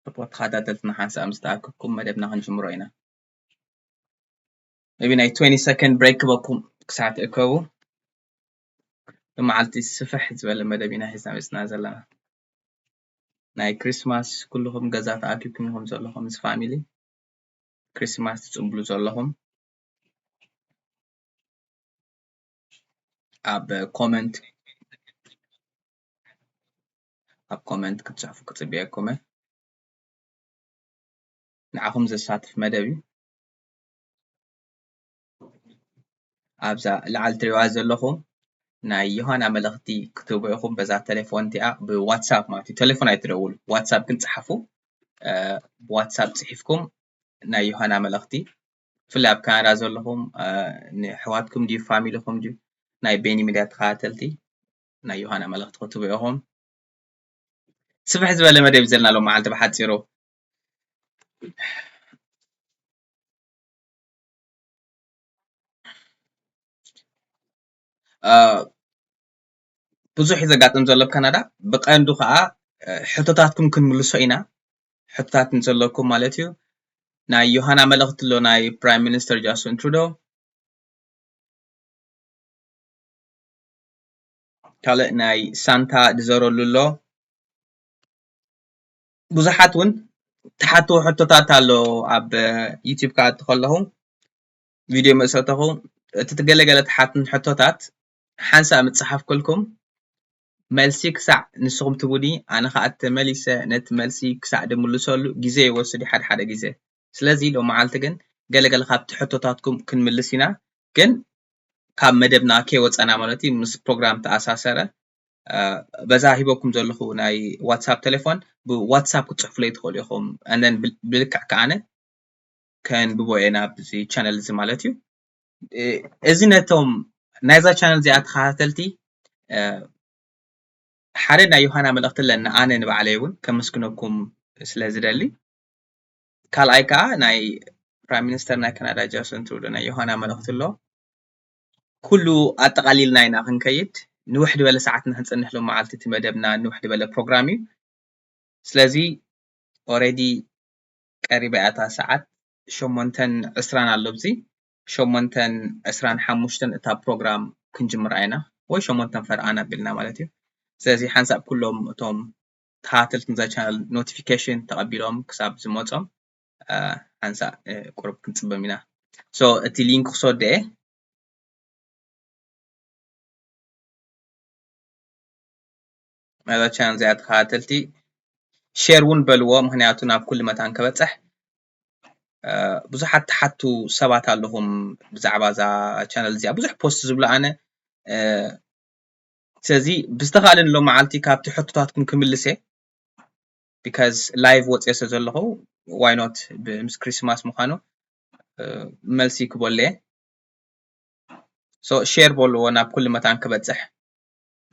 ክቡራት ተኸታተልትና ሓንሳእ ምስ ተኣከብኩም መደብና ክንጅምሮ ኢና። maybe ናይ twenty second break ክበኩም ክሳዕ ትእከቡ። ብመዓልቲ ስፍሕ ዝበለ መደብ ኢና ሒዝና መፅና ዘለና። ናይ ክሪስማስ ኩልኹም ገዛ ተኣኪብኩም ኢኹም ዘለኹም ምስ ፋሚሊ ክሪስማስ ትፅምብሉ ዘለኹም ኣብ ኮመንት ኣብ ኮመንት ክትፅሕፉ ክፅበየኩም እየ። ንዓኹም ዘሳትፍ መደብ እዩ። ኣብዛ ላዕሊ ትሪእዋ ዘለኹም ናይ ዮሃና መልእኽቲ ክትህቡ ኢኹም። በዛ ቴሌፎን እቲኣ ብዋትሳፕ ማለት እዩ። ቴሌፎን ኣይትደውሉ፣ ዋትሳፕ ግን ጸሓፉ። እ፣ ብዋትሳፕ ጽሒፍኩም ናይ ዮሃና መልእኽቲ፣ ብፍላይ ኣብ ካናዳ ዘለኹም፣ እ፣ ንኣሕዋትኩም ድዩ ፋሚሊኹም ድዩ ናይ ቤኒ ሚድያ ተኸታተልቲ ናይ ዮሃና መልእኽቲ ክትህቡ ኢኹም። ስፍሕ ዝበለ መደብ እዩ ዘለና ሎም መዓልቲ ብሓጺሩ። እ፣ ብዙሕ እዩ ዘጋጥም ዘሎ ኣብ ካናዳ። ብቐንዱ ከዓ፣ እ፣ ሕቶታትኩም ክንምልሶ ኢና። ሕቶታት ንዘለኩም ማለት እዩ። ናይ ዮሃና መልእኽቲ ኣሎ ናይ ፕራይም ሚኒስተር ጃስቲን ትሩዶ። ካልእ ናይ ሳንታ ዝዘረሉ ኣሎ። ብዙሓት እውን ትሓትዎ ሕቶታት ኣሎ። ኣብ ዩቲዩብ ክኣቱ ከለኹ ቪድዮ ምስ ኣተኹ እቲ ገለገለ ትሓትን ሕቶታት ሓንሳእ ምጽሓፍኩልኩም መልሲ ክሳዕ ንስኹም ትቡኒ ኣነ ከዓ ተመሊሰ ነቲ መልሲ ክሳዕ ድምልሰሉ ግዜ ይወስድ እዩ ሓደ ሓደ ግዜ። ስለዚ ሎም መዓልቲ ግን ገለገለ ካብቲ ሕቶታትኩም ክንምልስ ኢና። ግን ካብ መደብና ከይወፀና ማለት እዩ ምስ ፕሮግራም ተኣሳሰረ። እ፣ በዛ ሂበኩም ዘለኹ ናይ ዋትሳፕ ቴሌፎን ብዋትሳፕ ክትፅሕፉለይ ትኽእሉ ኢኹም። And then ብል-፣ ብልክዕ ከዓነ ከንብቦ እየ ናብዚ ቻነል እዚ ማለት እዩ። እ፣ እዚ ነቶም ናይዛ ቻነል እዚኣ ተኸታተልቲ፣ እ፣ ሓደ ናይ ዮሃና መልእኽቲ ኣለኒ ኣነ ንባዕለይ እውን ከመስግነኩም ስለ ዝደሊ። ካልኣይ ከዓ ናይ ፕራይም ሚኒስተር ናይ ካናዳ ጃስቲን ትሩዶ ናይ ዮሃና መልእኽቲ ኣሎ። ኩሉ ኣጠቓሊልና ኢና ክንከይድ። ንውሕ ዝበለ ሰዓት ንክንፅንሕ ሎም መዓልቲ እቲ መደብና ንውሕ ዝበለ ፕሮግራም እዩ። ስለዚ ኦረዲ ቀሪባ እያ እታ ሰዓት፣ ሸሞንተን ዕስራን ኣሎ ኣብዚ። ሸሞንተን ዕስራን ሓሙሽተን እታ ፕሮግራም ክንጅምራ ኢና፣ ወይ ሸሞንተን ፈርቓን ኣቢልና ማለት እዩ። ስለዚ ሓንሳብ ኩሎም እቶም ተኸታተልቲ ነዛ ቻነል ኖቲፊኬሽን ተቐቢሎም ክሳብ ዝመጾም፣ እ፣ ሓንሳእ፣ እ፣ ቁሩብ ክንጽበም ኢና። ሶ እቲ ሊንክ ክሰዶ እየ። ነዛ ቻነል እዚኣ ተኸታተልቲ ሼር እውን በልዎ፣ ምኽንያቱ ናብ ኩሉ መታን ክበጽሕ። እ፣ ብዙሓት ትሓቱ ሰባት ኣለኹም ብዛዕባ እዛ ቻነል እዚኣ። ብዙሕ ፖስት ዝብሎ ኣነ፣ እ፣ ስለዚ ብዝተኻእለኒ ሎም መዓልቲ ካብቲ ሕቶታትኩም ክምልስ እየ። ቢካዝ ላይቭ ወፅየ ስለ ዘለኹ፣ ዋይ ኖት፣ ብ-፣ ምስ ክሪስማስ ምዃኑ፣ እ፣ መልሲ ክበሉ እየ። ሶ ሼር በልዎ ናብ ኩሉ መታን ክበፅሕ።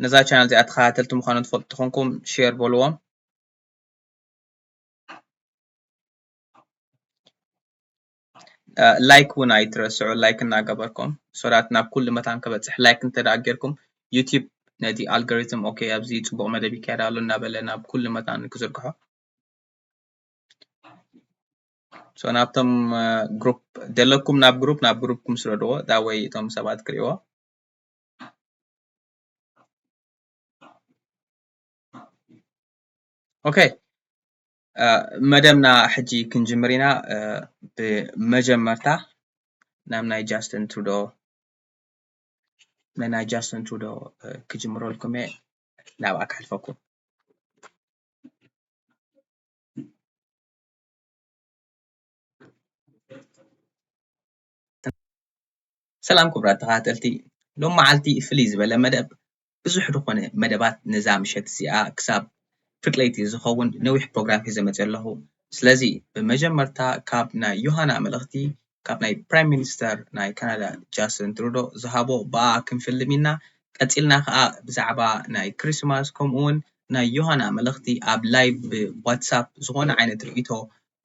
ነዛ ቻነል እዚኣ ተኸታተልቲ ምዃኑ ትፈልጡ ተኾንኩም ሼር በልዎም። እ፣ ላይክ እውን ኣይትረስዑ፣ ላይክ እናገበርኩም ሶ ዳት ናብ ኩሉ መታን ክበፅሕ። ላይክ እንተ ደኣ ጌርኩም ዩቲዩብ ነቲ ኣልጎሪትም ኦኬ ኣብዚ ፅቡቕ መደብ ይካየድ ኣሎ እናበለ ናብ ኩሉ መታን ክዝርግሖ። ሶ ናብቶም፣ እ፣ ግሩፕ ደለኩም ናብ ግሩፕ ናብ ግሩፕኩም ስደድዎ፣ ዳወይ እቶም ሰባት ክርእይዎ። ኦኬ፣ እ፣ መደብና ሕጂ ክንጅምር ኢና። እ፣ ብመጀመርታ ናብ ናይ ጃስቲን ትሩዶ፣ ናይ ጃስቲን ትሩዶ፣ እ፣ ክጅምረልኩም እየ፣ ናብኣ ከሕልፈኩም። ሰላም ክቡራት ተኸታተልቲ፣ ሎም መዓልቲ ፍልይ ዝበለ መደብ፣ ብዙሕ ዝኾነ መደባት ነዛ ምሸት እዚኣ ክሳብ ፍርቂ ለይቲ ዝኸውን ነዊሕ ፕሮግራም ሒዘ መፅየ ኣለኹ። ስለዚ ብመጀመርታ ካብ ናይ ዮሃና መልእኽቲ ካብ ናይ ፕራይም ሚኒስተር ናይ ካናዳ ጃስቲን ትሩዶ ዝሃቦ ብኣ ክንፍልም ኢና። ቀፂልና ከዓ ብዛዕባ ናይ ክሪስማስ ከምኡ እውን ናይ ዮሃና መልእኽቲ ኣብ ላይቭ ብዋትሳፕ ዝኾነ ዓይነት ርእይቶ፣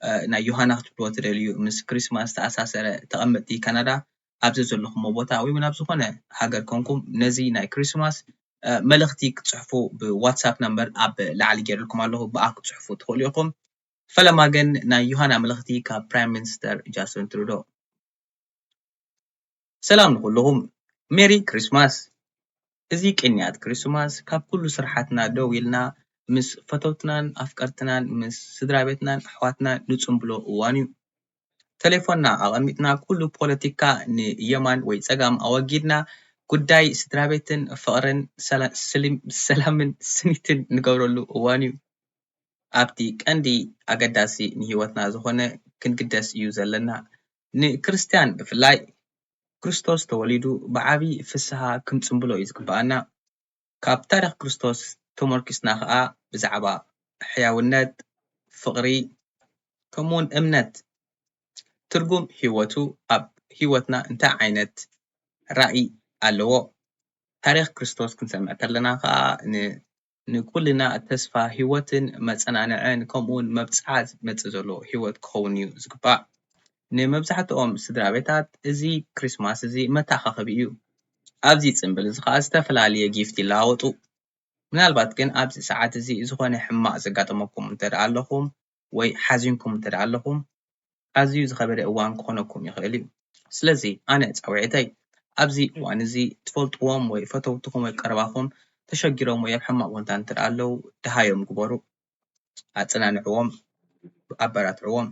እ፣ ናይ ዮሃና ክትብልዎ ትደልዩ ምስ ክሪስማስ ዝተኣሳሰረ ተቐመጥቲ ካናዳ ኣብ ዘዘለኹሞ ቦታ ወይ እውን ኣብ ዝኾነ ሃገር ኮንኩም ነዚ ናይ ክሪስማስ፣ እ፣ መልእኽቲ ክትፅሕፉ ብዋትሳፕ ነምበር ኣብ ላዕሊ ገይረልኩም ኣለኹ፣ ብኣ ክትፅሕፉ ትኽእሉ ኢኹም። ፈለማ ግን ናይ ዮሃና መልእኽቲ ካብ ፕራይም ሚኒስተር ጃስቲን ትሩዶ። ሰላም ንኹልኹም፣ ሜሪ ክሪስማስ። እዚ ቅንያት ክሪስማስ ካብ ኩሉ ስራሓትና ደው ኢልና ምስ ፈተውትናን ኣፍቀርትናን ምስ ስድራ ቤትናን ኣሕዋትናን ንጽንብሎ እዋን እዩ። ተሌፎንና ኣቐሚጥና ኩሉ ፖለቲካ ንየማን ወይ ጸጋም ኣወጊድና ጉዳይ ስድራ ቤትን ፍቕርን ሰላ- ስሊም- ሰላምን ስኒትን ንገብረሉ እዋን እዩ። ኣብቲ ቀንዲ ኣገዳሲ ንህይወትና ዝኾነ ክንግደስ እዩ ዘለና። ንክርስትያን ብፍላይ ክርስቶስ ተወሊዱ ብዓቢ ፍስሃ ክንጽንብሎ እዩ ዝግብኣና። ካብ ታሪኽ ክርስቶስ ተመርኪስና ኸኣ ብዛዕባ ሕያውነት፣ ፍቕሪ፣ ከምኡውን እምነት፣ ትርጉም ህይወቱ ኣብ ህይወትና እንታይ ዓይነት ራእይ ኣለዎ? ታሪኽ ክርስቶስ ክንሰምዕ ከለና ኸኣ ን- ንኩልና ተስፋ ህይወትን መጸናንዕን ከምኡውን መብጽዓ ዝመጽእ ዘሎ ህይወት ክኸውን እዩ ዝግባእ። ንመብዛሕትኦም ስድራ ቤታት እዚ ክሪስማስ እዚ መተኣኻኸቢ እዩ። ኣብዚ ጽምብል እዚ ኸኣ ዝተፈላለየ ጊፍት ይለዋወጡ። ምናልባት ግን ኣብዚ ሰዓት እዚ ዝኾነ ሕማቕ ዘጋጠመኩም እንተ ደኣ ኣለኹም ወይ ሓዚንኩም እንተ ደኣ ኣለኹም ኣዝዩ ዝኸበደ እዋን ክኾነኩም ይኽእል እዩ። ስለዚ ኣነ ጻውዒተይ ኣብዚ እዋን እዚ ትፈልጥዎም ወይ ፈተውትኹም ወይ ቀረባኹም ተሸጊሮም ወይ ኣብ ሕማቕ ኩነታት እንተ ደኣ ኣለዉ ደሃዮም ግበሩ። ኣጸናንዕዎም፣ ኣበራትዕዎም።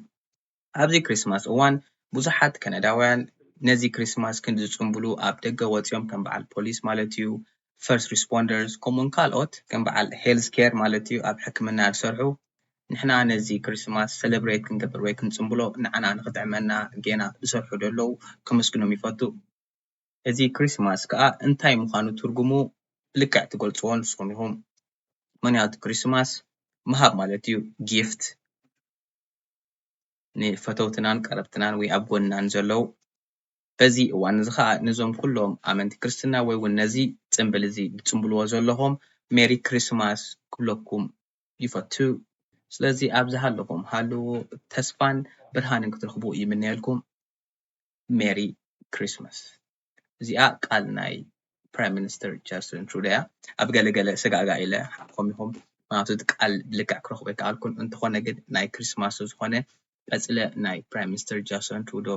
ኣብዚ ክሪስማስ እዋን ብዙሓት ከነዳውያን ነዚ ክሪስማስ ክንዲ ዝጽንብሉ ኣብ ደገ ወጺኦም ከም በዓል ፖሊስ ማለት እዩ፣ ፈርስት ሪስፖንደርስ ከምኡውን ካልኦት ከም በዓል ሄልዝ ኬር ማለት እዩ ኣብ ሕክምና ዝሰርሑ ንሕና ነዚ ክሪስማስ ሰለብሬት ክንገብር ወይ ክንጽንብሎ ንዓና ንኽጥዕመና ጌና ዝሰርሑ ዘለዉ ከመስግኖም ይፈቱ። እዚ ክሪስማስ ከኣ እንታይ ምዃኑ ትርጉሙ ብልክዕ ትገልጽዎ ንስኹም ኢኹም። ምኽንያቱ ክሪስማስ ምሃብ ማለት እዩ፣ ጊፍት ንፈተውትናን ቀረብትናን ወይ ኣብ ጎንናን ዘለዉ። በዚ እዋን እዚ ኸኣ ነዞም ኩሎም ኣመንቲ ክርስትና ወይ እውን ነዚ ጽምብል እዚ ትጽምብልዎ ዘለኹም ሜሪ ክሪስማስ ክብለኩም ይፈቱ። ስለዚ ኣብ ዝሃለኹም ሃልዉ ተስፋን ብርሃንን ክትረኽቡ ይምነየልኩም። ሜሪ ክሪስማስ። እዚኣ ቃል ናይ ፕራይም ሚኒስተር ጃስቲን ትሩዶ እያ። ኣብ ገለገለ ሰጋጋ ኢለ ሓብኹም ኢኹም፣ ምክንያቱ እቲ ቃል ብልክዕ ክረኽቦ ኣይከኣልኩን። እንተኾነ ግን ናይ ክሪስማስ ዝኾነ ቀጽለ ናይ ፕራይም ሚኒስተር ጃስቲን ትሩዶ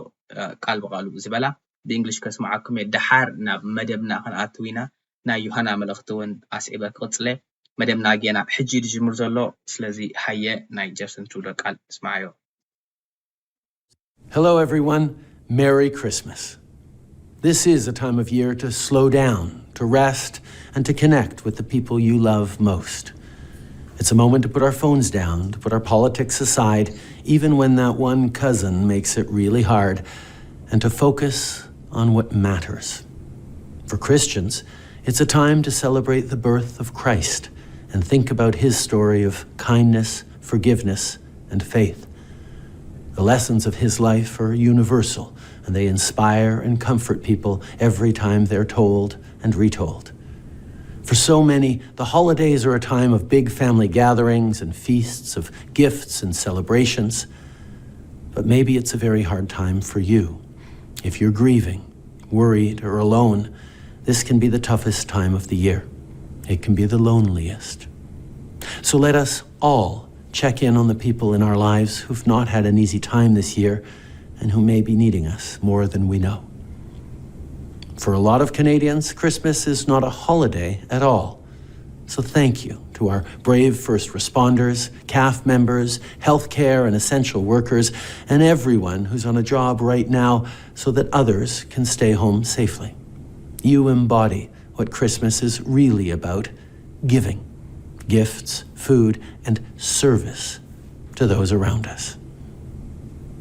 ቃል ብቃሉ ዝበላ ብእንግሊሽ ከስምዓኩም እየ። ደሓር ናብ መደብና ክንኣትው ኢና። ናይ ዮሃና መልእኽቲ እውን ኣስዒበ ክቕጽለ። መደብና ጌና ሕጂ እዩ ዝጅምር ዘሎ። ስለዚ ሃየ ናይ ጃስቲን ትሩዶ ቃል ስምዓዮ። Hello, everyone. Merry Christmas. This is a time of year to slow down, to rest, and to connect with the people you love most. It's a moment to put our phones down, to put our politics aside, even when that one cousin makes it really hard, and to focus on what matters. For Christians, it's a time to celebrate the birth of Christ and think about his story of kindness, forgiveness, and faith. The lessons of his life are universal, and they inspire and comfort people every time they're told and retold. For so many, the holidays are a time of big family gatherings and feasts, of gifts and celebrations. But maybe it's a very hard time for you. If you're grieving, worried, or alone, this can be the toughest time of the year. It can be the loneliest. So let us all check in on the people in our lives who've not had an easy time this year and who may be needing us more than we know. For a lot of Canadians, Christmas is not a holiday at all. So thank you to our brave first responders, CAF members, healthcare and essential workers, and everyone who's on a job right now so that others can stay home safely. You embody what Christmas is really about: giving, gifts, food, and service to those around us.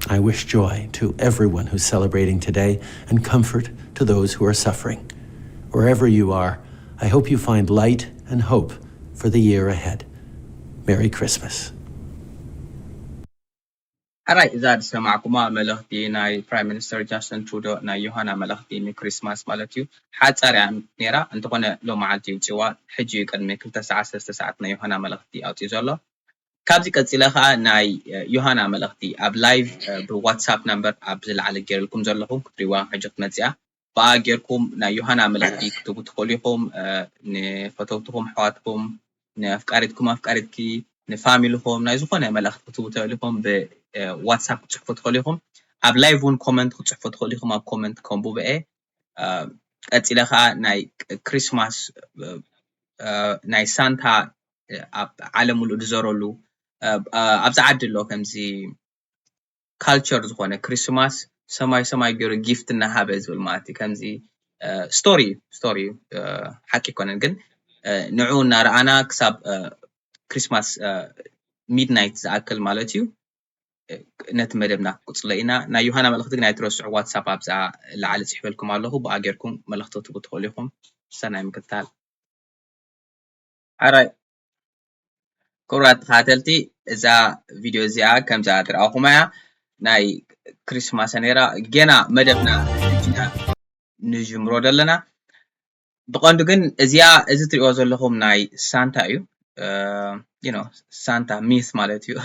I wish joy to everyone who's celebrating today and comfort to those who are suffering. Wherever you are, I hope you find light and hope for the year ahead. Merry Christmas. ሕራይ እዛ ዝሰማዕኩማ መልእኽቲ ናይ ፕራይም ሚኒስተር ጃስቲን ትሩዶ ናይ ዮሃና መልእኽቲ ንክሪስማስ ማለት እዩ። ሓጻር እያ ነይራ፣ እንተኾነ ሎመዓልቲ ይውፅዋ ሕጂ እዩ ቅድሚ ክልተ ሰዓት ሰለስተ ሰዓት ናይ ዮሃና መልእኽቲ ኣውፅኡ ዘሎ። ካብዚ ቀፂለ ከዓ ናይ ዮሃና መልእኽቲ ኣብ ላይቭ ብዋትሳፕ ናምበር ኣብ ዝለዓለ ገይረልኩም ዘለኹ ክትሪዋ ሕጂ ክትመፅያ ብኣ ጌርኩም ናይ ዮሃና መልእኽቲ ክትቡ ትኽእሉ ኢኹም። ንፈተውትኹም ኣሕዋትኩም፣ ንኣፍቃሪትኩም ኣፍቃሪትኪ፣ ንፋሚሊኹም ናይ ዝኾነ መልእኽቲ ክትቡ ትኽእሉ ኢኹም። ብዋትሳፕ ክትፅሕፉ ትኽእሉ ኢኹም። ኣብ ላይቭ እውን ኮመንት ክትፅሕፉ ትኽእሉ ኢኹም። ኣብ ኮመንት ከንብበ እየ። ቀፂለ ከዓ ናይ ክሪስማስ ናይ ሳንታ ኣብ ዓለም ሙሉእ ዝዘረሉ ኣብዚ ዓዲ ኣሎ። ከምዚ ካልቸር ዝኾነ ክሪስማስ ሰማይ ሰማይ ገይሩ ጊፍት እናሃበ ዝብል ማለት እዩ። ከምዚ ስቶሪ ስቶሪ ሓቂ ይኮነን ግን ንዑ እናረኣና ክሳብ ክሪስማስ ሚድናይት ዝኣክል ማለት እዩ። ነቲ መደብና ክቅፅሎ ኢና። ናይ ዮሃና መልእክቲ ግን ኣይትረስዑ። ዋትሳፕ ኣብዛ ላዕሊ ፅሕፈልኩም ኣለኹ፣ ብኣ ጌርኩም መልእክቲ ክትቡ ትኽእሉ ኢኹም። ሰናይ ምክትታል። ኣራይ ክቡራት ተኸታተልቲ፣ እዛ ቪድዮ እዚኣ ከምዛ ትረኣኹማ እያ። ናይ ክሪስማስ ነይራ። ገና መደብና ሕጂ ኢና ንጅምሮ ዘለና። ብቐንዱ ግን እዚኣ፣ እዚ ትሪእዎ ዘለኹም ናይ ሳንታ እዩ። ሳንታ ሚት ማለት እዩ።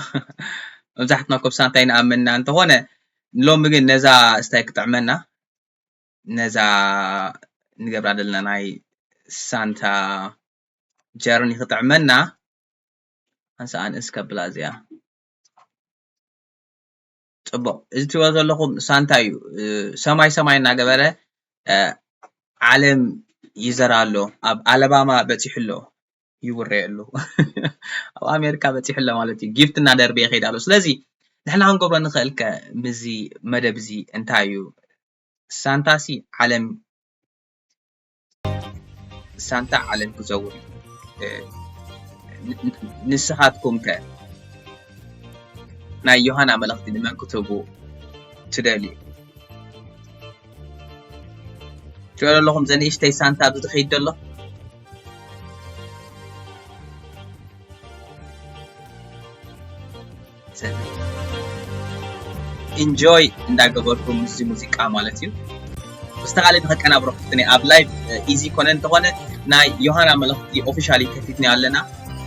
መብዛሕትና ኮብ ሳንታ ይንኣመንና እንተኾነ፣ ሎሚ ግን ነዛ ስታይ ክጥዕመና፣ ነዛ ንገብራ ዘለና ናይ ሳንታ ጀርኒ ክጥዕመና፣ ኣንሳ ኣንእስ ከብላ እዚኣ። ጽቡቕ፣ እዚ ትሪእዎ ዘለኹም ሳንታ እዩ። ሰማይ ሰማይ እናገበረ ዓለም ይዘራ ኣሎ። ኣብ ኣለባማ በጺሑ ኣሎ፣ ይውረየሉ። ኣብ ኣሜሪካ በጺሑ ኣሎ ማለት እዩ። ጊፍት እናደርበየ ይኸይድ ኣሎ። ስለዚ ንሕና ክንገብሮ ንኽእል ከ ምስዚ መደብ እዚ እንታይ እዩ? ሳንታሲ ዓለም ሳንታ ዓለም ክዘውር እዩ። ንስኻትኩም ከ ናይ ዮሃና መልእኽቲ ንመን ክትህቡ ትደልዩ? ትሪኦ ኣለኹም ዘንእሽተይ ሳንታ ኣብዚ ዝኸይድ ዘሎ ኢንጆይ እንዳገበርኩም ምስዚ ሙዚቃ ማለት እዩ። ብዝተኻለ ንኸቀናብሮ ክፍትነ ኣብ ላይቭ ኢዚ ኮነ እንተኾነ ናይ ዮሃና መልእኽቲ ኦፊሻሊ ከፊትና ኣለና።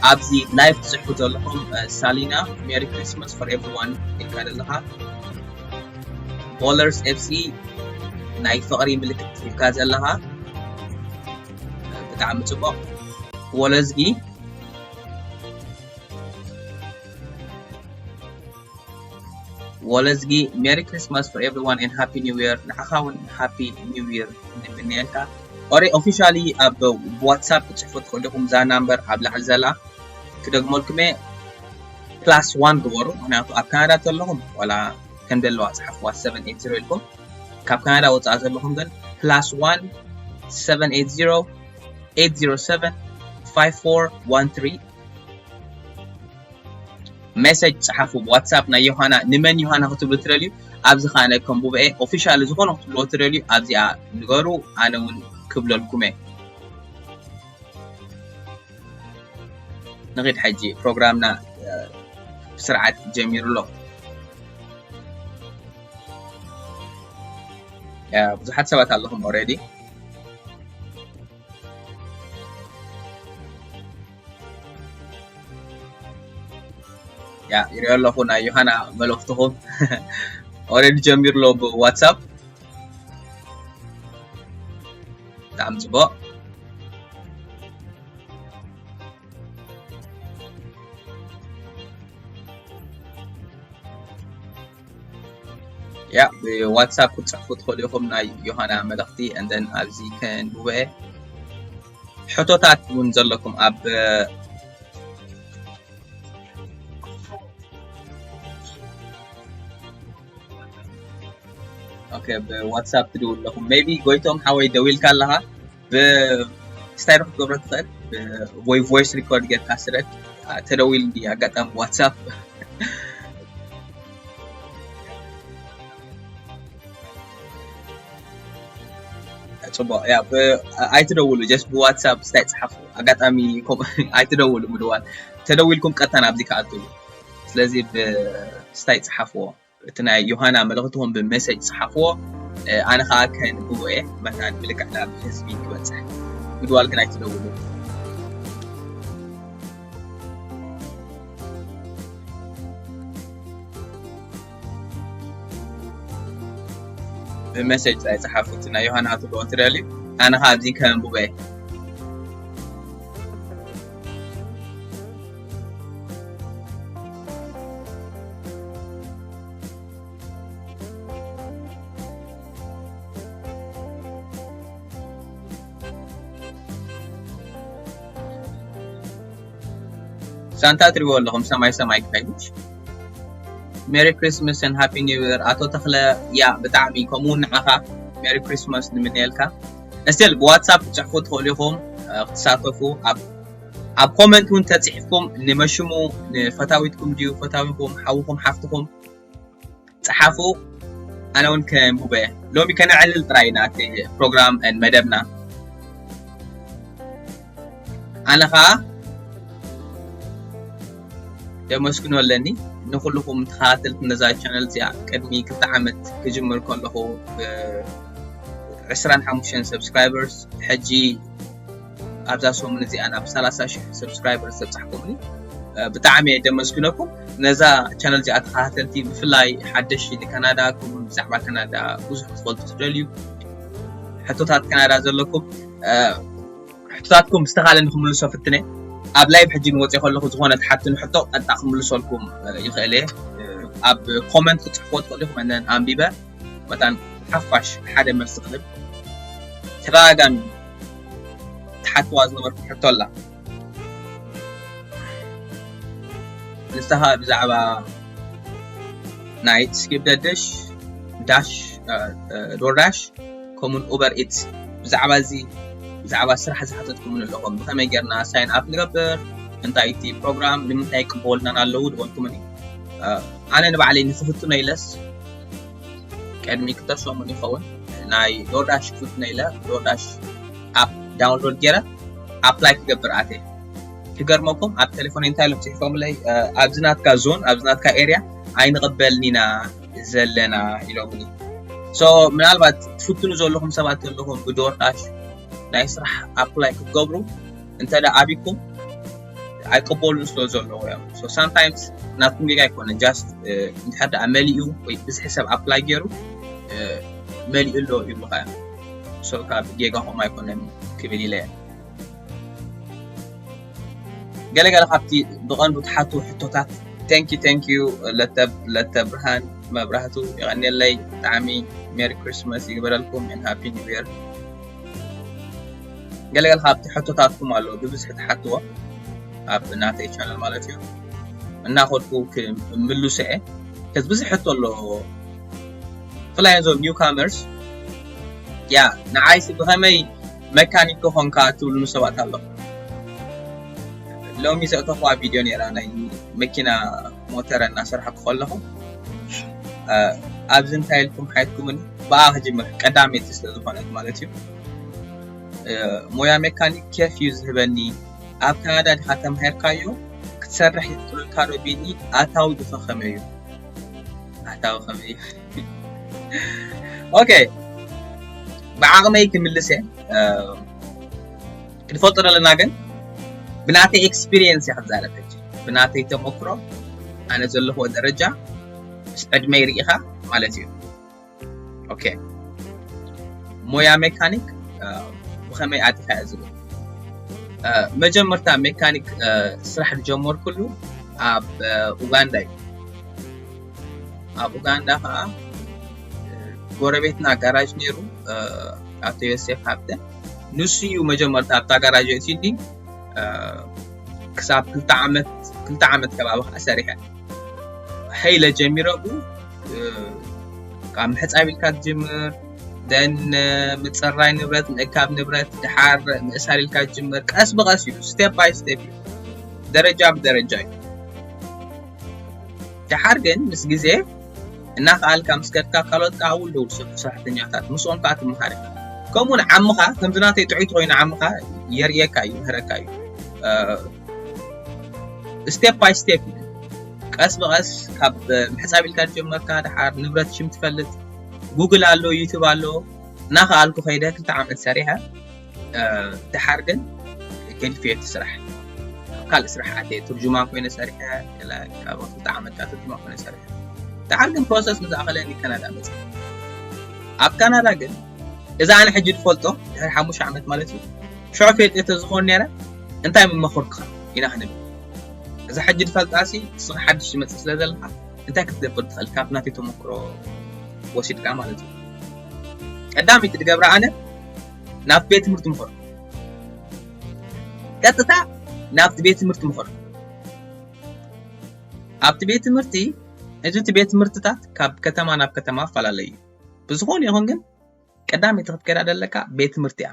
ኣብዚ ላይቭ ትፅሕፉ ዘለኹም ሳሊና ሜሪ ክሪስማስ ፎር ኤቭሪዋን ኢልካ ዘለኻ ቦለርስ ኤፍሲ ናይ ፍቕሪ ምልክት ሂብካ ዘለኻ ብጣዕሚ ፅቡቕ። ወለዝጊ ወለዝጊ Merry Christmas for everyone and Happy New Year። ንዓኻ እውን ሃፒ ኒው ይር ንምንየልካ። ኦሬ ኦፊሻሊ ኣብ ዋትሳፕ ክትፅሕፉ ትኽእሉ ኢኹም። እዛ ናምበር ኣብ ላዕሊ ዘላ ክደግመልኩም እየ። ፕላስ ዋን ግበሩ፣ ምክንያቱ ኣብ ካናዳ ዘለኹም ዋላ ከም ዘለዋ ፀሓፍዋ ሰቨን ኤት ዜሮ ኢልኩም። ካብ ካናዳ ወፃኢ ዘለኹም ግን ፕላስ ዋን ሰቨን ኤት ዜሮ ኤት ዜሮ ሰቨን ፋይቭ ፎር ዋን ትሪ ሜሴጅ ፀሓፉ ብዋትሳፕ ናይ ዮሃና። ንመን ዮሃና ክትብሉ ትደልዩ? ኣብዚ ከዓ ናይ ከምቡበኤ ኦፊሻል ዝኾነ ክትብልዎ ትደልዩ ኣብዚኣ ንገሩ፣ ኣነ እውን ክብለልኩም እየ። ንኺድ ሕጂ ፕሮግራምና ብስርዓት ጀሚሩ ኣሎ። ብዙሓት ሰባት ኣለኹም ኦሬዲ። ያ ይሪኦ ኣለኹ ናይ ዮሃና መልእኽትኹም ኦሬዲ ጀሚሩ ኣሎ ብዋትሳፕ። ብጣዕሚ ፅቡቕ። ያ ብዋትሳፕ ክትፅሕፉ ትኽእሉ ኢኹም ናይ ዮሃና መልእኽቲ። እንደን ኣብዚ ከንብበ ሕቶታት እውን ዘለኩም ኣብ ኦኬ ብዋትሳፕ ትድውል ኣለኹም። ሜቢ ጎይቶም ሓወይ ደዊልካ ኣለኻ ብስታይ ክትገብሮ ትኽእል ወይ ቮይስ ሪኮርድ ጌርካ ስረድ ተደዊል እንዲ ኣጋጣሚ ዋትሳፕ ፅቡቅ ያ ኣይትደውሉ ጀስት ብዋትሳፕ ስታይ ፅሓፉ ኣጋጣሚ ኣይትደውሉ ምድዋል ተደዊልኩም ቀጥታ ናብዚ ከኣትሉ ስለዚ ብስታይ ፅሓፍዎ እቲ ናይ ዮሃና መልእኽትኹም ብመሰጅ ጽሓፍዎ ኣነ ኸዓ ከንብቦ እየ መታን ብልክዕ ናብ ህዝቢ ክበጽሕ ምድዋል ግን ኣይትደውሉ ብመሰጅ ጥራይ ጸሓፉ እቲ ናይ ዮሃና ክትብልዎ ትደልዩ ኣነ ኸዓ ኣብዚ ከንብቦ እየ። ሳንታ ትሪእዎ ኣለኹም ሰማይ ሰማይ ክኸይድ። Merry Christmas and Happy New Year ኣቶ ተኽለ። ያ ብጣዕሚ ከምኡ ንዓኻ Merry Christmas ንምንየልካ። እስቲል ብዋትሳፕ ክትፅሕፉ ትኽእሉ ኢኹም ክትሳተፉ። ኣብ ኣብ ኮመንት እውን ተፅሒፍኩም ንመሽሙ ንፈታዊትኩም ድዩ ፈታዊኹም ሓውኹም ሓፍትኹም ፀሓፉ። ኣነ እውን ከንብቦ እየ። ሎሚ ከነዕልል ጥራይ ኢና እቲ ፕሮግራም መደብና። ኣነ ኸዓ ደመስግኖ ኣለኒ ንኩልኹም ተኸታተልቲ ነዛ ቻነል እዚኣ። ቅድሚ ክልተ ዓመት ክጅምር ከለኹ ብ ዕስራን ሓሙሽተን ሰብስክራይበርስ፣ ሕጂ ኣብዛ ሰሙን እዚኣ ናብ ሰላሳ ሽሕ ሰብስክራይበርስ ዘብጻሕኩምኒ ብጣዕሚ እየ ደመስግነኩም። ነዛ ቻነል እዚኣ ተኸታተልቲ ብፍላይ ሓደሽቲ ንካናዳ ከምኡ ብዛዕባ ካናዳ ብዙሕ ክትፈልጡ ትደልዩ ሕቶታት ካናዳ ዘለኩም ሕቶታትኩም ብዝተኻለ ንክምልሶ ፍትነ ኣብ ላይቭ ሕጂ ንወፅእ ከለኹ ዝኾነ ትሓትኑ ሕቶ ቀጥታ ክምልሰልኩም ይኽእል እየ። ኣብ ኮመንት ክፅሕፎ ትኽእሉ ኢኹም። ኣንቢበ መታን ሓፋሽ ሓደ መልሲ ክህብ ተደጋጋሚ ትሓትዋ ዝነበርኩም ሕቶ ኣላ። ንስኻ ብዛዕባ ናይ ስኪፕ ደደሽ ዳሽ ዶርዳሽ ከምኡን ኡበር ኢትስ ብዛዕባ እዚ ብዛዕባ ስራሕ ዝሓተትኩምን ኣለኹም ብኸመይ ጌርና ሳይን ኣፕ ንገብር እንታይ እቲ ፕሮግራም ንምንታይ ቅበወልናን ኣለዉ ዝበልኩምኒ። ኣነ ንባዕለይ ንክፍትኖ ኢለስ ቅድሚ ክልተ ሰሙን ይኸውን ናይ ዶርዳሽ ክፍትኖ ኢለ ዶርዳሽ ኣፕ ዳውንሎድ ገይረ ኣፕላይ ክገብር ኣተ። ክገርመኩም ኣብ ቴሌፎን እንታይ ኢሎም ፅሒፎምለይ ኣብዚ ናትካ ዞን ኣብዚ ናትካ ኤርያ ኣይንቕበልን ኢና ዘለና ኢሎምኒ። ምናልባት ትፍትኑ ዘለኹም ሰባት ዘለኹም ብዶርዳሽ ናይ ስራሕ ኣፕላይ ክትገብሩ እንተ ኣቢኩም ኣይቀበሉን ስለ ዘለዉ እዮም። Sometimes ናትኩም ጌጋ ኣይኮነን just እንድሕር ደኣ መሊኡ ወይ ብዝሒ ሰብ ኣፕላይ ገይሩ መሊኡ ኣሎ ይብሉኻ እዮም። ካብ ጌጋኹም ኣይኮነን ክብል ኢለ እየ። ገለገለ ካብቲ ብቐንዱ ትሓቱ ሕቶታት thank you thank you ለተ ለተ ብርሃን መብራህቱ የቐንየለይ ብጣዕሚ Merry Christmas ይግበረልኩም and Happy New Year። ገለገለ ካብቲ ሕቶታትኩም ኣሎ ብብዝሒ ትሓትዎ ኣብ ናተይ ቻነል ማለት እዩ እናኸድኩ ክምልሶ እየ። ከዚ ብዙሕ ሕቶ ኣሎ ብፍላይ እዞም ኒውካመርስ ያ ንዓይሲ ብኸመይ መካኒክ ክኾንካ ትብሉኒ ሰባት ኣለኹ። ሎሚ ዘእተኹዋ ቪድዮ ነይራ ናይ መኪና ሞተረ እናሰርሐኩ ከለኹ ኣብዚ እንታይ ኢልኩም ሓይትኩምኒ ብኣ ክጅምር ቀዳመይቲ ስለ ዝኾነት ማለት እዩ። ሞያ ሜካኒክ ኬፍ እዩ ዝህበኒ። ኣብ ካናዳ ዲኻ ተማሂርካዮ ክትሰርሕ ይፍቅዱልካ ዶ ቢኒ? ኣታዊ ዲኸ ከመይ እዩ? ኣታዊ ከመይ እዩ? ኦኬ ብዓቕመይ ክምልስ እየ። ክንፈልጦ ዘለና ግን ብናተይ ኤክስፒሪየንስ እየ ክዛረብ ሕጂ ብናተይ ተመክሮ ኣነ ዘለኹዎ ደረጃ ምስ ዕድመይ ርኢኻ ማለት እዩ። ኦኬ ሞያ ሜካኒክ ብኸመይ ኣቲኻ እየ ዝብል መጀመርታ ሜካኒክ ስራሕ ዝጀመርኩሉ ኣብ ኡጋንዳ እዩ። ኣብ ኡጋንዳ ከዓ ጎረቤትና ጋራጅ ነይሩ ኣቶ ዮሴፍ ሃብተ ንሱ እዩ መጀመርታ ኣብታ ጋራጅ እትኒ ክሳብ ክልተ ዓመት ክልተ ዓመት ከባቢ ከዓ ሰሪሐ ሀይለ ጀሚረ ቡ ካብ ምሕፃብ ኢልካ ትጅምር ደን ምፅራይ ንብረት ምእካብ ንብረት ድሓር ምእሳር ኢልካ ትጅምር ቀስ ብቀስ እዩ step by step እዩ ደረጃ ብደረጃ እዩ። ድሓር ግን ምስ ግዜ እናኸኣልካ ምስ ከድካ ካልኦት ከዓ ውልደ ውልሰ ሰራሕተኛታት ምስኦም ከዓ ትመሃር ኢኻ። ከምኡ ንዓምኻ ከምዚ ናተይ ጥዑይ ተኮይኑ ዓምኻ የርእየካ እዩ ይምህረካ እዩ። step by step እዩ ቀስ ብቐስ ካብ ምሕፃብ ኢልካ ዝጀመርካ ድሓር ንብረት ሽም ትፈልጥ ጉግል ኣሎ ዩቱብ ኣሎ እናኸኣልኩ ከይደ ክልተ ዓመት ሰሪሐ ድሓር ግን ገዲፈዮ እቲ ስራሕ ካልእ ስራሕ ኣትየ ትርጁማን ኮይነ ሰሪሐ ክልተ ዓመት ከዓ ትርጁማን ኮይነ ሰሪሐ ድሓር ግን ፕሮሰስ ንዝኣኸለኒ ካናዳ መፅእ ኣብ ካናዳ ግን እዛ ኣነ ሕጂ ዝፈልጦ ድሕሪ ሓሙሽተ ዓመት ማለት እዩ ሽዑ ፌጥ እተ ዝኾን ነረ እንታይ ምመኽርኩኻ ኢና ክንብል እዛ ሕጂ ዝፈልጣ ሲ ንስኻ ሓድሽ ትመፅእ ስለ ዘለካ እንታይ ክትገብር ትኽእል ካብ ናተይ ተመክሮ ወሲድካ ማለት እዩ ቀዳመይቲ ትገብራ ኣነ ናብ ቤት ትምህርቲ ምኸር ቀጥታ ናብቲ ቤት ትምህርቲ ምኸር ኣብቲ ቤት ትምህርቲ፣ እዚ እቲ ቤት ትምህርትታት ካብ ከተማ ናብ ከተማ ይፈላለዩ እዩ። ብዝኾነ ይኹን ግን ቀዳመይቲ ክትከዳ ዘለካ ቤት ትምህርቲ እያ።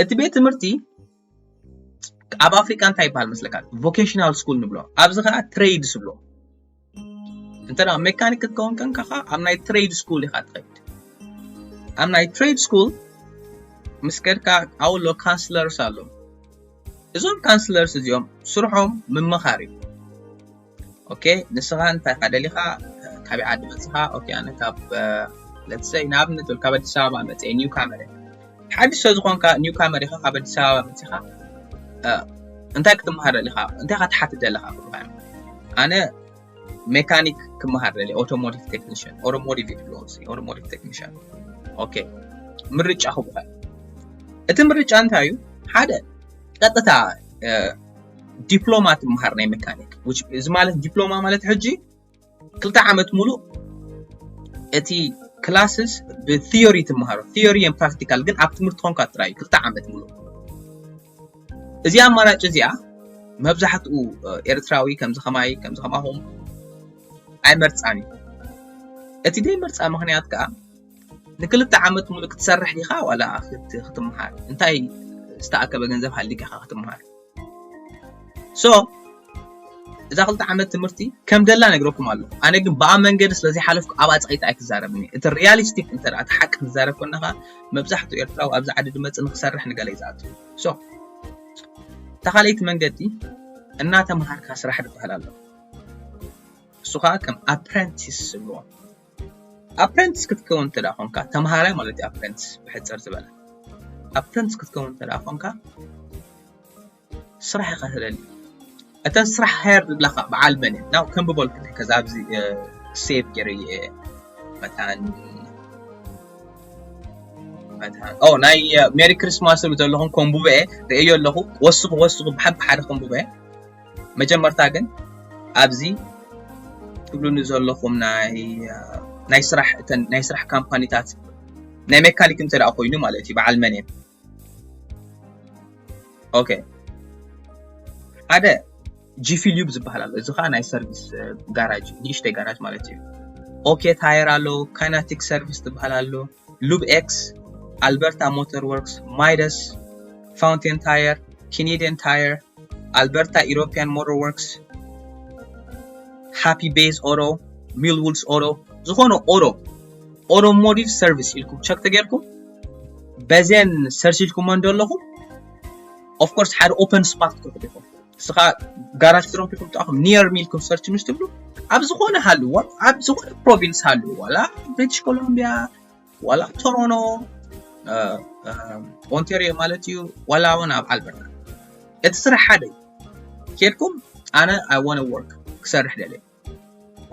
እቲ ቤት ትምህርቲ ኣብ ኣፍሪቃ እንታይ ይበሃል መስለካ? ቮኬሽናል ስኩል ንብሎ፣ ኣብዚ ከዓ ትሬድስ ንብሎ። እንተ ሜካኒክ ክትከውን ከንካ ከዓ ኣብ ናይ ትሬድ ስኩል ኢኻ ትኸይድ። ኣብ ናይ ትሬድ ስኩል ምስ ከድካ ኣብኡ ኣሎ ካንስለርስ ኣሎ። እዞም ካንስለርስ እዚኦም ስርሖም ምምኻር እዩ። ኦኬ፣ ንስኻ እንታይ ኢኻ ደሊኻ? ካበይ ዓዲ መፂኻ? ኦኬ፣ ኣነ ካብ let's say ንኣብነት ካብ ኣዲስ ኣበባ መፅየ፣ ኒው ካመር። ሓድሽ ሰው ዝኾንካ ኒው ካመር ኢኻ፣ ካብ ኣዲስ ኣበባ መፂኻ እንታይ ክትመሃር ደሊኻ? እንታይ ኢኻ ትሓትት ደለኻ? ኣነ ሜካኒክ ክመሃር ደልየ፣ ኣውቶሞቲቭ ቴክኒሽን፣ ኣውቶሞቲቭ ይብልዎ፣ ኣውቶሞቲቭ ቴክኒሽን። ኦኬ፣ ምርጫ ክቡኸ። እቲ ምርጫ እንታይ እዩ? ሓደ ቀጥታ ዲፕሎማ ትመሃር ናይ ሜካኒክ። እዚ ማለት ዲፕሎማ ማለት ሕጂ ክልተ ዓመት ሙሉእ እቲ ክላስስ ብቲዮሪ ትመሃሮ፣ ቲዮሪ ን ፕራክቲካል ግን ኣብ ትምህርቲ ኾንካ ጥራይ ክልተ ዓመት ሙሉእ። እዚ ኣማራጭ እዚኣ መብዛሕትኡ ኤርትራዊ ከምዚ ከማይ ከምዚ ከማኹም ኣይመርጻን እዩ። እቲ ዘይመርጻ ምኽንያት ከኣ ንክልተ ዓመት ሙሉእ ክትሰርሕ ዲኻ ዋላ ክትምሃር? እንታይ ዝተኣከበ ገንዘብ ሃሊካ ኢኻ ክትምሃር? ሶ እዛ ክልተ ዓመት ትምህርቲ ከም ደላ ነግረኩም ኣለኹ። ኣነ ግን ብኣ መንገዲ ስለ ዘይሓለፍኩ ኣብኣ ጸቂጣ ኣይክዛረብን እየ። እቲ ሪያሊስቲክ እንተ እቲ ሓቂ ክዛረብ ኮነኻ መብዛሕትኡ ኤርትራዊ ኣብዚ ዓዲ ድመጽእ ንክሰርሕ ንገለ ይዝኣቱ። ሶ እታ ካልኣይቲ መንገዲ እናተምሃርካ ስራሕ ዝበሃል ኣሎ። እሱ ከዓ ከም ኣፕረንቲስ ዝብልዎ። ኣፕረንቲስ ክትከውን እንተ ደኣ ኾንካ፣ ተምሃራይ ማለት እዩ። ኣፕረንቲስ ብሕጽር ዝበለ ኣፕረንቲስ ክትከውን እንተ ደኣ ኾንካ ስራሕ ኢኻ ትደሊ። እተን ስራሕ ሃየር ዝብላኻ በዓል መን እየን? ናው ከም ብበልኩ ከዛ ኣብዚ ሴቭ ገይረ እየ መታን መታን ኦ ናይ ሜሪ ክሪስማስ ዝብሉ ዘለኹም ከንብበ እየ ርእዮ ኣለኹ። ወስኹ ወስኹ ብሓደ ብሓደ ከንብበ እየ። መጀመርታ ግን ኣብዚ ትብሉኒ ዘለኹም ናይ ናይ ስራሕ እተን ናይ ስራሕ ካምፓኒታት ናይ ሜካኒክ እንተ ደኣ ኮይኑ ማለት እዩ በዓል መን እየን? ኦኬ ሓደ ጂፊ ሊዩብ ዝበሃል ኣሎ። እዚ ከዓ ናይ ሰርቪስ ጋራጅ ንእሽተይ ጋራጅ ማለት እዩ። ኦኬ ታየር ኣሎ፣ ካይናቲክ ሰርቪስ ዝበሃል ኣሎ፣ ሉብ ኤክስ፣ ኣልበርታ ሞተር ወርክስ፣ ማይደስ፣ ፋውንቴን ታየር፣ ኪኔዲየን ታየር፣ ኣልበርታ ኢሮፒያን ሞተር ወርክስ፣ ሃፒ ቤዝ ኦሮ፣ ሚልውልስ ኦሮ፣ ዝኾነ ኦሮ ኦሮሞቲቭ ሰርቪስ ኢልኩም ቸክ ተገይርኩም በዘን ሰርች ኢልኩሞ እንደለኹም ኦፍኮርስ ሓደ ኦፐን ስፓት ክትረኽቡ ኢኹም። ንስኻ ጋራጅ ክትረኽቡ ኢኹም ጥኣኹም ኒየር ሚ ኢልኩም ሰርች ምስ ትብሉ ኣብ ዝኾነ ሃልዎ ኣብ ዝኾነ ፕሮቪንስ ሃልዎ ዋላ ብሪቲሽ ኮሎምቢያ ዋላ ቶሮኖ ኦንቴሪዮ ማለት እዩ ዋላ እውን ኣብ ኣልበርታ እቲ ስራሕ ሓደ እዩ። ኬድኩም ኣነ I wanna work ክሰርሕ ደለ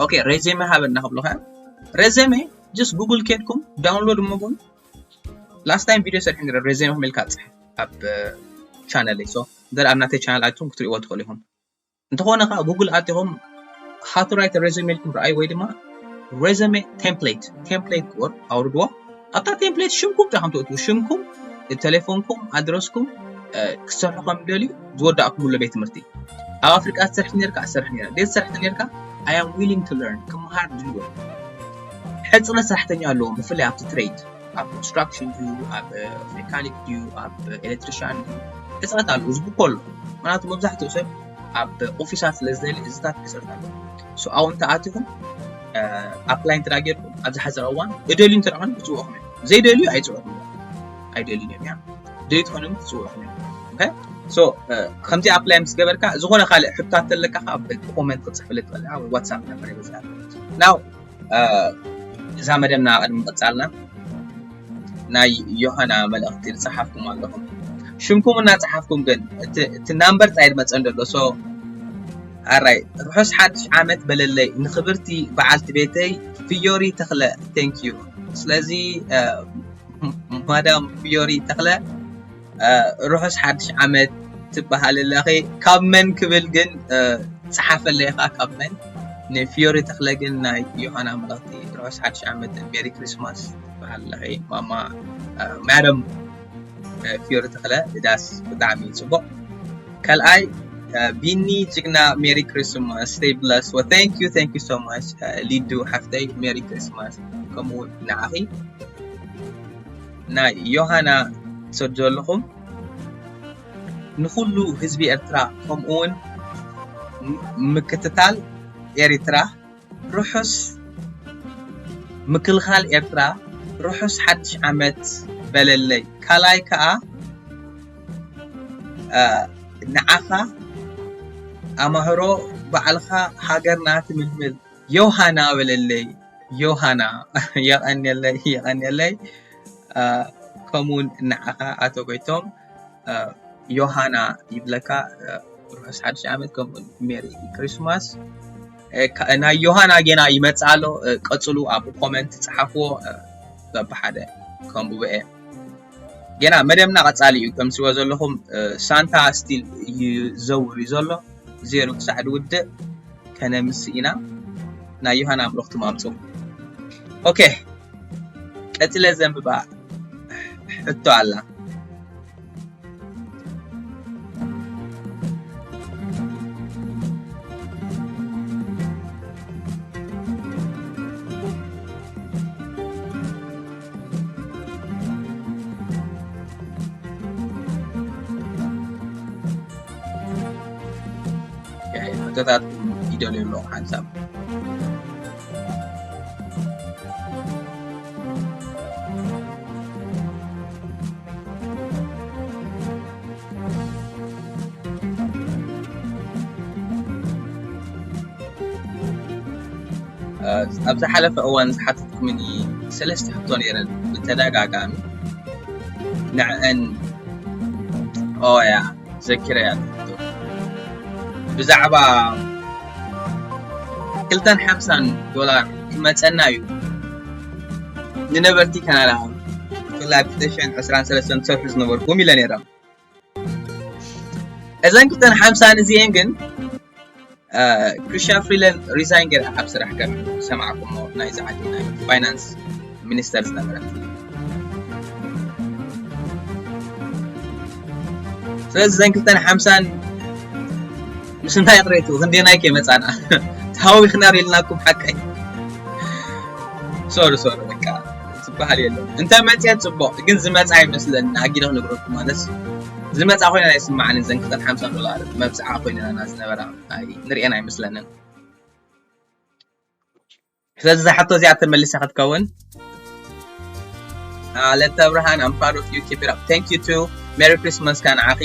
ኦኬ ሬዜሜ ሃበና ክብሉኻ ሬዜሜ just ጉግል ኬድኩም ዳውንሎድ እሞ ግን ላስት ታይም ቪድዮ ሰርሒ ነረ ሬዜሜ ክመልካ ፅሕ ኣብ ቻነል so እንተ ኣብ ናተይ ቻነል ኣቱም ክትሪእዎ ትኽእሉ ኢኹም። እንተኾነ ከዓ ጉግል ኣቲኹም how to write resume ኢልኩም ረኣይ ወይ ድማ ሬዝሜ ቴምፕሌት ቴምፕሌት ወርድ ኣውርድዎ። ኣብታ ቴምፕሌት ሽምኩም ጥራኹም ትእትዉ ሽምኩም፣ ቴሌፎንኩም፣ ኣድረስኩም፣ ክሰርሑ ከም ደልዩ ዝወዳእኩምሉ ቤት ትምህርቲ። ኣብ ኣፍሪቃ ትሰርሕ ነርካ ኣሰርሕ ነራ ደት ትሰርሕ ነርካ I am willing to learn ክመሃር ድልዎ። ሕፅረት ሰራሕተኛ ኣለዎም ብፍላይ ኣብቲ ትሬድ ኣብ ኮንስትራክሽን ድዩ ኣብ ሜካኒክ ድዩ ኣብ ኤሌክትሪሻን ድዩ ሕፅረት ኣሎ ዝብኮ ኣሎ። ምክንያቱ መብዛሕትኡ ሰብ ኣብ ኦፊሳት ስለ ዝደሊ እዚታት ሕፅረት ኣሎ። ኣብኡ እንተኣቲኹም ኣፕላይ እንተ ጌርኩም ኣብዚ ሓፂር እዋን እደልዩ እንተ ኾነ ክፅውዕኹም እዮም ዘይደልዩ ኣይፅውዕኹም ኣይደልዩ እዮም ያ ደልዩ ትኾነ ክፅውዕኹም እዮም። ከምዚ ኣፕላይ ምስ ገበርካ ዝኾነ ካልእ ሕታት ተለካ ኮመንት ክፅሕፍልት ዋትሳፕ ነበር ይበዝሕ ናው እዛ መደብና ቅድሚ ምቕጻልና ናይ ዮሃና መልእኽቲ ዝጸሓፍኩም ኣለኹም። ሽምኩም እናጸሓፍኩም ግን እቲ ናምበር ጻይ ድመጸን ዘሎ so ኣራይ ርሑስ ሓድሽ ዓመት በለለይ ንኽብርቲ በዓልቲ ቤተይ ፍዮሪ ተኽለ thank you። ስለዚ ማዳም ፍዮሪ ተኽለ ርሑስ ሓድሽ ዓመት ትበሃል ኣለኺ ካብ መን ክብል ግን ጸሓፈለይ ኢኻ ካብ መን ንፊዮሪ ተኽለ ግን ናይ ዮሃና መልእኽቲ ርሑስ ሓድሽ ዓመት ሜሪ ክሪስማስ ትበሃል ኣለኺ ማማ ማዳም ፊዮሪ ተኽለ ዳስ ብጣዕሚ ጽቡቕ ካልኣይ ቢኒ ጅግና፣ ሜሪ ክሪስማስ፣ stay blessed። Well, thank you, thank you so much። ሊዱ ሓፍተይ፣ ሜሪ ክሪስማስ። ከምኡ እውን ንዓኺ። ናይ ዮሃና ትሰዱ ዘለኹም፣ ንኹሉ ህዝቢ ኤርትራ፣ ከምኡ እውን ምክትታል ኤሪትራ፣ ርሑስ ምክልኻል ኤርትራ፣ ርሑስ ሓድሽ ዓመት በለለይ። ካልኣይ ከኣ፣ እ፣ ንዓኻ ኣማህሮ፣ ባዕልኻ ሃገርና ትምልምል። ዮሃና በለለይ፣ ዮሃና። የቐንየለይ፣ የቐንየለይ። እ፣ ከምኡውን ንዓኻ ኣቶ ጎይቶም፣ እ፣ ዮሃና ይብለካ። እ፣ ርሑስ ሓድሽ ዓመት፣ ከምኡ ሜሪ ክሪስማስ። እ፣ ካ-፣ ናይ ዮሃና ጌና ይመጽእ ኣሎ። እ፣ ቀጽሉ፣ ኣብ ኮመንት ጸሓፍዎ። እ፣ በብሓደ ከንብቦ እየ። ጌና መደብና ቀጻሊ እዩ። ከም ትሪእዎ ዘለኹም፣ እ፣ ሳንታ ስቲል ይዘውር እዩ ዘሎ። ዜሮ ክሳዕ ዝውድእ ከነምስ ኢና። ናይ ዮሃና ኣምልኽቲ ማምጹ። ኦኬ፣ ቀጺለ ዘንብባ ሕቶ ኣላ። ሕቶታትኩም ይደልዩ ኣለኹ ሓንሳብ። ኣብ ዝሓለፈ እዋን ዝሓተትኩምኒ ሰለስተ ሕቶ ነይረን ብተደጋጋሚ። ንዕአን፣ ኦ ያ፣ ዘኪረያ። ብዛዕባ ክልተን ሓምሳን ዶላር ክመጸና እዩ ንነበርቲ ካናዳ፣ ብፍላይ ክልተ ሽሕን ዕስራን ሰለስተን ዝሰርሑ ዝነበርኩም ኢለ ነይረ። እዘን ክልተን ሓምሳን እዚኤን ግን፣ እ፣ ክሪስቲያን ፍሪላንድ ሪዛይን ገይራ ካብ ስራሕ ከም ሰማዕኩሞ፣ ናይዚ ዓዲ ናይ ፋይናንስ ሚኒስተር ዝነበረት። ስለዚ እዘን ክልተን ሓምሳን ምስ እንታይ ቅሬቱ ክንደናይ ከይመጻና ተሃዊኽና ኢልናኩም ሓቀይ። ሶሪ፣ ሶሪ፣ በቃ ዝበሃል የለን። እንተ መጽየት ጽቡቕ፣ ግን ዝመጽኣ ኣይመስለንን። ኣጊደ ክነግረኩም ማለት ዝመጽኣ ኮይና ኣይስምዓንን። እዘን ክልተን ሓምሳን ዶላር መብጽዓ ኮይነና ዝነበራ ኣይ-፣ ንርእየን ኣይመስለንን። ስለዚ እዛ ሕቶ እዚኣ ተመሊሳ ክትከውን፣ ኣለተ ብርሃን፣ I'm proud of you, keep it up. Thank you too. Merry Christmas ከኣ ንዓኺ።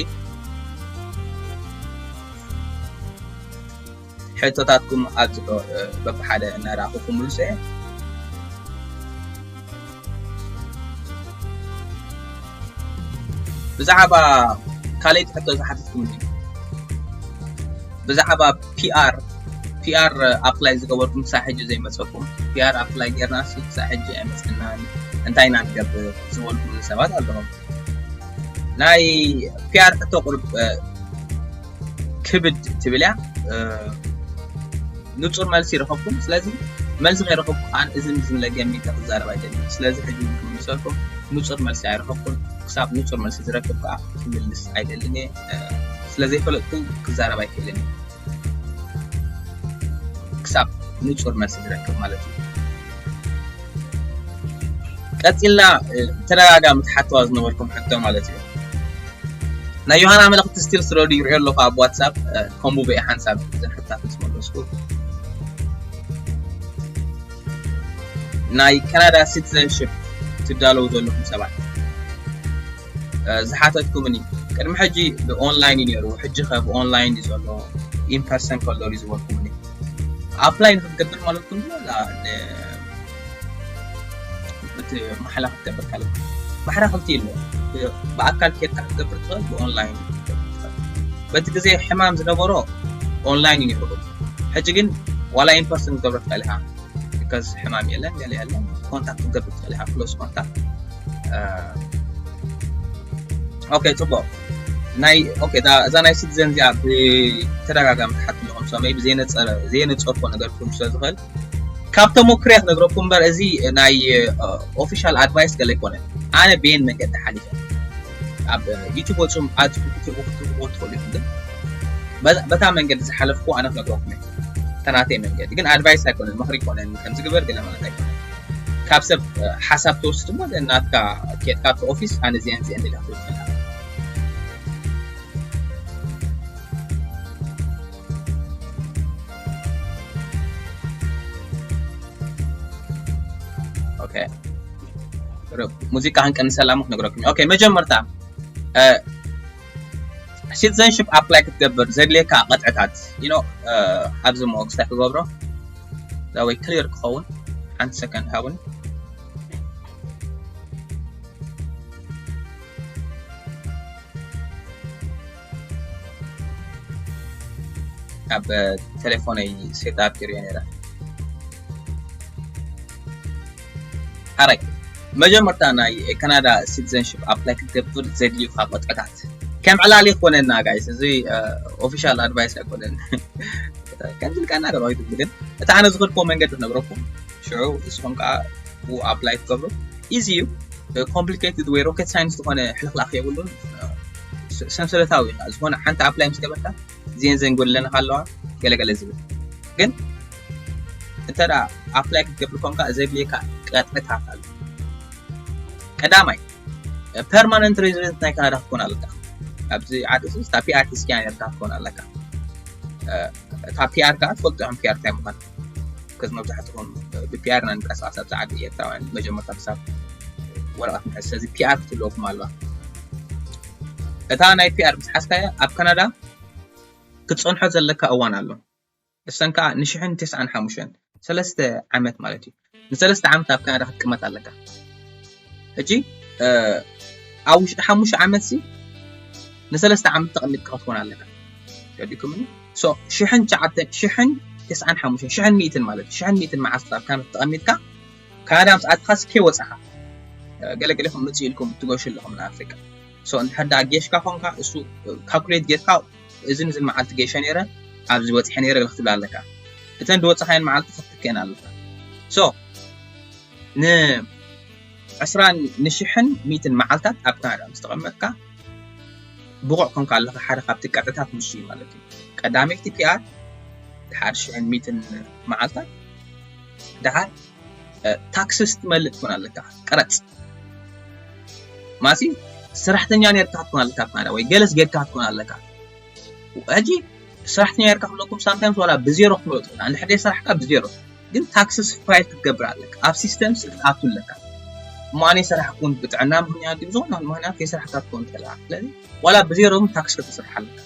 ሕቶታትኩም ኣብጽሑ፣ እ፣ በብሓደ እናረኣኹ ክምልሶ እየ። ብዛዕባ ካልኣይቲ ሕቶ ዝሓተትኩምኒ፣ ብዛዕባ ፒኣር፣ ፒኣር ኣፕላይ ዝገበርኩም ክሳብ ሕጂ ዘይመጸኩም፣ ፒኣር ኣፕላይ ጌርናሲ ክሳብ ሕጂ ኣይመጸናን፣ እንታይ ኢና ንገብር ዝበልኩምኒ ሰባት ኣለኹም። ናይ ፒኣር ሕቶ ቁሩብ፣ እ፣ ክብድ ትብል እያ። እ፣ ንጹር መልሲ ይረኸብኩም። ስለዚ መልሲ ከይረኸብኩ ከኣ እዝን እዝን ለገሚተ ክዛረብ ኣይደልን። ስለዚ ሕጂ ክምልሰልኩም ንጹር መልሲ ኣይረኸብኩን። ክሳብ ንጹር መልሲ ዝረክብ ከኣ ክምልስ ኣይደልን እየ። እ፣ ስለ ዘይፈለጥኩ ክዛረብ ኣይክእልን እየ። ክሳብ ንጹር መልሲ ዝረክብ ማለት እዩ። ቀጺልና፣ እ፣ ተደጋጋሚ ትሓትዋ ዝነበርኩም ሕቶ ማለት እዩ። ናይ ዮሃና መልእኽቲ ስቲል ስረዱ ይርእዮ ኣለኹ ኣብ ዋትሳፕ፣ እ፣ ከምኡ በይ ሓንሳብ እዘን ሕቶታት ምስ መለስኩ። ናይ ካናዳ ሲቲዘንሽፕ ትዳለዉ ዘለኹም ሰባት፣ እ፣ ዝሓተትኩምኒ፣ ቅድሚ ሕጂ ብኦንላይን እዩ ነይሩ፣ ሕጂ ኸ ብኦንላይን እዩ ዘሎ፣ ኢን ፐርሰን ከሎ ድዩ ዝበልኩምኒ። ኣፕላይ ንክትገብር ማለትኩም ድዩ? ወላ ን-፣ እቲ ማሕላ ክትገብር ከለኻ? ማሕላ ክልቲኡ ኣሎ። ብ-፣ ብኣካል ኬድካ ክትገብር ትኽእል፣ ብኦንላይን ክትገብር ትኽእል። በቲ ግዜ ሕማም ዝነበሮ ኦንላይን እዩ ነይሩ። ሕጂ ግን ዋላ ኢን ፐርሰን ክትገብሮ ትኽእል ኢኻ። ቢካዝ ሕማም የለን፣ ገለ የለን። ኮንታክት ክትገብር ትኽእል ኢኻ፣ ክሎዝ ኮንታክት። እ፣ ኦኬ፣ ጽቡቕ። ናይ፣ ኦኬ፣ እዛ፣ እዛ ናይ ሲቲዘን እዚኣ ብተደጋጋሚ ትሓቱ ኣለኹም፣ ሰመይ ብዘይነጸረ-፣ ዘየነጸርኮ ነገር ክህሉ ስለ ዝኽእል፣ ካብ ተሞክርያ ክነግረኩም እምበር፣ እዚ ናይ፣ እ፣ ኦፊሻል ኣድቫይስ ገለ ኣይኮነን። ኣነ በየን መገዲ ሓሊፈ። ኣብ ዩቱብ ወጽኹም ኣትኩ ክትህቡ ክትህቡ ትኽእሉ ኢኹም፣ ግን በዛ- በታ መንገዲ ዝሓለፍኩ ኣነ ክነግረኩም እየ። ተናተይ መንገዲ ግን ኣድቫይስ ኣይኮነን፣ ምኽሪ ኣይኮነን፣ ከምዚ ግበር ገለ ማለት ኣይኮነን። ካብ ሰብ እ፣ ሓሳብ ትወስድ እሞ ናትካ ኬድካ ኣብቲ ኦፊስ ኣነ እዚአን እዚአን ኢለ ክትብል ትኽእል። ኦኬ፣ ሙዚቃ ክንቀንሰላ ሞ ክነግረኩም። ኦኬ፣ መጀመርታ ሲቲዘንሽፕ ኣፕላይ ክትገብር ዘድልየካ ቅጥዕታት ኢኖ ኣብዚ ሞ ክስታይ ክገብሮ ወይ ክሊር ክኸውን ሓንቲ ሰከንድ ሃቡን። ኣብ ቴሌፎነይ ሴት ኣፕ ገይረ ነይረ። ሓራይ መጀመርታ ናይ ካናዳ ሲቲዘንሽፕ ኣፕላይ ክትገብር ዘድልዩካ ቅጥዕታት ከም ዕላል ይኮነና ጋይስ። እዚ ኦፊሻል ኣድቫይስ ኣይኮነን። ከምዚ ኢልካ እናገርኩ ኣይትብሉ፣ ግን እቲ ኣነ ዝኸድክዎ መንገዲ ክነግረኩም። ሽዑ ንስኹም ከዓ ብኡ ኣፕላይ ትገብሩ። ኢዚ እዩ። ኮምፕሊኬትድ ወይ ሮኬት ሳይንስ ዝኾነ ሕልኽላኽ የብሉን። ስ- ሰንሰለታዊ እዩ። ዝኾነ ሓንቲ ኣፕላይ ምስ ገበርካ እዚአን ዘን ጎድለናኻ ኣለዋ ገለገለ ዝብል። ግን እንተ ደኣ ኣፕላይ ክትገብር ኮንካ ዘድልየካ ቅጥዕታት ኣሎ። ቀዳማይ ፐርማነንት ሬዚደንት ናይ ካናዳ ክትኮን ኣለካ። ኣብዚ ዓዲ እዚ ስታ ፒኣር ሒዝካ ኔርካ ክትኮን ኣለካ። እታ ፒኣር ከዓ ትፈልጡ ኢኹም ፒኣር እንታይ ምዃን። ከዚ መብዛሕትኹም ብፒኣር ኢና ንንቀሳቐስ ኣብዚ ዓዲ ኤርትራውያን መጀመርታ ክሳብ ወረቐት ንሕዝ። ስለዚ ፒኣር ክትህልወኩም ኣለዋ። እታ ናይ ፒኣር ምስ ሓዝካያ ኣብ ካናዳ ክትጸንሖ ዘለካ እዋን ኣሎ። እሰን ከዓ ንሽሕን ተስዓን ሓሙሽተን ሰለስተ ዓመት ማለት እዩ። ንሰለስተ ዓመት ኣብ ካናዳ ክትቅመጥ ኣለካ። ሕጂ ኣብ ውሽጢ ሓሙሽተ ዓመት ሲ ንሰለስተ ዓመት ተቐሚጥካ ክትኮን ኣለካ። ገዲኩምኒ ሶ ሽሕን ትሽዓተ ሽሕን ተስዓን ሓሙሽተን ሽሕን ሚእትን ማለት እዩ። ሽሕን ሚእትን መዓልቲ ኣብ ካናዳ ተቐሚጥካ ካናዳ ምስ ኣትኻ ስኬ ወጻኻ ገለገለኹም ምጽእ ኢልኩም ትገሹ ኣለኹም ንኣፍሪቃ። ሶ እንድሕር ደኣ ጌሽካ ኮንካ እሱ ካልኩሌት ጌርካ እዝን እዝን መዓልቲ ጌሸ ነይረ ኣብዚ በጺሐ ነይረ ክትብል ኣለካ። እተን ዝወጻኻየን መዓልቲ ክትትክአን ኣለካ። ሶ ን ዕስራን ንሽሕን ሚእትን መዓልታት ኣብ ካናዳ ምስ ተቐመጥካ ብቑዕ ኮንካ ኣለኻ። ሓደ ካብቲ ቅጥዕታት ንሱ እዩ ማለት እዩ። ቀዳመይቲ ፒኣር ድሓር ሽሕን ሚእትን መዓልታት ድሓር ታክስስ ትመልእ ትኮን ኣለካ። ቀረፅ ማሲ ሰራሕተኛ ነርካ ትኮን ኣለካ ካናዳ ወይ ገለስ ጌርካ ትኮን ኣለካ። ሕጂ ሰራሕተኛ ነርካ ክብለኩም ሳምታይምስ ዋላ ብዜሮ ክትመልኦ ትኽእል። ንሕደ ሰራሕካ ብዜሮ ግን ታክስስ ፋይል ክትገብር ኣለካ። ኣብ ሲስተም ክትኣቱ ኣለካ። እሞ ኣነ ሰራሕ ኩን ብጥዕና ምክንያት ድዩ ዝኾነ ምክንያት ከይሰራሕካ ትኮን ትኽእል። ስለዚ ዋላ ብዜሮ ግን ታክስ ከተስርሕ ኣለካ።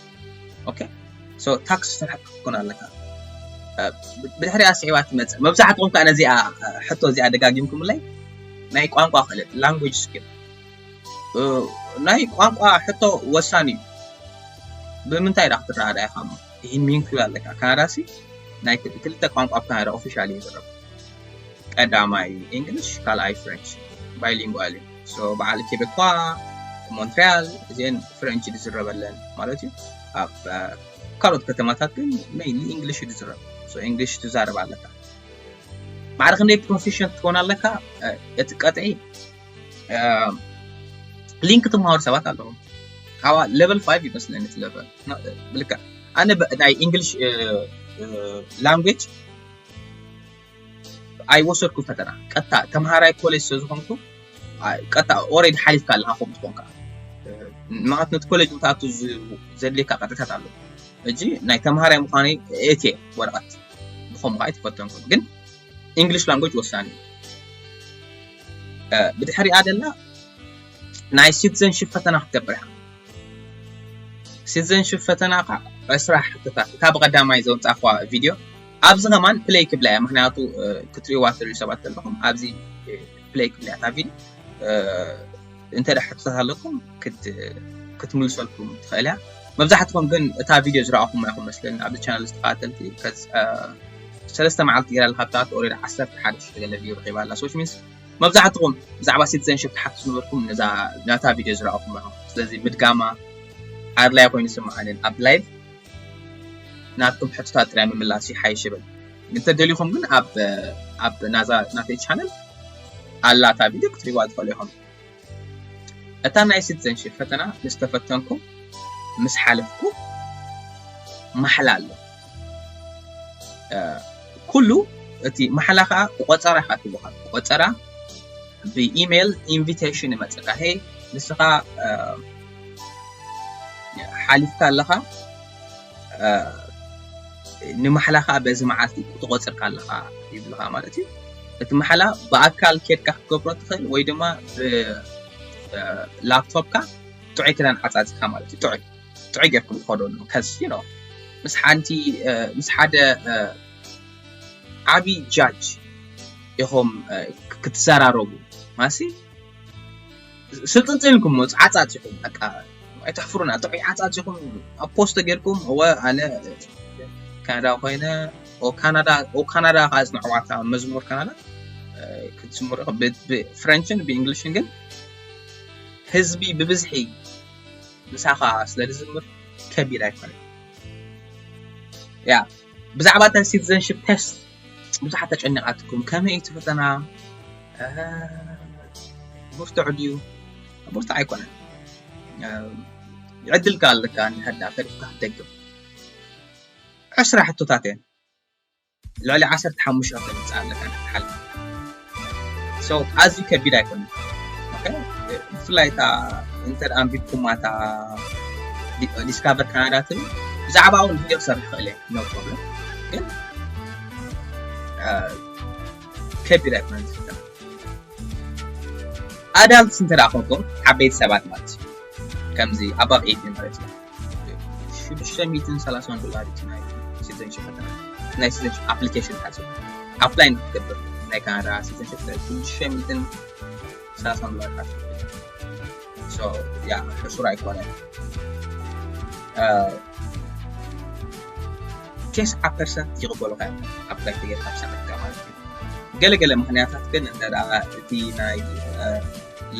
ኦኬ ሶ ታክስ ስራሕ ክትኮን ኣለካ። ብድሕሪኣ ስዒባ ትመፅእ። መብዛሕትኹም ከዓ ነዚኣ ሕቶ እዚኣ ደጋጊምኩምለይ ናይ ቋንቋ ክእለት ላንጉጅ ስኪል ናይ ቋንቋ ሕቶ ወሳኒ እዩ። ብምንታይ ዳ ክትረዳዳ ኢኻ እሞ ይህን ሚንክል ኣለካ። ካናዳ ሲ ናይ ክልተ ቋንቋ ኣብ ካናዳ ኦፊሻል እዩ ዝረብ። ቀዳማይ ኢንግሊሽ ካልኣይ ፍሬንች ባይሊንጓል እዩ። ሶ በዓል ኬቤኳ ሞንትሪያል እዚአን ፍሬንች ዝዝረበለን ማለት እዩ። ኣብ ካልኦት ከተማታት ግን ሜይንሊ ኢንግሊሽ እዩ ዝዝረብ። ሶ ኢንግሊሽ ትዛረብ ኣለካ። ማዕረ ክንደይ ፕሮፊሽንት ትኾን ኣለካ? እቲ ቀጥዒ ሊንክ ትመሃሩ ሰባት ኣለኹም። ካብ ሌቨል ፋይቭ ይመስለኒ እቲ ሌቨል ብልካ ኣነ ናይ ኢንግሊሽ ላንጉጅ ኣይወሰድኩ ፈተና ቀጥታ ተምሃራይ ኮሌጅ ስለ ዝኾንኩ ቀጥታ ኦሬዲ ሓሊፍካ ኣለካ ከምኡ ዝኾንካ ምክንያቱ ነቲ ኮሌጅ ምትኣቱ ዘድልየካ ቀጥታት ኣሎ። እጂ ናይ ተምሃራይ ምዃነይ እቲ ወረቐት ብኸምኡ ከዓ ኣይተፈተንኩን ግን ኢንግሊሽ ላንጎጅ ወሳኒ እዩ። ብድሕሪኣ ደላ ናይ ሲቲዘንሽፕ ፈተና ክትገብር ኢኻ። ሲቲዘንሽፕ ፈተና ከዓ ዕስራ ሕቶታት እታ ብቐዳማይ ዘውፃእኳ ቪድዮ ኣብዚ ከማን ፕሌይ ክብላ እያ ምክንያቱ ክትሪእዋ ትሪኡ ሰባት ዘለኹም ኣብዚ ፕሌይ ክብላ እያ እታ ቪድዮ። እንተ ደኣ ሕቶታት ኣለኩም ክትምልሰልኩም ትኽእል እያ። መብዛሕትኹም ግን እታ ቪድዮ ዝረኣኹም ኢኹም መስለኒ ኣብዚ ቻነል ዝተኸታተልቲ ሰለስተ መዓልቲ ገይራ ኣለካ ብታት ኦሬዲ ዓሰርተ ሓደ ሽሕ ገለ ቪው ረኺባ ኣላ ሶች ሚንስ መብዛሕትኹም ብዛዕባ ሲቲዘንሽፕ ትሓቱ ዝነበርኩም ነዛ ናታ ቪድዮ ዝረኣኹም ኢኹም። ስለዚ ምድጋማ ኣድላይ ኮይኑ ይስምዓንን ኣብ ላይቭ ናትኩም ሕቶታት ጥራይ ምምላስ ይሓይሽ ይብል። እንተደሊኹም ግን ኣብ ኣብ ናዛ ናተይ ቻነል ኣላታ ቪድዮ ክትሪዋ ትኽእሉ ኢኹም። እታ ናይ ሲቲዘንሽፕ ፈተና ምስ ተፈተንኩ ምስ ሓለፍኩ ማሕላ ኣሎ። ኩሉ እቲ ማሕላ ከዓ ብቆፀራ ኢካ ትብሎ። ቆፀራ ብኢሜይል ኢንቪቴሽን ይመፀካ። ሄይ ንስኻ ሓሊፍካ ኣለኻ፣ ንማሕላ ከዓ በዚ መዓልቲ ትቆፅርካ ኣለኻ ይብልካ ማለት እዩ። እቲ ማሕላ ብኣካል ኬድካ ክትገብሮ ትኽእል ወይ ድማ ብላፕቶፕካ ጥዑይ ክዳን ዓፃፂካ ማለት እዩ። ጥዑይ ጥዑይ ጌርኩም ትኸደሉ ከስ ዩ ምስ ሓንቲ ምስ ሓደ ዓብዪ ጃጅ ኢኹም ክትዘራረቡ ማሲ ስልጥንፅን ኢልኩም መፁ ዓፃፂኹም በቃ ኣይተሕፍሩና ጥዑይ ዓፃፂኹም ኣብ ፖስት ጌርኩም እወ ኣነ ካናዳ ኮይነ ካናዳ ካናዳ ከዓ ዝንዕዋታ መዝሙር ካናዳ ክትዝምሩ ኢኹም ብፍሬንችን ብእንግሊሽን ግን ህዝቢ ብብዝሒ ምሳኻ ስለ ዝዝምር ከቢድ ኣይኮነን። ያ ብዛዕባ እታ ሲቲዘንሽፕ ቴስት ብዙሓት ተጨኒቓትኩም ከመይ እቲ ፈተና ብርቱዕ ድዩ? ብርቱዕ ኣይኮነን። ዕድልካ ኣለካ እንድሕር ዳ ፈሪሕካ ክትደግም ዕስራ ሕቶታት እየን። ልዕሊ ዓሰርተ ሓሙሽተ ከተምፅእ ኣለካ ክትሓልፍ so ኣዝዩ ከቢድ ኣይኮነን። ብፍላይ እታ እንተ ኣንቢብኩማ እታ ዲስካቨር ካናዳ ትብል ብዛዕባ እውን ቪድዮ ክሰርሕ ክእል እየ no problem ግን ከቢድ ኣይኮነን ዝፍተና ኣዳልትስ እንተ ደኣ ኮንኩም ዓበይቲ ሰባት ማለት እዩ ከምዚ ኣባብ ኤይቲን ማለት እዩ ሽዱሽተ ሚእትን ሰላሳን ዶላር እዩ ናይ ሲቲዘንሽፕ ፈተና ናይ ሲቲዘንሽፕ ኣፕሊኬሽን ሓፂ ኣፕላይ ንክትገብር ናይ ካናዳ ሲቲዘንሽፕ ሽዱሽተ ሚእትን ሰላሳን ዶላር ሓፂ ያ ሕሱር ኣይኮነ ቴስዓ ፐርሰንት ይቕበሉካ እዮም ኣፕላይ ተጌርካ ብሰዓትካ ማለት እዩ ገለገለ ምክንያታት ግን እንተ እቲ ናይ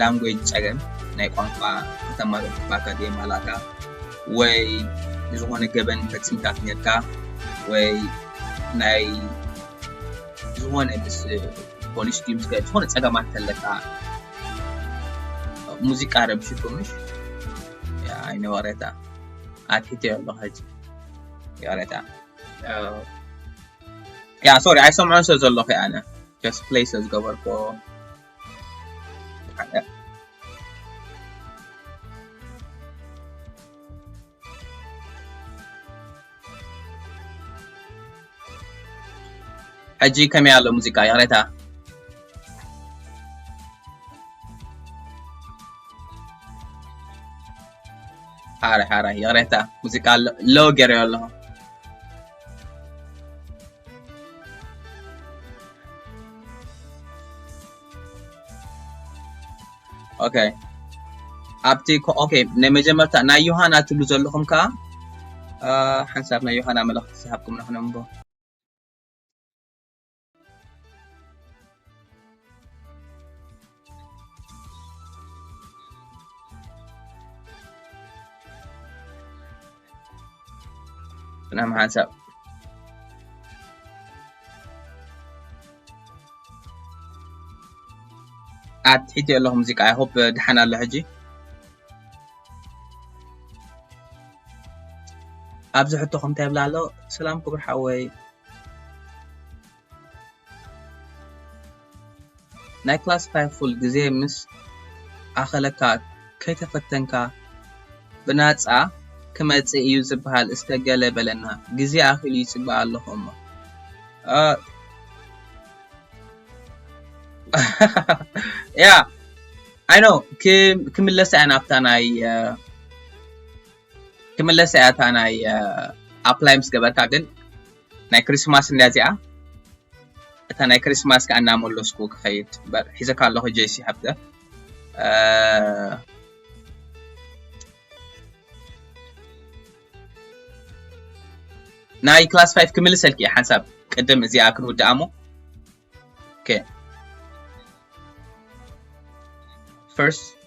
ላንጉጅ ፀገም ናይ ቋንቋ ከተማርር ባካ ድየማላካ ወይ ዝኾነ ገበን ፈፂምካ ክነካ ወይ ናይ ዝኾነ ምስ ፖሊስ ድዩ ምስ ዝኾነ ፀገማት ከለካ ሙዚቃ ረብሽኩምሽ ኣይነ ወሬታ ኣትሒተዮ ኣለኹ ሕጂ ይቕሬታ ያ ሶሪ ኣይሰምዖን ስለ ዘለኹ ኣነ just play ስለ ዝገበርኩ ሕጂ ከመይ ኣሎ ሙዚቃ ይቕሬታ ሓረ ሓረ ይቕሬታ ሙዚቃ ሎ ገይረዮ ኣለኹ okay ኣብቲ okay ናይ መጀመርታ ናይ ዮሃና ትብሉ ዘለኹም ከዓ ሓንሳብ ናይ ዮሃና መልእኽቲ ዝሃብኩም ንኽነንቦ ብናም ሓንሳብ ኣትሒት ኣለኹ ሙዚቃ I hope ድሓን ኣሎ ሕጂ ኣብዚ ሕቶ ከምታይ ይብላ ኣሎ ሰላም ክቡር ሓወይ ናይ class five full ግዜ ምስ ኣኸለካ ከይተፈተንካ ብናፃ ክመፅእ እዩ ዝበሃል እስከ ገለ በለና ግዜ ኣኺሉ ይፅበ ኣለኹ እሞ ያ I know ክምለስ እያ ናብታ ናይ ክምለስ እያ እታ ናይ apply ምስ ገበርካ ግን ናይ Christmas እንድያ እዚኣ እታ ናይ Christmas ከዓ እናመለስኩ ክኸይድ እምበር ሒዘካ ኣለኹ ጄሲ ሃብተ ናይ class five ክምልሰልኪ እየ ሓንሳብ ቅድም እዚኣ ክንውድኣ እሞ okay first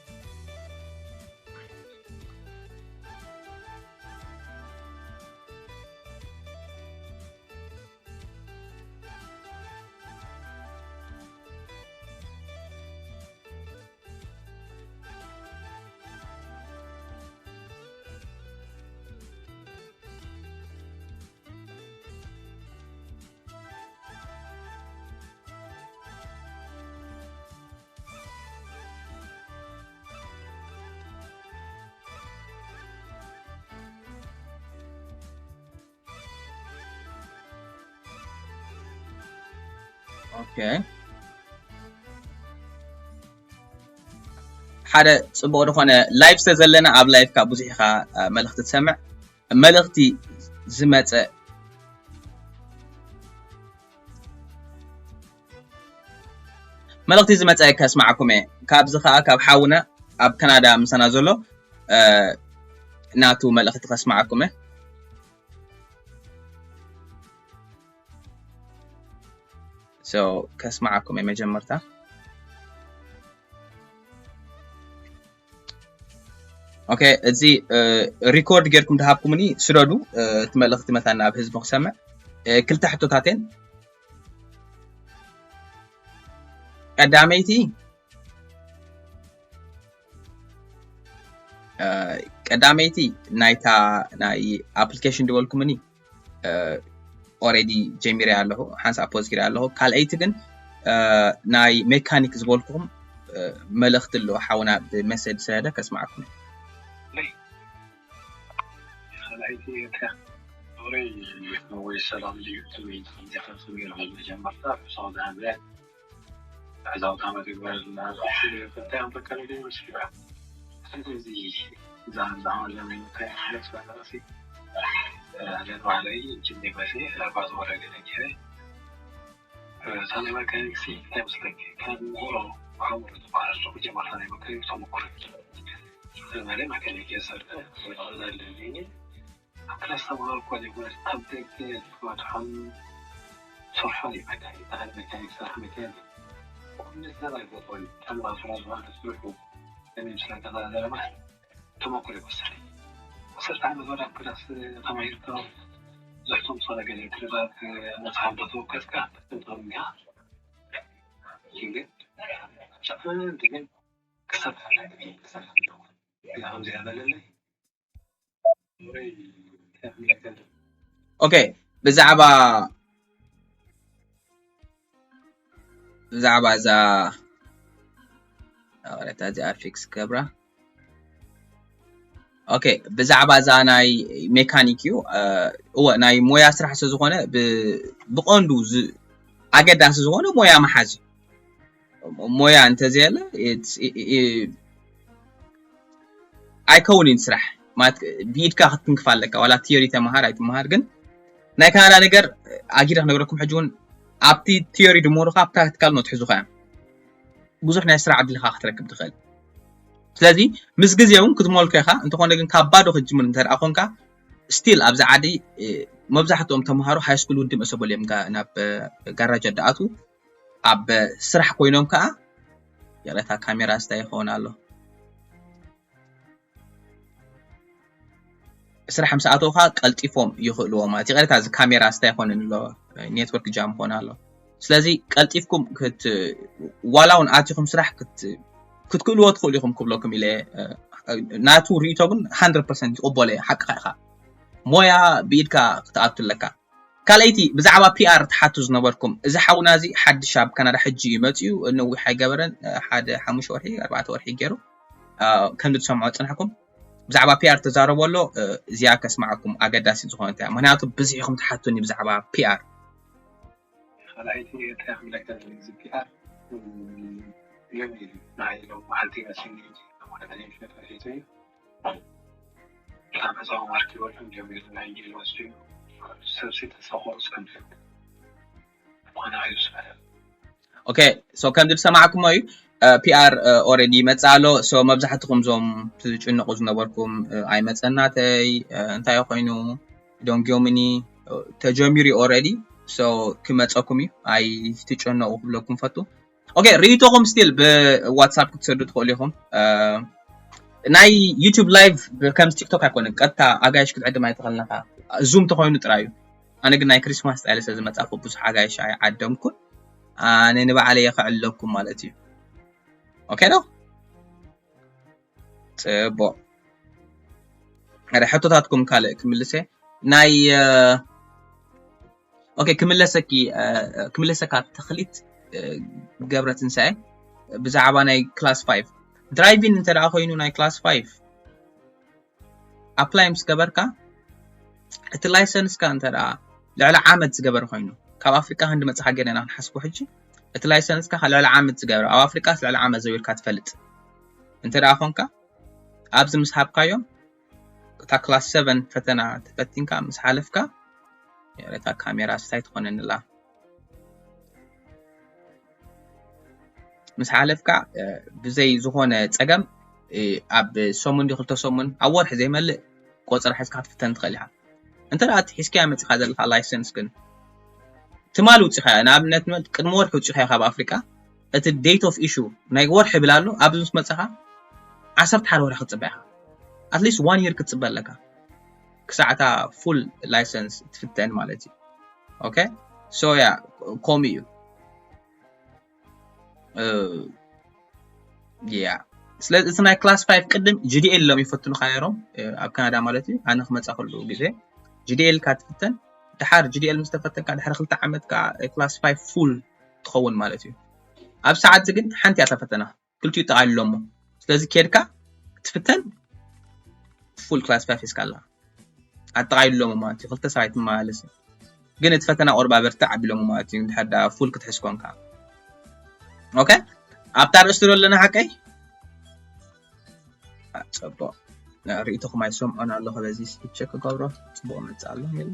ኦኬ ሓደ ጽቡቕ ዝኾነ ላይቭ ስለ ዘለና ኣብ ላይቭካ ብዙሕ ኢኻ መልእኽቲ ትሰምዕ። መልእኽቲ ዝመጸ መልእኽቲ ዝመጸ ከስማዕኩም እየ። ካብዚ ከኣ ካብ ሓውና ኣብ ካናዳ ምሳና ዘሎ ናቱ መልእኽቲ ከስማዕኩም እየ። So ከስማዕኩም እየ መጀመርታ። ኦኬ እዚ ሪኮርድ ጌርኩም ተሃብኩምኒ ስደዱ። እቲ መልእኽቲ መታና ኣብ ህዝቢ ክሰምዕ። ክልተ ሕቶታትን ቀዳመይቲ ቀዳመይቲ ናይታ ናይ ኣፕሊኬሽን ድበልኩምኒ ኦሬዲ ጀሚረ ኣለኹ። ሓንሳ ፖዝ ጊረ ኣለኹ። ካልኣይቲ ግን ናይ ሜካኒክ ዝበልኩኹም መልእኽቲ ኣለዎ ሓውና ብመሰድ ስለደ ከስማዕኩም። ካልኣይቲ እንታይ ወይ ሰላም ልዩ ትምኒት ከምዚኻ ክብር መጀመርታ ብሳውዲ ዓረቢያ ኣሕዛውታ መተግበር እናዛሲ ክልተ ኣንፈከረ ይመስልካ። ስለዚ እዛ እዛ ለመኝ ከይነት በራሲ ለባህለይ እጅግ በሴ ባዝወረ ገለ ጌረ ሳሌማ ከነግሲ እንታይ መስለክ ካብ ምሁሮ ማሕሙር ዝበሃል ሱቅ ጀመርታ ናይ መከሪ ተሞክሮ ማለት መከነክ የሰርተ ዘለኒ ክላስ ተምሃሩ እኳ ዘይኮነስ ኣብ ደገ ዝመድሓኑ ሰርሖ ይበሃል። ይበሃል መካኒክ ስራሕ መካኒክ ኩሉ ሰብ ኣይፈትዎን። ከም ኣፍራ ዝበሃል ስርሑ ከመይ ምስ ተዛረበ ተመኩሮ ይወስድ። ዓሰርተ ዓመት ወደ ኣብ ክላስ ተማሂርካ ብዙሕ ተምሶ ነገር ትርዳት መጽሓፍ ተተወከስካ ትንተምኛ ግን ጨፈን ግን ክሰርሕ ክሰርሕ ከምዚኣ በለለይ ኦኬ ብዛዕባ ብዛዕባ እዛ ወረታ እዚኣ ፊክስ ክገብራ ኦኬ ብዛዕባ እዛ ናይ ሜካኒክ እዩ እወ ናይ ሞያ ስራሕ ስለ ዝኾነ ብቐንዱ ኣገዳሲ ዝኾነ ሞያ መሓዝ እዩ ሞያ እንተዘየለ ኣይከውን እዩ ስራሕ ማለት ብኢድካ ክትትንክፍ ኣለካ ዋላ ቲዮሪ ተመሃር ኣይትመሃር ግን ናይ ካናዳ ነገር ኣጊደ ክነግረኩም ሕጂ እውን ኣብቲ ቲዮሪ ድመሩካ ኣብ ፕራክቲካል ነው ትሕዙካ እዮም ብዙሕ ናይ ስራሕ ዕድል ኢኻ ክትረክብ ትኽእል ስለዚ ምስ ግዜ እውን ክትመልኮ ኢኻ እንተኾነ ግን ካብ ባዶ ክትጅምር እንተ ደኣ ኮንካ ስቲል ኣብዚ ዓዲ መብዛሕትኦም ተምሃሮ ሃይ ስኩል ውድም እሰበሉ እዮም ናብ ጋራጅ ኣደኣቱ ኣብ ስራሕ ኮይኖም ከዓ ይቕሬታ ካሜራ ስታይ ይኸውን ኣሎ ስራሕ ምስ ኣተውካ ቀልጢፎም ይኽእልዎ ማለት ይቕሬታ እዚ ካሜራ ስታይ ይኾንን ኣሎ ኔትወርክ ጃም ይኾን ኣሎ ስለዚ ቀልጢፍኩም ዋላ እውን ኣቲኹም ስራሕ ክትክእልዎ ትኽእሉ ኢኹም ክብለኩም ኢለ ናቱ ርእቶ ግን ሃንድረድ ፐርሰንት ይቕበሎ እየ ሓቅኻ ኢኻ ሞያ ብኢድካ ክትኣቱ ኣለካ ካልኣይቲ ብዛዕባ ፒኣር ትሓቱ ዝነበርኩም እዚ ሓውና እዚ ሓድሽ ኣብ ካናዳ ሕጂ እዩ መፅኡ ነዊሕ ኣይገበረን ሓደ ሓሙሽተ ወርሒ ኣርባዕተ ወርሒ ገይሩ ከምዚ ትሰምዖ ፅናሕኩም ብዛዕባ ፒኣር ተዛረቦ ኣሎ እዚኣ ከስማዓኩም ኣገዳሲ ዝኾነት እያ ምክንያቱ ብዙሕ ኢኹም ትሓቱኒ ብዛዕባ ፒኣር ካልኣይቲ እንታይ ክብለካ እዚ ፒኣር ዮም እዩ ናይ ሎም መዓልቲ መስኒ ማለት እዩ ሸፈሒቱ እዩ ካብ ዕፃ ማርኪ ወልፍን ጀሚሩ ናይ ዩኒቨርሲቲ ሰብሲ ተሰቆሩ ስከምሸት ምዃና እዩ ዝፈለል ኦኬ ሶ ከምዚ ዝሰማዕኩሞ እዩ ፒኣር ኦረዲ ይመፅእ ኣሎ ሶ መብዛሕትኹም ዞም ትጭንቑ ዝነበርኩም ኣይመፀናተይ እንታይ ኮይኑ ዶንጊዮምኒ ተጀሚሩ ኦረዲ ሶ ክመፀኩም እዩ ኣይትጨነቑ ክብለኩም ፈቱ ኦኬ ርእቶኹም ስቲል ብዋትሳፕ ክትሰዱ ትኽእሉ ኢኹም ናይ ዩቱብ ላይቭ ከምዚ ቲክቶክ ኣይኮነ ቀጥታ ኣጋይሽ ክትዕድም ኣይትኽእልንኻ ዙም ተኮይኑ ጥራይ እዩ ኣነ ግን ናይ ክሪስማስ ጣይለ ስለ ዝመፃኹ ብዙሕ ኣጋይሽ ኣይዓደምኩን ኣነ ንባዕለየ ከዕለኩም ማለት እዩ ኦኬ ዶ ፅቡቅ ሓደ ሕቶታትኩም ካልእ ክምልሰ ናይ ኦኬ ክምለሰኪ ክምለሰካ ተክሊት ገብረ ትንሳኤ ብዛዕባ ናይ ክላስ ፋይቭ ድራይቪን እንተ ደኣ ኮይኑ ናይ ክላስ ፋይቭ ኣፕላይ ምስ ገበርካ እቲ ላይሰንስካ እንተ ደኣ ልዕሊ ዓመት ዝገበር ኮይኑ ካብ ኣፍሪቃ ክንዲ መጻኻ ገይርና ኢና ክንሓስቦ። ሕጂ እቲ license ካ ልዕሊ ዓመት ዝገብረ፣ ኣብ ኣፍሪቃ ልዕሊ ዓመት ዘቢርካ ትፈልጥ እንተ ደኣ ኮንካ፣ ኣብዚ ምስ ሃብካዮም፣ እታ class seven ፈተና ተፈቲንካ ምስ ሓለፍካ፣ እታ ካሜራ ስታይ ትኾነንላ። ምስ ሓለፍካ፣ እ፣ ብዘይ ዝኾነ ጸገም፣ እ፣ ኣብ ሰሙን ድዩ ክልተ ሰሙን፣ ኣብ ወርሒ ዘይመልእ ቆጸራ ሒዝካ ክትፍተን ትኽእል ኢኻ። እንተ ደኣ እቲ ሒዝካዮ መጺኻ ዘለኻ license ግን፣ ትማሊ ውጺኻዮ፣ ንኣብነት ንበል፣ ቅድሚ ወርሒ ውጺኻዮ ካብ ኣፍሪቃ፣ እቲ date of issue ናይ ወርሒ ይብል ኣሎ፣ ኣብዚ ምስ መጻኻ ዓሰርተ ሓደ ወርሒ ክትጽበ ኢኻ። At least one year ክትጽበ ኣለካ። ክሳዕ እታ full license ትፍተን ማለት እዩ። ኦኬ? So፣ ያ፣ ከምኡ እዩ። እ፣ ያ። ስለዚ እቲ ናይ class five ቅድም G D L ኢሎም ይፈትኑኻ ነይሮም፣ እ፣ ኣብ ካናዳ ማለት እዩ። ኣነ ክመጻ ከለኹ ግዜ G D L ኢልካ ትፍተን። ድሓር G D L ምስ ተፈተንካ ድሕሪ ክልተ ዓመት ከኣ class five full ትኸውን ማለት እዩ። ኣብ ሰዓት እዚ ግን ሓንቲ እያ እታ ፈተና፣ ክልቲኡ ኣጠቓሊሎሞ። ስለዚ ኬድካ ክትፍተን full class five ሒዝካ ኣለኻ። ኣጠቓሊሎሞ ማለት እዩ። ክልተ ሰብኣይ ትመላለስ። ግን እቲ ፈተና ቁሩብ ኣበርትዕ ኣቢሎሞ ማለት እዩ። እንድሕር ደኣ full ክትሕዝ ኮንካ። ኦኬ? ኣብታ ኣርእስቲ ዶ ኣለና ሓቀይ? አ፣ ጽቡቕ። ርእይቶኹም ኣይሰምዖን ኣለኹ። በዚ check ክገብሮ ጽቡቕ መጽእ ኣሎ። የለ።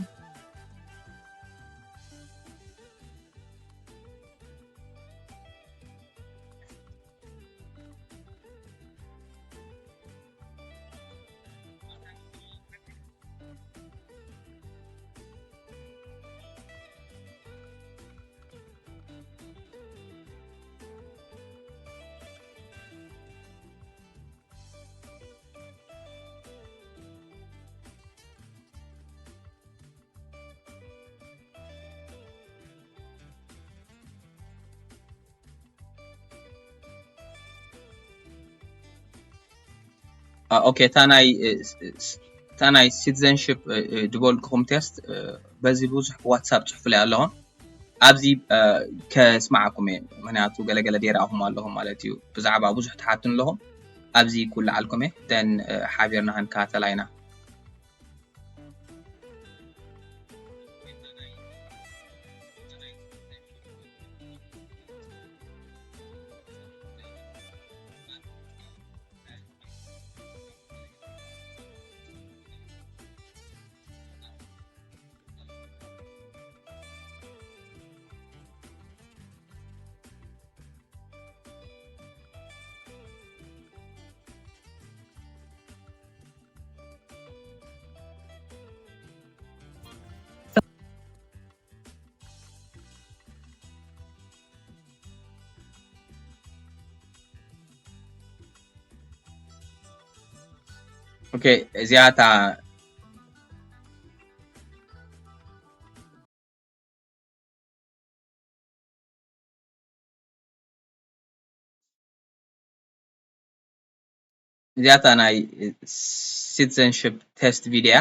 አ፣ ኦኬ፣ እታ ናይ፣ እ፣ ስ-፣ ስ-፣ እታ ናይ citizenship፣ እ፣ እ፣ ዝበልኩኹም test፣ እ፣ በዚ ብዙሕ ብዋትሳፕ ጽሑፉለይ ኣለኹም። ኣብዚ፣ እ፣ ከስምዓኩም እየ፣ ምኽንያቱ ገለገለ ደይራኹም ኣለኹም ማለት እዩ። ብዛዕባ ብዙሕ ትሓቱን ኣለኹም። ኣብዚ ክውልዓልኩም እየ፣ then፣ እ፣ ሓቢርና ክንከታተላ ኢና። ኦኬ፣ እዚኣ እታ እዚኣ እታ ናይ citizenship test video እያ።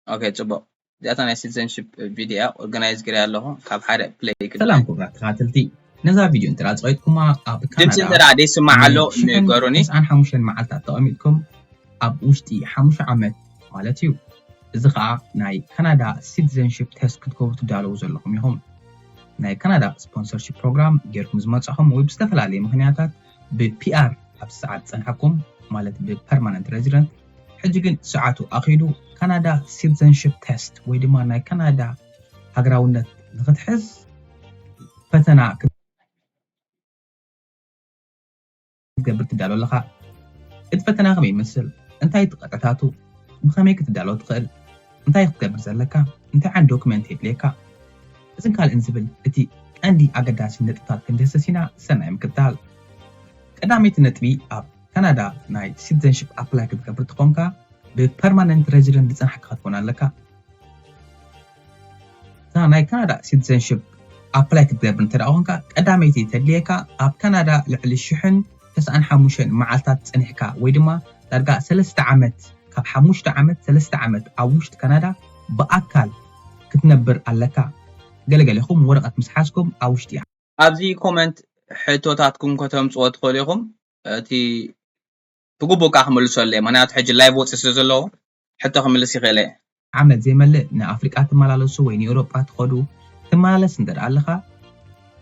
ኦኬ፣ ጽቡቕ። እዚኣታ ናይ citizenship video organize ገይረ ኣለኹ። ካብ ሓደ play ክብል። ሰላም ክቡራት ተኸታተልቲ፣ ነዛ ቪድዮ እንተ ደኣ ጸቒጥኩማ፣ ኣብ ድምጺ ካናዳ እንተ ደኣ ደይስማዕ ኣሎ ናይ ሽሕን ንገሩኒ። ተስዓን ሓሙሽተን መዓልታት ተቐሚጥኩም ኣብ ውሽጢ ሓሙሽተ ዓመት ማለት እዩ። እዚ ኸኣ ናይ ካናዳ citizenship test ክትገብሩ ትዳለዉ ዘለኹም ኢኹም። ናይ ካናዳ sponsorship program ጌርኩም ዝመጻኹም ወይ ብዝተፈላለየ ምኽንያታት ብ P R ኣብቲ ሰዓት ዝጸንሐኩም፣ ማለት ብ permanent resident፣ ሕጂ ግን ሰዓቱ ኣኺሉ ካናዳ citizenship test ወይ ድማ ናይ ካናዳ ሃገራውነት ንኽትሕዝ ፈተና ክትገብር ትዳሎ ኣለኻ። እቲ ፈተና ከመይ ይመስል? እንታይ እቲ ቅጥዕታቱ? ብኸመይ ክትዳሎ ትኽእል? እንታይ ክትገብር ዘለካ? እንታይ ዓይነት ዶክመንት የድልየካ? እዝን ካልእን ዝብል እቲ ቀንዲ ኣገዳሲ ነጥብታት ክንድህስስ ኢና። ሰናይ ምክትታል። ቀዳመይቲ ነጥቢ፣ ኣብ ካናዳ ናይ citizenship apply ክትገብር ተኾንካ፣ ብ permanent resident ዝጸናሕካ ክትኮን ኣለካ። እታ ናይ ካናዳ citizenship apply ክትገብር እንተ ደኣ ኮንካ፣ ቀዳመይቲ ተድልየካ ኣብ ካናዳ ልዕሊ ሽሕን ተስዓን ሓሙሽተን መዓልታት ጸኒሕካ ወይ ድማ ዳርጋ ሰለስተ ዓመት፣ ካብ ሓሙሽተ ዓመት ሰለስተ ዓመት ኣብ ውሽጢ ካናዳ ብኣካል ክትነብር ኣለካ። ገለገለኹም ወረቐት ምስ ሓዝኩም ኣብ ውሽጢ ኣብዚ ኮመንት ሕቶታትኩም ከተምጽዎ ትኽእሉ ኢኹም። እቲ ብግቡእ ከዓ ክምልሶ ኣለየ፣ ምክንያቱ ሕጂ ላይቭ ወፂ ስለ ዘለዎ ሕቶ ክምልስ ይኽእል እየ። ዓመት ዘይመልእ ንኣፍሪቃ ትመላለሱ ወይ ንኤውሮጳ ትኸዱ፣ ትመላለስ እንተ ደኣ ኣለኻ፣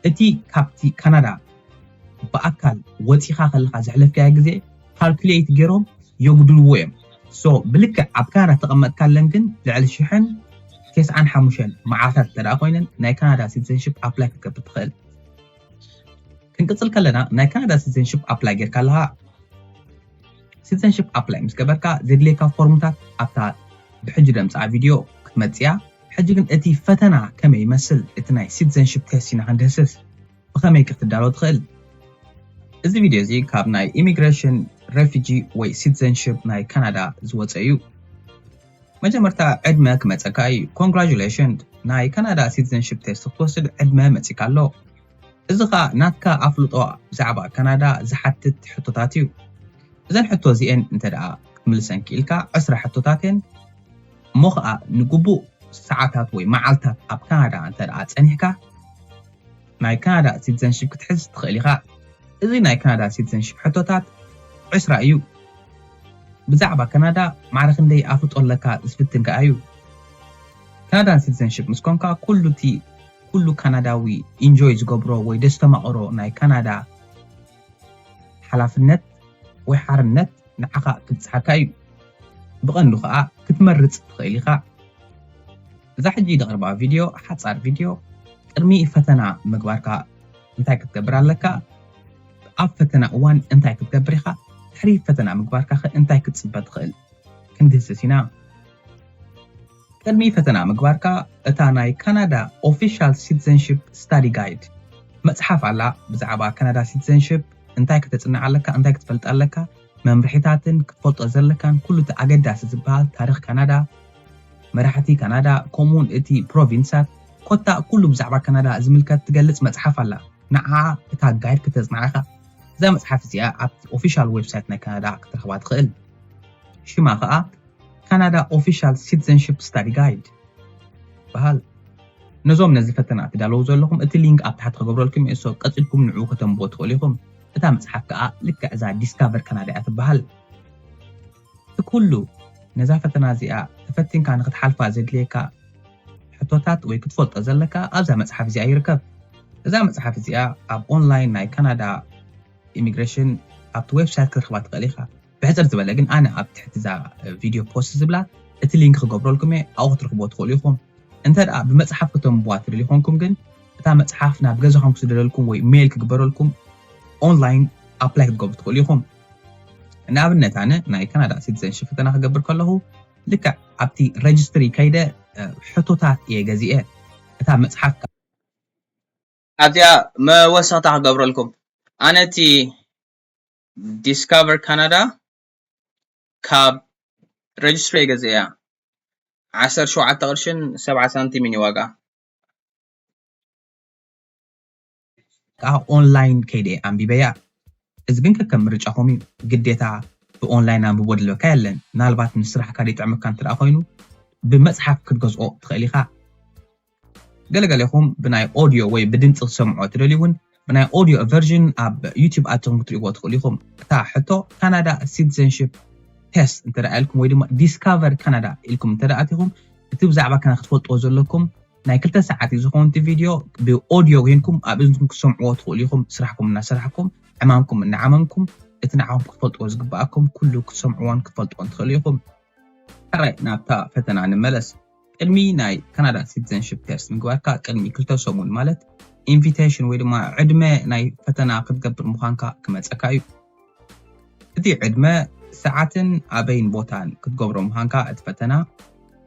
እቲ ካብቲ ካናዳ ብኣካል ወፂኻ ከለኻ ዘሕለፍካዮ ግዜ ካልኩሌት ገይሮም የጉድልዎ እዮም። ሶ ብልክዕ ኣብ ካናዳ ተቐመጥካለን ግን ልዕሊ ሽሕን ተስዓን ሓሙሽተን መዓልታት እንተ ደኣ ኮይነን ናይ ካናዳ ሲቲዘንሽፕ ኣፕላይ ክትገብር ትኽእል። ክንቅፅል ከለና ናይ ካናዳ ሲቲዘንሽፕ ኣፕላይ ጌርካ ኣለኻ። ሲቲዘንሽፕ ኣፕላይ ምስ ገበርካ ዘድልየካ ፎርምታት ኣብታ ብሕጂ ደምፅኣ ቪድዮ ክትመፅያ። ሕጂ ግን እቲ ፈተና ከመይ ይመስል፣ እቲ ናይ ሲቲዘንሽፕ ቴስት ኢና ክንድህስስ። ብኸመይ ክትዳሎ ትኽእል? እዚ ቪድዮ እዚ ካብ ናይ ኢሚግሬሽን፣ ሬፊጂ ወይ ሲቲዘንሽፕ ናይ ካናዳ ዝወፀ እዩ። መጀመርታ ዕድመ ክመፀካ እዩ። ኮንግራጁሌሽን፣ ናይ ካናዳ ሲቲዘንሽፕ ቴስት ክትወስድ ዕድመ መፂካ ኣሎ። እዚ ኸኣ ናትካ ኣፍልጦ ብዛዕባ ካናዳ ዝሓትት ሕቶታት እዩ። እዘን ሕቶ እዚኤን እንተ ደኣ ክትምልሰን ክኢልካ ዕስራ ሕቶታት እየን። እሞ ኸኣ ንግቡእ ሰዓታት ወይ መዓልታት ኣብ ካናዳ እንተ ደኣ ጸኒሕካ ናይ ካናዳ ሲቲዘንሺፕ ክትሕዝ ትኽእል ኢኻ። እዚ ናይ ካናዳ ሲቲዘንሺፕ ሕቶታት ዕስራ እዩ። ብዛዕባ ካናዳ ማዕረ ክንደይ ኣፍልጦ ኣለካ ዝፍትን ከኣ እዩ። ካናዳን ሲቲዘንሺፕ ምስ ኮንካ ኩሉ እቲ ኩሉ ካናዳዊ ኢንጆይ ዝገብሮ ወይ ደስተማቕሮ ናይ ካናዳ ሓላፍነት ወይ ሓርነት ንዓኻ ክብጽሓካ እዩ። ብቐንዱ ኸኣ ክትመርጽ ትኽእል ኢኻ። እዛ ሕጂ ደቕርባ ቪድዮ ሓጻር ቪድዮ ቅድሚ ፈተና ምግባርካ እንታይ ክትገብር ኣለካ፣ ኣብ ፈተና እዋን እንታይ ክትገብር ኢኻ፣ ድሕሪ ፈተና ምግባርካ ኸ እንታይ ክትጽበ ትኽእል ክንድህስስ ኢና። ቅድሚ ፈተና ምግባርካ እታ ናይ ካናዳ ኦፊሻል ሲቲዘንሺፕ ስታዲ ጋይድ መጽሓፍ ኣላ። ብዛዕባ ካናዳ ሲቲዘንሺፕ እንታይ ከተጽንዕ ኣለካ፣ እንታይ ክትፈልጥ ኣለካ፣ መምርሒታትን ክትፈልጦ ዘለካን ኩሉ እቲ ኣገዳሲ ዝበሃል ታሪኽ ካናዳ፣ መራሕቲ ካናዳ፣ ከምኡውን እቲ ፕሮቪንሳት፣ ኮታ ኩሉ ብዛዕባ ካናዳ ዝምልከት ትገልጽ መጽሓፍ ኣላ። ንዓ እታ ጋይድ ክተጽንዓ ኢኻ። እዛ መጽሓፍ እዚኣ ኣብቲ ኦፊሻል ዌብሳይት ናይ ካናዳ ክትረኽባ ትኽእል። ሽማ ኸኣ ካናዳ ኦፊሻል ሲቲዘንሺፕ ስታዲ ጋይድ በሃል። ነዞም ነዚ ፈተና ትዳለዉ ዘለኹም እቲ ሊንክ ኣብ ታሕቲ ክገብረልኩም እየ። ሶ ቀጺልኩም ንዕኡ ከተንብቦ ትኽእሉ ኢኹም። እታ መጽሓፍ ከኣ ልክዕ እዛ ዲስካቨር ካናዳ እያ ትበሃል። እቲ ኩሉ ነዛ ፈተና እዚኣ ተፈቲንካ ንኽትሓልፋ ዘድልየካ ሕቶታት ወይ ክትፈልጦ ዘለካ ኣብዛ መጽሓፍ እዚኣ ይርከብ። እዛ መጽሓፍ እዚኣ ኣብ ኦንላይን ናይ ካናዳ ኢሚግሬሽን ኣብቲ ዌብሳይት ክትረኽባ ትኽእል ኢኻ። ብሕጽር ዝበለ ግን ኣነ ኣብ ትሕቲ እዛ ቪድዮ ፖስት ዝብላ እቲ ሊንክ ክገብረልኩም እየ፣ ኣብኡ ክትረኽብዎ ትኽእሉ ኢኹም። እንተ ደኣ ብመጽሓፍ ከተንብዋ ትደልዩ ኮንኩም ግን እታ መጽሓፍ ናብ ገዛኹም ክስደደልኩም ወይ ሜይል ክግበረልኩም ኦንላይን ኣፕላይ ክትገብሩ ትኽእሉ ኢኹም። ንኣብነት ኣነ ናይ ካናዳ ሲቲዘንሺፕ ፈተና ክገብር ከለኹ ልክዕ ኣብቲ ረጅስትሪ ከይደ እ፣ ሕቶታት እየ ገዚኤ እታ መጽሓፍ። ኣብዚኣ መወሰኽታ ክገብረልኩም። ኣነ እቲ ዲስካቨር ካናዳ ካብ ረጅስትሪ እየ ገዚኤያ። ዓሰርተ ሸውዓተ ቅርሽን ሰብዓ ሳንቲምን እዩ ዋጋ። ከዓ ኦንላይን ከይደ እየ ኣንቢበያ። እዚ ግን ከከም ምርጫኹም እዩ። ግዴታ ብኦንላይን ኣንብቦ ድለካ የለን። ምናልባት ንስራሕካ ዘይጥዕመካ እንተ ደኣ ኮይኑ ብመጽሓፍ ክትገዝኦ ትኽእል ኢኻ። ገለገሌኹም ብናይ ኦድዮ ወይ ብድምፂ ክትሰምዖ ትደልዩ እውን ብናይ ኦድዮ ቨርዥን ኣብ ዩቲዩብ ኣትኹም ክትርእይዎ ትኽእሉ ኢኹም። እታ ሕቶ ካናዳ ሲቲዘንሺፕ ቴስት እንተ ደኣ ኢልኩም ወይ ድማ ዲስካቨር ካናዳ ኢልኩም እንተ ደኣ ኣቲኹም እቲ ብዛዕባ ካናዳ ክትፈልጥዎ ዘለኩም ናይ ክልተ ሰዓት እዩ ዝኸውን እቲ ቪድዮ ብኦድዮ ኮይንኩም ኣብ እዝንኩም ክትሰምዕዎ ትኽእሉ ኢኹም። ስራሕኩም እናሰራሕኩም ዕማምኩም እናዓመምኩም እቲ ንዓኹም ክትፈልጥዎ ዝግብኣኩም ኩሉ ክትሰምዕዎን ክትፈልጥዎን ትኽእሉ ኢኹም። ሕራይ ናብታ ፈተና ንመለስ። ቅድሚ ናይ ካናዳ ሲቲዘንሺፕ ቴስት ምግባርካ ቅድሚ ክልተ ሰሙን ማለት ኢንቪቴሽን ወይ ድማ ዕድመ ናይ ፈተና ክትገብር ምዃንካ ክመጸካ እዩ። እቲ ዕድመ፣ ሰዓትን ኣበይን ቦታን ክትገብሮ ምዃንካ እቲ ፈተና፣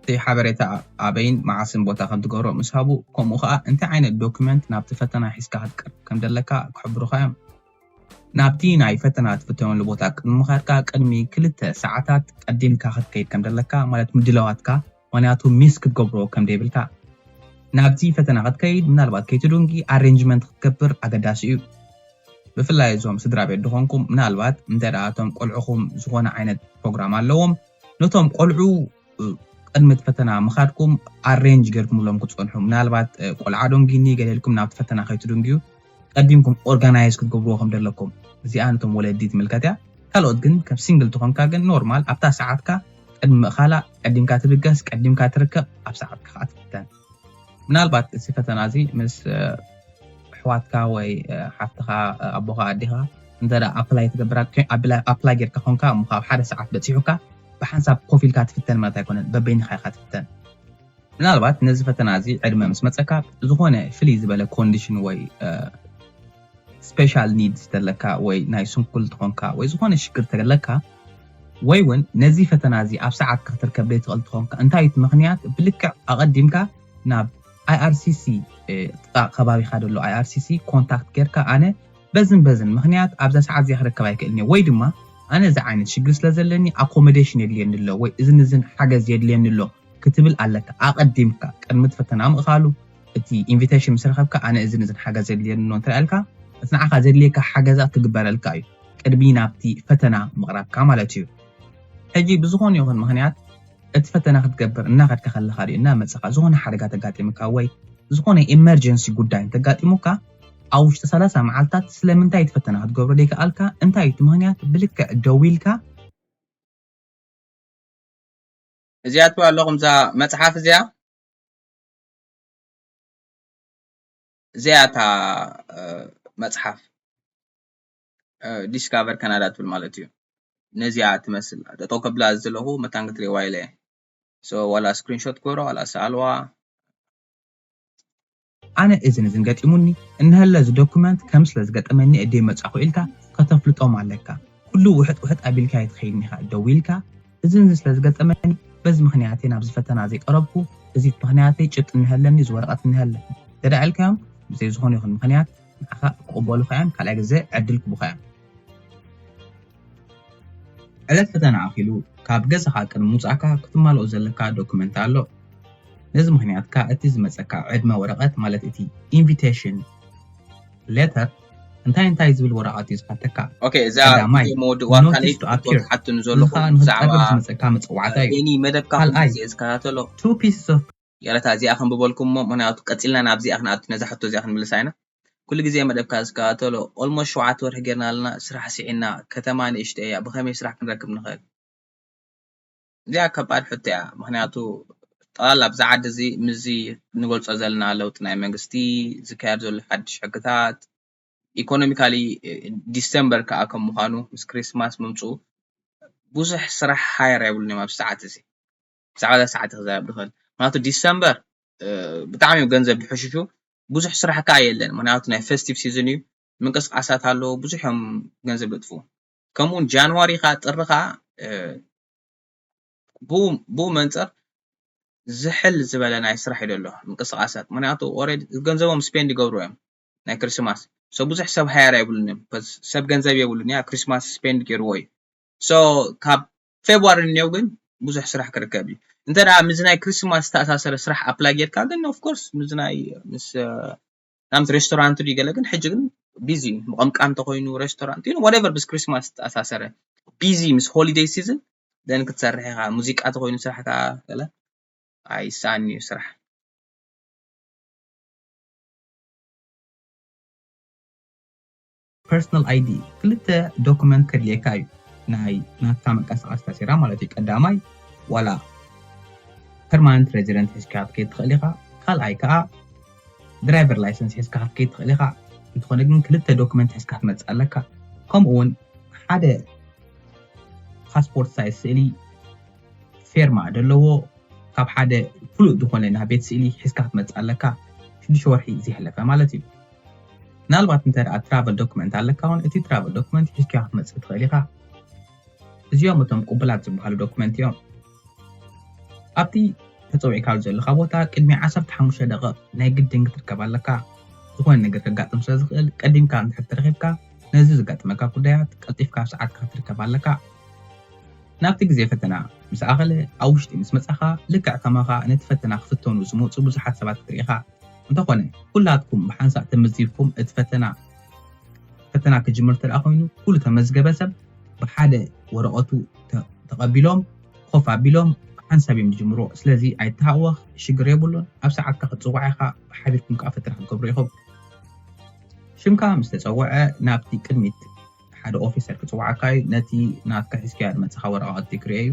እቲ ሓበሬታ ኣበይን መዓስን ቦታ ከም ትገብሮ ምስ ሃቡ፣ ከምኡ ኸኣ እንታይ ዓይነት ዶክመንት ናብቲ ፈተና ሒዝካ ክትቀርብ ከም ዘለካ ክሕብሩኻ እዮም። ናብቲ ናይ ፈተና ትፍተነሉ ቦታ ቅድሚ ምኻድካ ቅድሚ ክልተ ሰዓታት ቀዲምካ ክትከይድ ከም ዘለካ፣ ማለት ምድላዋትካ፣ ምኽንያቱ ሚስ ክትገብሮ ከም ዘይብልካ። ናብቲ ፈተና ክትከይድ ምናልባት ከይትድንጊ ኣሬንጅመንት ክትገብር ኣገዳሲ እዩ። ብፍላይ እዞም ስድራ ቤት ድኾንኩም ምናልባት እንተ ደኣ እቶም ቆልዑኹም ዝኾነ ዓይነት ፕሮግራም ኣለዎም፣ ነቶም ቆልዑ እ፣ ቅድሚ እቲ ፈተና ምኻድኩም ኣሬንጅ ጌርኩምሎም ክትጸንሑ። ምናልባት እ፣ ቆልዓ ዶንጊኒ ገለ ኢልኩም ናብቲ ፈተና ከይትድንግዩ ቀዲምኩም ኦርጋናይዝ ክትገብርዎ ከም ዘለኩም። እዚኣ ነቶም ወለዲ ትምልከት እያ። ካልኦት ግን ከም ሲንግል ትኾንካ ግን ኖርማል ኣብታ ሰዓትካ ቅድሚ ምእኻላ ቀዲምካ ትብገስ፣ ቀዲምካ ትርከብ፣ ኣብ ሰዓትካ ከዓ ትፍተን። ምናልባት እዚ ፈተና እዚ ምስ ኣሕዋትካ ወይ ሓፍትኻ ኣቦኻ ኣዴኻ እንተ ኣፕላይ ትገብራ ኣፕላይ ጌርካ ኮንካ እሞ ካብ ሓደ ሰዓት በፂሑካ ብሓንሳብ ኮፍ ኢልካ ትፍተን ማለት ኣይኮነን፣ በበይንኻ ኢኻ ትፍተን። ምናልባት ነዚ ፈተና እዚ ዕድመ ምስ መፀካ ዝኾነ ፍልይ ዝበለ ኮንዲሽን ወይ ስፔሻል ኒድስ ተለካ ወይ ናይ ስንኩል ትኾንካ ወይ ዝኾነ ሽግር ተለካ ወይ እውን ነዚ ፈተና እዚ ኣብ ሰዓት ክትርከብ ዘይትኽእል ትኾንካ እንታይ እቲ ምክንያት ብልክዕ ኣቐዲምካ ናብ IRCC ከባቢኻ ዘሎ IRCC ኮንታክት ጌርካ ኣነ በዝን በዝን ምክንያት ኣብዛ ሰዓት እዚኣ ክርከብ ኣይክእልን እየ ወይ ድማ ኣነ እዚ ዓይነት ሽግር ስለ ዘለኒ ኣኮሞዴሽን የድልየኒ ኣሎ ወይ እዝን እዝን ሓገዝ የድልየኒ ኣሎ ክትብል ኣለካ። ኣቐዲምካ ቅድሚ እቲ ፈተና ምእኻሉ እቲ ኢንቪቴሽን ምስ ረኸብካ ኣነ እዝን እዝን ሓገዝ የድልየኒ ኣሎ እንተ ኢልካ እቲ ንዓኻ ዘድልየካ ሓገዛት ክግበረልካ እዩ ቅድሚ ናብቲ ፈተና ምቕራብካ ማለት እዩ። ሕጂ ብዝኾነ ይኹን ምክንያት እቲ ፈተና ክትገብር እናኸድካ ከለኻ ድዩ እናመፀኻ ዝኾነ ሓደጋ ተጋጢምካ ወይ ዝኾነ ኢመርጀንሲ ጉዳይ እንተጋጢሙካ ኣብ ውሽጢ ሰላሳ መዓልታት ስለምንታይ እቲ ፈተና ክትገብሮ ዘይከኣልካ እንታይ እቲ ምክንያት ብልክዕ ደው ኢልካ እዚኣ ትብሉ ኣለኹም እዛ መፅሓፍ እዚኣ እዚኣ እታ መፅሓፍ ዲስካቨር ካናዳ ትብል ማለት እዩ። ነዚኣ ትመስል ጠጠው ከብላ ዘለኹ መታን ክትሪእዋ ኢለ ዋላ ስክሪንሾት ክበሮ ዋላ ሰኣልዋ ኣነ እዝን እዝን ገጢሙኒ እንሀለ እዚ ዶኩመንት ከም ስለ ዝገጠመኒ እደ መጻኹ ኢልካ ከተፍልጦም ኣለካ። ኩሉ ውሕጥ ውሕጥ ኣቢልካ ኣይትኸይድን ኢኻ ደው ኢልካ እዝን እዝን ስለ ዝገጠመኒ በዚ ምክንያት እየ ናብዚ ፈተና ዘይቀረብኩ። እዚ ምክንያተይ ጭብጢ እንሀለኒ እዚ ወረቐት እንሀለ ደዳ ኢልካዮም ብዘይ ዝኾነ ይኹን ምክንያት ንዓኻ ክቕበሉኻ እዮም ካልኣይ ግዜ ዕድል ክቡኻ እዮም። ዕለት ፈተና ኣኺሉ ካብ ገዛኻ ቅድሚ ምውጻእካ ክትማልኦ ዘለካ ዶክመንት ኣሎ። ነዚ ምኽንያት ከኣ እቲ ዝመጸካ ዕድመ ወረቐት ማለት እቲ ኢንቪቴሽን ሌተር እንታይ እንታይ ዝብል ወረቐት እዩ ዝሓተካ? ኦኬ እዛ ቀዳማይ፣ ቪድዮ መወድእዋ ካልኣይ notice to appear፣ ትሓቱኒ እዚ ዘለኹም ከኣ ብዛዕባ ንኽትቀርብ ዝመጸካ መጸዋዕታ እዩ። ኤኒ መደብካ ካልኣይ፣ ግዜ ዝከታተሎ two pieces of ይቕረታ እዚኣ ከንብበልኩም እሞ ምኽንያቱ ቀጺልና ናብዚኣ ክንኣቱ ነዛ ሕቶ እዚኣ ክንምልሳ ኢና። ኩሉ ግዜ መደብካ ዝከታተሎ ኦልሞስት ሸውዓተ ወርሒ ጌርና ኣለና ስራሕ ስዒና ከተማ ንእሽተይ እያ ብኸመይ ስራሕ ክንረክብ ንኽእል? እዚኣ ከባድ ሕቶ እያ ምኽንያቱ ጠቕላላ ኣብዚ ዓዲ እዚ ምስዚ ንገልጾ ዘለና ለውጢ ናይ መንግስቲ ዝካየድ ዘሎ ሓድሽ ሕግታት ኢኮኖሚካሊ ዲሰምበር ከዓ ከም ምዃኑ ምስ ክሪስማስ ምምፅኡ ብዙሕ ስራሕ ሃየር ኣይብሉን እዮም ኣብዚ ሰዓት እዚ ብዛዕባ እዛ ሰዓት ክዛረብ ዝኽእል ምክንያቱ ዲሰምበር ብጣዕሚ እዮም ገንዘብ ዝሕሽሹ ብዙሕ ስራሕ ከዓ የለን ምክንያቱ ናይ ፌስቲቭ ሲዝን እዩ ምንቅስቃሳት ኣለዎ ብዙሕ እዮም ገንዘብ ዘጥፍኡ ከምኡውን ጃንዋሪ ከዓ ጥሪ ከዓ ብኡ መንፅር ዝሕል ዝበለ ናይ ስራሕ እዩ ዘሎ ምንቅስቃሳት ምክንያቱ ገንዘቦም ስፔንድ ይገብሩ እዮም ናይ ክርስማስ so ብዙሕ ሰብ ሃየር ኣይብሉን እዮም ሰብ ገንዘብ የብሉን ያ ክርስማስ ስፔንድ ገይርዎ እዩ so ካብ ፌብዋሪ እኒው ግን ብዙሕ ስራሕ ክርከብ እዩ እንተ ምስ ናይ ክርስማስ ዝተኣሳሰረ ስራሕ ኣፕላይ ጌርካ ግን ኦፍኮርስ ምስ ናይ ምስ ናምት ሬስቶራንት ድዩ ገለ ግን ሕጂ ግን ቢዚ ምቐምቃም እንተኮይኑ ሬስቶራንት ዩ whatever ምስ ክሪስማስ ዝተኣሳሰረ ቢዚ ምስ ሆሊደይ ሲዝን then ክትሰርሕ ኢኻ ሙዚቃ ተኮይኑ ስራሕካ ገለ ኣይሳኒ እዩ ስራሕ personal ID ክልተ ዶክመንት ከድልየካ እዩ ናይ ናትካ መንቀሳቀሲ ታሴራ ማለት እዩ ቀዳማይ ዋላ ፐርማነንት ሬዚደንት ሒዝካ ክትከይድ ትኽእል ኢኻ ካልኣይ ከዓ ድራይቨር ላይሰንስ ሒዝካ ክትከይድ ትኽእል ኢኻ እንተኾነ ግን ክልተ ዶክመንት ሒዝካ ክትመፅእ ኣለካ ከምኡ እውን ሓደ ፓስፖርት ሳይዝ ስእሊ ፌርማ ዘለዎ ካብ ሓደ ፍሉጥ ዝኾነ ናይ ቤት ስእሊ ሒዝካ ክትመፅእ ኣለካ ሽዱሽተ ወርሒ ዝሕለፈ ማለት እዩ ምናልባት እንተ ደኣ ትራቨል ዶክመንት ኣለካ እውን እቲ ትራቨል ዶክመንት ሒዝካ ክትመፅእ ትኽእል ኢኻ እዚኦም እቶም ቅቡላት ዝበሃሉ ዶክመንት እዮም ኣብቲ ተፀዊዕካሉ ዘለኻ ቦታ ቅድሚ ዓሰርተ ሓሙሽተ ደቂቕ ናይ ግድን ክትርከብ ኣለካ ዝኾነ ነገር ከጋጥም ስለ ዝኽእል ቀዲምካ እንድሕር ተረኺብካ ነዚ ዘጋጥመካ ጉዳያት ቀልጢፍካ ኣብ ሰዓትካ ክትርከብ ኣለካ ናብቲ ግዜ ፈተና ምስ ኣኸለ ኣብ ውሽጢ ምስ መጻኻ ልክዕ ከማኻ ነቲ ፈተና ክፍተኑ ዝመጹ ብዙሓት ሰባት ክትርኢ ኢኻ እንተኾነ ኩላትኩም ብሓንሳእ ተመዝጊብኩም እቲ ፈተና ፈተና ክጅምር እንተ ኮይኑ ኩሉ ተመዝገበ ሰብ ብሓደ ወረቐቱ ተቐቢሎም ኮፍ ኣቢሎም ሓንሳብ እዮም ዝጅምርዎ ስለዚ ኣይተሃወኽ ሽግር የብሉን ኣብ ሰዓትካ ክትፅዋዕ ኢኻ ሓቢርኩም ከዓ ፈተና ክትገብሩ ኢኹም ሽምካ ምስ ተጸውዐ ናብቲ ቅድሚት ሓደ ኦፊሰር ክጽውዓካ እዩ። ነቲ ናትካ ሒዝካዮ ዝመጽኻ ወረቓቕቲ ክርእዮ እዩ።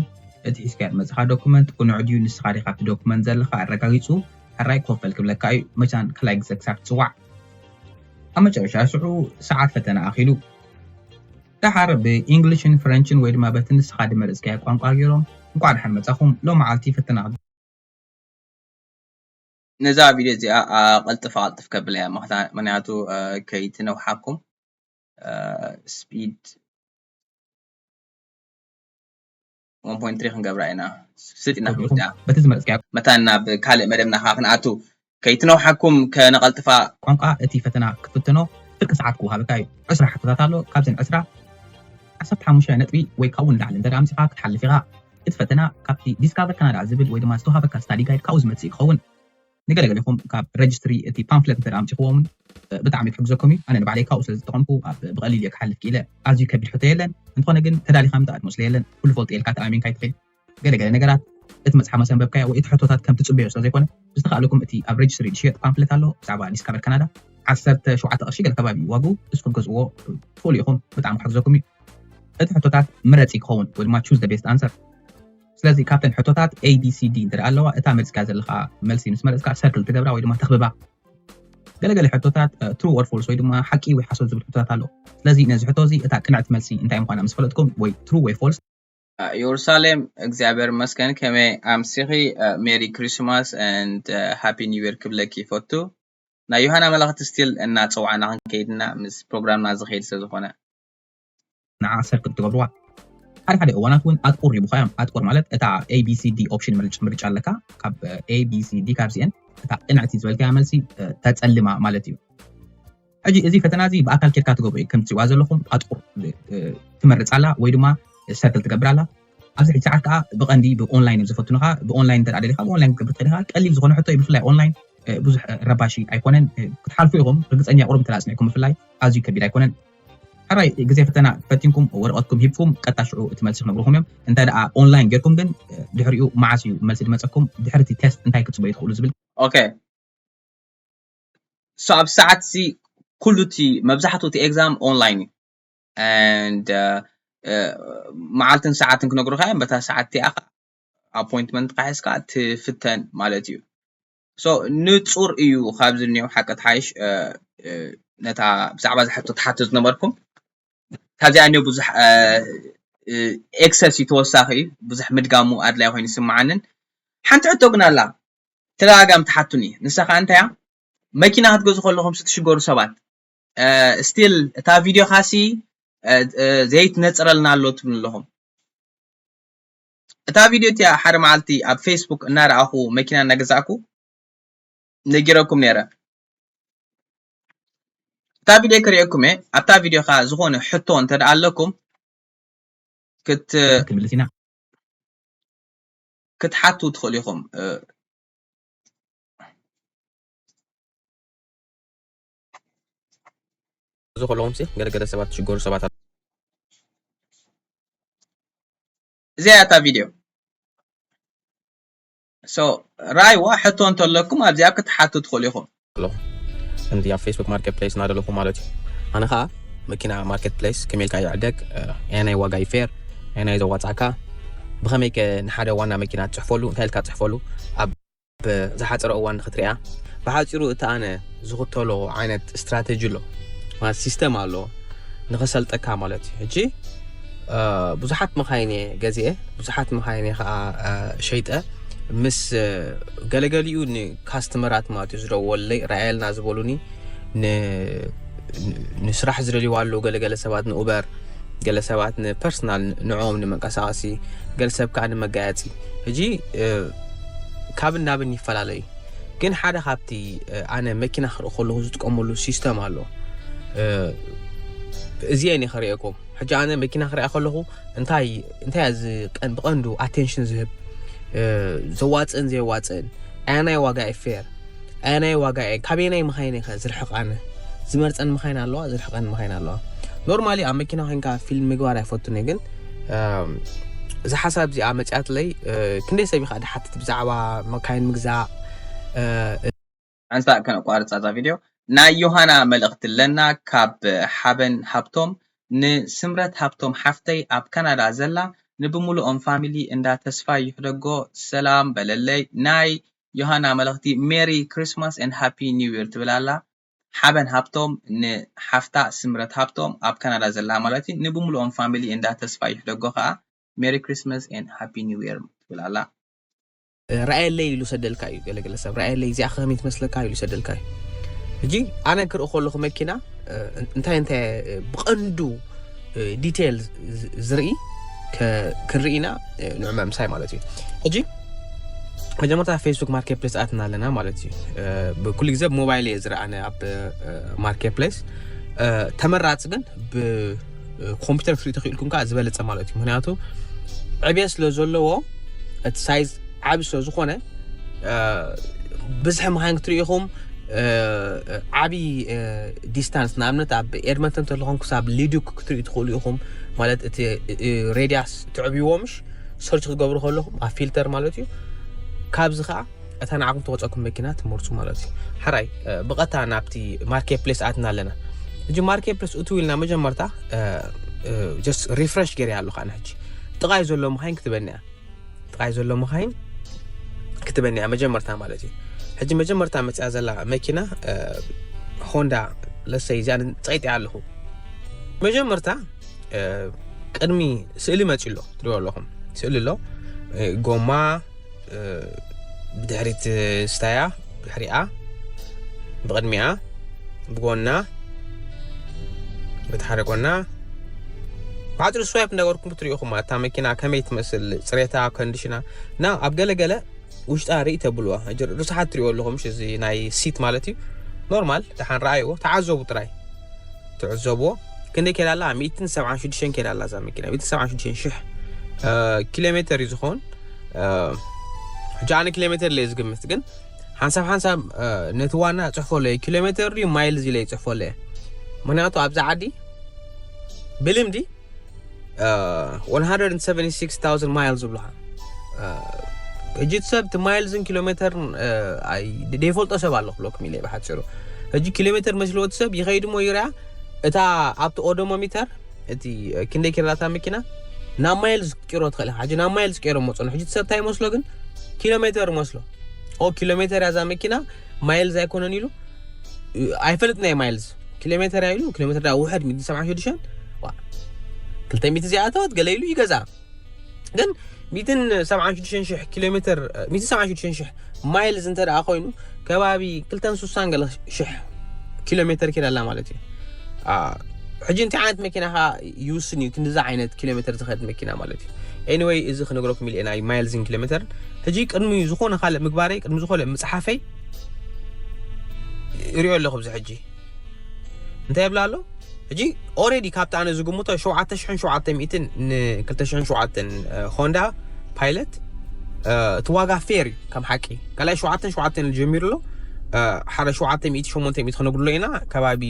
እቲ ሒዝካዮ ዝመጽኻ ዶኩመንት ቅኑዕ ድዩ፣ ንስኻ ዲኻ ኣብቲ ዶኩመንት ዘለኻ ኣረጋጊጹ ሕራይ ኮፍ በል ክብለካ እዩ። መቻን ካልኣይ ግዜ ክሳብ ትጽዋዕ። ኣብ መጨረሻ ሽዑ ሰዓት ፈተና ኣኺሉ። ደሓር ብኢንግሊሽን ፍረንችን ወይ ድማ በቲ ንስኻ ዝመረጽካዮ ቋንቋ ገይሮም እንቋዕ ደሓን መጻኹም። ሎም መዓልቲ ፈተና ነዛ ቪድዮ እዚኣ ኣቐልጥፍ ኣቐልጥፍ ከብላ እያ፣ ምኽንያቱ ከይትነውሓኩም። ስፒድ ዋን ፖይንት ትሪ ክንገብራ ኢና። ስጥ ኢና ክንወስዳ። በቲ ዝመረጽካዮ መታን ናብ ካልእ መደብና ከዓ ክንኣቱ። ከይትነውሓኩም ከነቐልጥፋ። ቋንቋ እቲ ፈተና ክትፍትኖ ፍርቂ ሰዓት ክወሃበካ እዩ። ዕስራ ሕቶታት ኣሎ። ካብዘን ዕስራ ዓሰርተ ሓሙሽተ ነጥቢ ወይ ካብኡ ንላዕሊ እንተ ኣምጺኻ ክትሓልፍ ኢኻ። እቲ ፈተና ካብቲ ዲስካቨር ካናዳ ዝብል ወይ ድማ ዝተዋሃበካ ስታዲ ጋይድ ካብኡ ዝመጽእ ክኸውን። ንገለገለኹም ካብ ረጅስትሪ እቲ ፓምፍለት እንተ ኣምጺኽዎ እውን ብጣዕሚ ክሕግዘኩም እዩ። ኣነ ንባዕለይ ካብኡ ስለ ዝጠቐምኩ ኣብ ብቐሊል እየ ክሓልፍ ክኢለ። ኣዝዩ ከቢድ ሕቶ የለን። እንተኾነ ግን ተዳሊኻ ምምጻእ ትመስሎ የለን። ኩሉ ፈልጦ ኢልካ ተኣሚንካ ኣይትኽእል። ገለገለ ነገራት እቲ መጽሓፍ መሰንበብካዮ ወይ እቲ ሕቶታት ከም ትጽበዮ ስለ ዘይኮነ ብዝተኻእለኩም እቲ ኣብ ረጅስትሪ ዝሽየጥ ፓምፍለት ኣሎ ብዛዕባ ዲስካቨር ካናዳ ዓሰርተ ሸውዓተ ቅርሺ ገለ ከባቢ እዩ ዋግኡ። ንስኩም ክትገዝእዎ ትኽእሉ ኢኹም። ብጣዕሚ ክሕግዘኩም እዩ። እቲ ሕቶታት ምረጺ ክኸውን ወይ ድማ choose the best answer። ስለዚ ካብተን ሕቶታት A B C D እንተ ደኣ ኣለዋ እታ መርጽካ ዘለኻ መልሲ ምስ መረጽካ ሰርክል ትገብራ ወይ ድማ ተኽብባ። ገለገለ ሕቶታት true or false ወይ ድማ ሓቂ ወይ ሓሶት ዝብል ሕቶታት ኣሎ። ስለዚ ነዚ ሕቶ እዚ እታ ቅንዕቲ መልሲ እንታይ ምዃና ምስ ፈለጥኩም ወይ true ወይ false። የሩሳሌም እግዚኣብሔር ይመስገን፣ ከመይ ኣምሲኺ? ሜሪ ክሪስማስ and ሃፒ ኒው ይር ክብለኪ ይፈቱ። ናይ ዮሃና መልእኽቲ ስቲል እናጸዋዕና ክንከይድና ምስ ፕሮግራምና ዝኸይድ ስለ ዝኾነ። ንዓ ሰርክል ትገብርዋ። ሓደ ሓደ እዋናት እውን ኣጥቁር ይብልኻ እዮም። ኣጥቁር ማለት እታ A B C D ኦፕሽን ምርጭ-፣ ምርጫ ኣለካ። ካብ A B C D ካብዚአን እታ ቅንዕቲ ዝበልካያ መልሲ ተጸልማ ማለት እዩ። ሕጂ እዚ ፈተና እዚ ብኣካል ኬድካ ትገብሮ እዩ። ከም ትሪእዋ ዘለኹም ኣጥቁር ትመርጽ ኣላ ወይ ድማ ሰርክል ትገብር ኣላ። ኣብዚ ሕጂ ሰዓት ከዓ ብቐንዲ ብኦንላይን እዮም ዝፈትኑኻ። ብኦንላይን እንተ ደኣ ደሊኻ ብኦንላይን ክትገብር ትኽእል ኢኻ። ቀሊል ዝኾነ ሕቶ እዩ። ብፍላይ ኦንላይን ብዙሕ ረባሺ ኣይኮነን። ክትሓልፉ ኢኹም ርግጸኛ፣ ቁሩብ እንተ ኣጽኒዕኩም ብፍላይ ኣዝዩ ከቢድ ኣይኮነን። ሕራይ ግዜ ፈተና ፈቲንኩም ወረቐትኩም ሂብኩም ቀጥታ ሽዑ እቲ መልሲ ክነግርኹም እዮም። እንተ ደኣ ኦንላይን ጌርኩም ግን ድሕሪኡ መዓስ እዩ መልሲ ዝመጸኩም፣ ድሕሪ እቲ ቴስት እንታይ ክትጽበዩ ትኽእሉ ዝብል። ኦኬ። So ኣብ ሰዓት እዚ ኩሉ እቲ መብዛሕትኡ እቲ ኤግዛም ኦንላይን እዩ። And መዓልትን ሰዓትን ክነግሩኻ እዮም። በታ ሰዓት እቲኣ ኣፖይንትመንት ሒዝካ ትፍተን ማለት እዩ። So ንጹር እዩ። ካብዚ እኒኦ ሓቂ ትሓይሽ ነታ ብዛዕባ ዝሕቶ ትሓቱ ዝነበርኩም ካብዚኣ እኒኦ ብዙሕ ኤክሰስ እዩ፣ ተወሳኺ እዩ። ብዙሕ ምድጋሙ ኣድላይ ኮይኑ ይስምዓንን። ሓንቲ ሕቶ ግን ኣላ ተደጋጋሚ ትሓቱኒ። ንሳ ከዓ እንታይ እያ? መኪና ክትገዙ ከለኹም ስትሽገሩ ሰባት ስቲል እታ ቪድዮ ካሲ ዘይትነፅረልና ኣሎ ትብሉ ኣለኹም። እታ ቪድዮ እቲኣ ሓደ መዓልቲ ኣብ ፌስቡክ እናረኣኹ መኪና እናገዛእኩ ነጊረኩም ነይረ። እታ ቪድዮ ክርእየኩም እየ። ኣብታ ቪድዮ ከዓ ዝኾነ ሕቶ እንተ ደኣ ኣለኩም ክት-፣ ክትምልስ ኢና። ክትሓቱ ትኽእሉ ኢኹም። እዚ ከለኹም ሲ ገለገለ ሰባት ትሽገሩ ሰባት ኣለዉ። እዚኣ እያ እታ ቪድዮ። So ራይዋ ሕቶ እንተለኩም ኣብዚኣ ክትሓቱ ትኽእሉ ኢኹም። ኣለኹ። ከምዚ ኣብ ፌስቡክ ማርኬት ፕሌስ እናደለኹ ማለት እዩ። ኣነ ኸዓ መኪና ማርኬት ፕሌስ ከመይ ኢልካ ይዕደግ፣ ኣየናይ ዋጋ እዩ ፌር፣ ኣየናይ ዘዋፃእካ፣ ብኸመይ ከ ንሓደ ዋና መኪና ትፅሕፈሉ፣ እንታይ ኢልካ ትፅሕፈሉ፣ ኣብ ዝሓፀረ እዋን ንኽትሪኣ። ብሓፂሩ እቲ ኣነ ዝኽተሎ ዓይነት ስትራተጂ ኣሎ፣ ማለት ሲስተም ኣሎ፣ ንኸሰልጠካ ማለት እዩ። ሕጂ ብዙሓት መኻይን እየ ገዚኤ፣ ብዙሓት መኻይን እየ ከዓ ሸይጠ። ምስ ገለገሊኡ ንካስተመራት ማለት እዩ ዝደወለይ፣ ረኣየልና ዝበሉኒ፣ ን-፣ ንስራሕ ዝደልዩ ኣለዉ፣ ገለገለ ሰባት ንኡበር፣ ገለ ሰባት ንፐርሰናል ንዕኦም ንመንቀሳቐሲ፣ ገለ ሰብ ከዓ ንመጋየፂ። ሕጂ ካብን ናብን ይፈላለዩ። ግን ሓደ ካብቲ ኣነ መኪና ክርኢ ከለኹ ዝጥቀመሉ ሲስተም ኣሎ። እዚአን እየ ከርእየኩም። ሕጂ ኣነ መኪና ክሪኣ ከለኹ እንታይ፣ እንታይ እያ ዝ-፣ ቀን-፣ ብቐንዱ ኣቴንሽን ዝህብ፣ እ፣ ዘዋፅእን ዘየዋፅእን፣ ኣየናይ ዋጋ እየ ፌር፣ ኣየናይ ዋጋ እየ፣ ካበየናይ መኻይን እየ ከ ዝርሕቕ ኣነ? ዝመርፀን መኻይን ኣለዋ፣ ዝርሕቐን መኻይን ኣለዋ። ኖርማሊ ኣብ መኪና ኮይንካ ፊልም ምግባር ኣይፈቱን እየ፣ ግን፣ እም፣ እዛ ሓሳብ እዚኣ መፂኣትለይ፣ እ፣ ክንደይ ሰብ እዩ ከዓ ድሓትት ብዛዕባ መካይን ምግዛእ፣ እ፣ ሓንሳእ ከነቋርፃ እዛ ቪድዮ። ናይ ዮሃና መልእኽቲ ኣለና ካብ ሓበን ሃብቶም። ንስምረት ሃብቶም ሓፍተይ ኣብ ካናዳ ዘላ ንብምሉኦም ፋሚሊ እንዳ ተስፋ ይሕደጎ ሰላም በለለይ። ናይ ዮሃና መልእኽቲ ሜሪ ክሪስማስ and ሃፒ ኒው ይር ትብል ኣላ። ሓበን ሃብቶም ንሓፍታ ስምረት ሃብቶም ኣብ ካናዳ ዘላ ማለት እዩ። ንብምሉኦም ፋሚሊ እንዳ ተስፋ ይሕደጎ ከዓ ሜሪ ክሪስማስ and ሃፒ ኒው ይር ትብል ኣላ። ራእየለይ ኢሉ ሰደልካ እዩ። ገለገለ ሰብ ራእየለይ እዚኣ ከመይ ትመስለካ ኢሉ ሰደልካ እዩ። ሕጂ ኣነ ክርኢ ከለኹ መኪና እንታይ እንታይ ብቐንዱ ዲቴል ዝርኢ ክንርኢ ኢና ንዑ ምምሳይ ማለት እዩ። ሕጂ መጀመርታ ፌስቡክ ማርኬት ፕሌስ ኣትና ኣለና ማለት እዩ። ብኩሉ ግዜ ብሞባይል እየ ዝረኣነ ኣብ ማርኬት ፕሌስ። ተመራፂ ግን ብኮምፒውተር ክትርኢ ተኽኢልኩም ከዓ ዝበለፀ ማለት እዩ። ምክንያቱ ዕብየት ስለ ዘለዎ እቲ ሳይዝ ዓቢ ስለ ዝኾነ ብዝሒ መኻይን ክትርኢ ኢኹም። ዓቢ ዲስታንስ ንኣብነት ኣብ ኤድመንተን ተለኹም ክሳብ ሊዱክ ክትርኢ ትኽእሉ ኢኹም። ማለት እቲ ሬዲያስ ትዕብይዎ ምሽ ሰርች ክትገብሩ ከለኹም ኣብ ፊልተር ማለት እዩ። ካብዚ ከዓ እታ ንዓኹም ተወፀኩም መኪና ትመርፁ ማለት እዩ። ሓራይ ብቐጥታ ናብቲ ማርኬት ፕሌስ ኣትና ኣለና። እዚ ማርኬት ፕሌስ እትው ኢልና መጀመርታ ጀስት ሪፍረሽ ገይረ ኣለኹ ኣነ። ሕጂ ጥቓይ ዘሎ መኻይን ክትበኒ እያ። ጥቓይ ዘሎ መኻይን ክትበኒ እያ መጀመርታ ማለት እዩ። ሕጂ መጀመርታ መፅያ ዘላ መኪና ሆንዳ ለሰይ እዚኣ ፀይጢ ኣለኹ። መጀመርታ ቅድሚ ስእሊ መፂ ኣሎ ትሪኦ ኣለኹም ስእሊ ኣሎ ጎማ ብድሕሪት ስታያ ብድሕሪኣ ብቕድሚኣ ብጎና በቲ ሓደ ጎና ብሓፂሩ ስዋይፕ እንዳገበርኩም ክትሪኢኹም እታ መኪና ከመይ ትመስል ፅሬታ ኮንዲሽና እና ኣብ ገለገለ ውሽጣ ርኢ ተብልዋ ርስሓት ትሪኦ ኣለኹም እዚ ናይ ሲት ማለት እዩ። ኖርማል ደሓን ረኣይዎ ተዓዘቡ ጥራይ ትዕዘብዎ። ክንደይ ከይዳ ኣላ? ሚእትን ሰብዓን ሽዱሽተን ከይዳ ኣላ እዛ መኪና ሚእትን ሰብዓን ሽዱሽተን ሽሕ ኪሎ ሜተር እዩ ዝኸውን። ሕጂ ኣነ ኪሎ ሜተር ኢለ ዝግምት ግን ሓንሳብ ሓንሳብ ነቲ ዋና ጽሕፎ ኣለየ ኪሎ ሜተር ድዩ ማይልዝ ኢለ ይጽሕፎ ኣለየ። ምክንያቱ ኣብዛ ዓዲ ብልምዲ one hundred seventy six thousand miles ዝብሉኻ ሕጂ እቲ ሰብ እቲ ማይልዝን ኪሎ ሜተርን ዘይፈልጦ ሰብ ኣሎ ክብለኩም ኢለ ብሓፂሩ። ሕጂ ኪሎ ሜተር መስልዎ እቲ ሰብ ይኸይድ እሞ ይርያ እታ ኣብቲ ኦዶሞ ሚተር እቲ ክንደይ ኪሎታ መኪና ናብ ማይልዝ ክትቅይሮ ትኽእል ኢኻ። ሕጂ ናብ ማይልዝ ቀይሮ መፅኑ ሕጂ እቲ ሰብ እንታይ ይመስሎ ግን ኪሎ ሜተር ይመስሎ። ኦ ኪሎ ሜተር ያዛ መኪና ማይልዝ ኣይኮነን ኢሉ ኣይፈልጥ ናይ ማይልዝ ኪሎ ሜተር ኢሉ ኪሎ ሜተር ዳ ውሕድ ሚእትን ሰብዓን ሽዱሽተን ክልተ ሚእቲ እዚኣተወት ገለ ኢሉ ይገዛ ግን ሚእትን ሰብዓን ሽዱሽተን ሽሕ ኪሎ ሜተር ሚእትን ሰብዓን ሽዱሽተን ሽሕ ማይልዝ እንተ ደኣ ኮይኑ ከባቢ ክልተን ሱሳን ገለ ሽሕ ኪሎ ሜተር ኪዳ ኣላ ማለት እዩ። ሕጂ እንታይ ዓይነት መኪና ካ ይውስን እዩ ክንዲዛ ዓይነት ኪሎ ሜተር ዝኸድ መኪና ማለት እዩ። ኤኒወይ እዚ ክነግረኩም ኢለ ናይ ማይልዝን ኪሎ ሜተርን ሕጂ ቅድሚ ዝኾነ ካልእ ምግባረይ ቅድሚ ዝኾነ ምፅሓፈይ ይሪኦ ኣለኹ ብዚ ሕጂ እንታይ ይብላ ኣሎ ሕጂ ኦሬዲ ካብቲ ኣነ ዝግምቶ ሸውዓተ ሽሕን ሸውዓተ ሚእትን ን ክልተ ሽሕን ሸውዓተን ሆንዳ ፓይለት እቲ ዋጋ ፌር እዩ ከም ሓቂ ካልኣይ ሸውዓተን ሸውዓተን ጀሚሩ ኣሎ ሓደ ሸውዓተ ሚእቲ ሸሞንተ ሚእቲ ክነግርሎ ኢና ከባቢ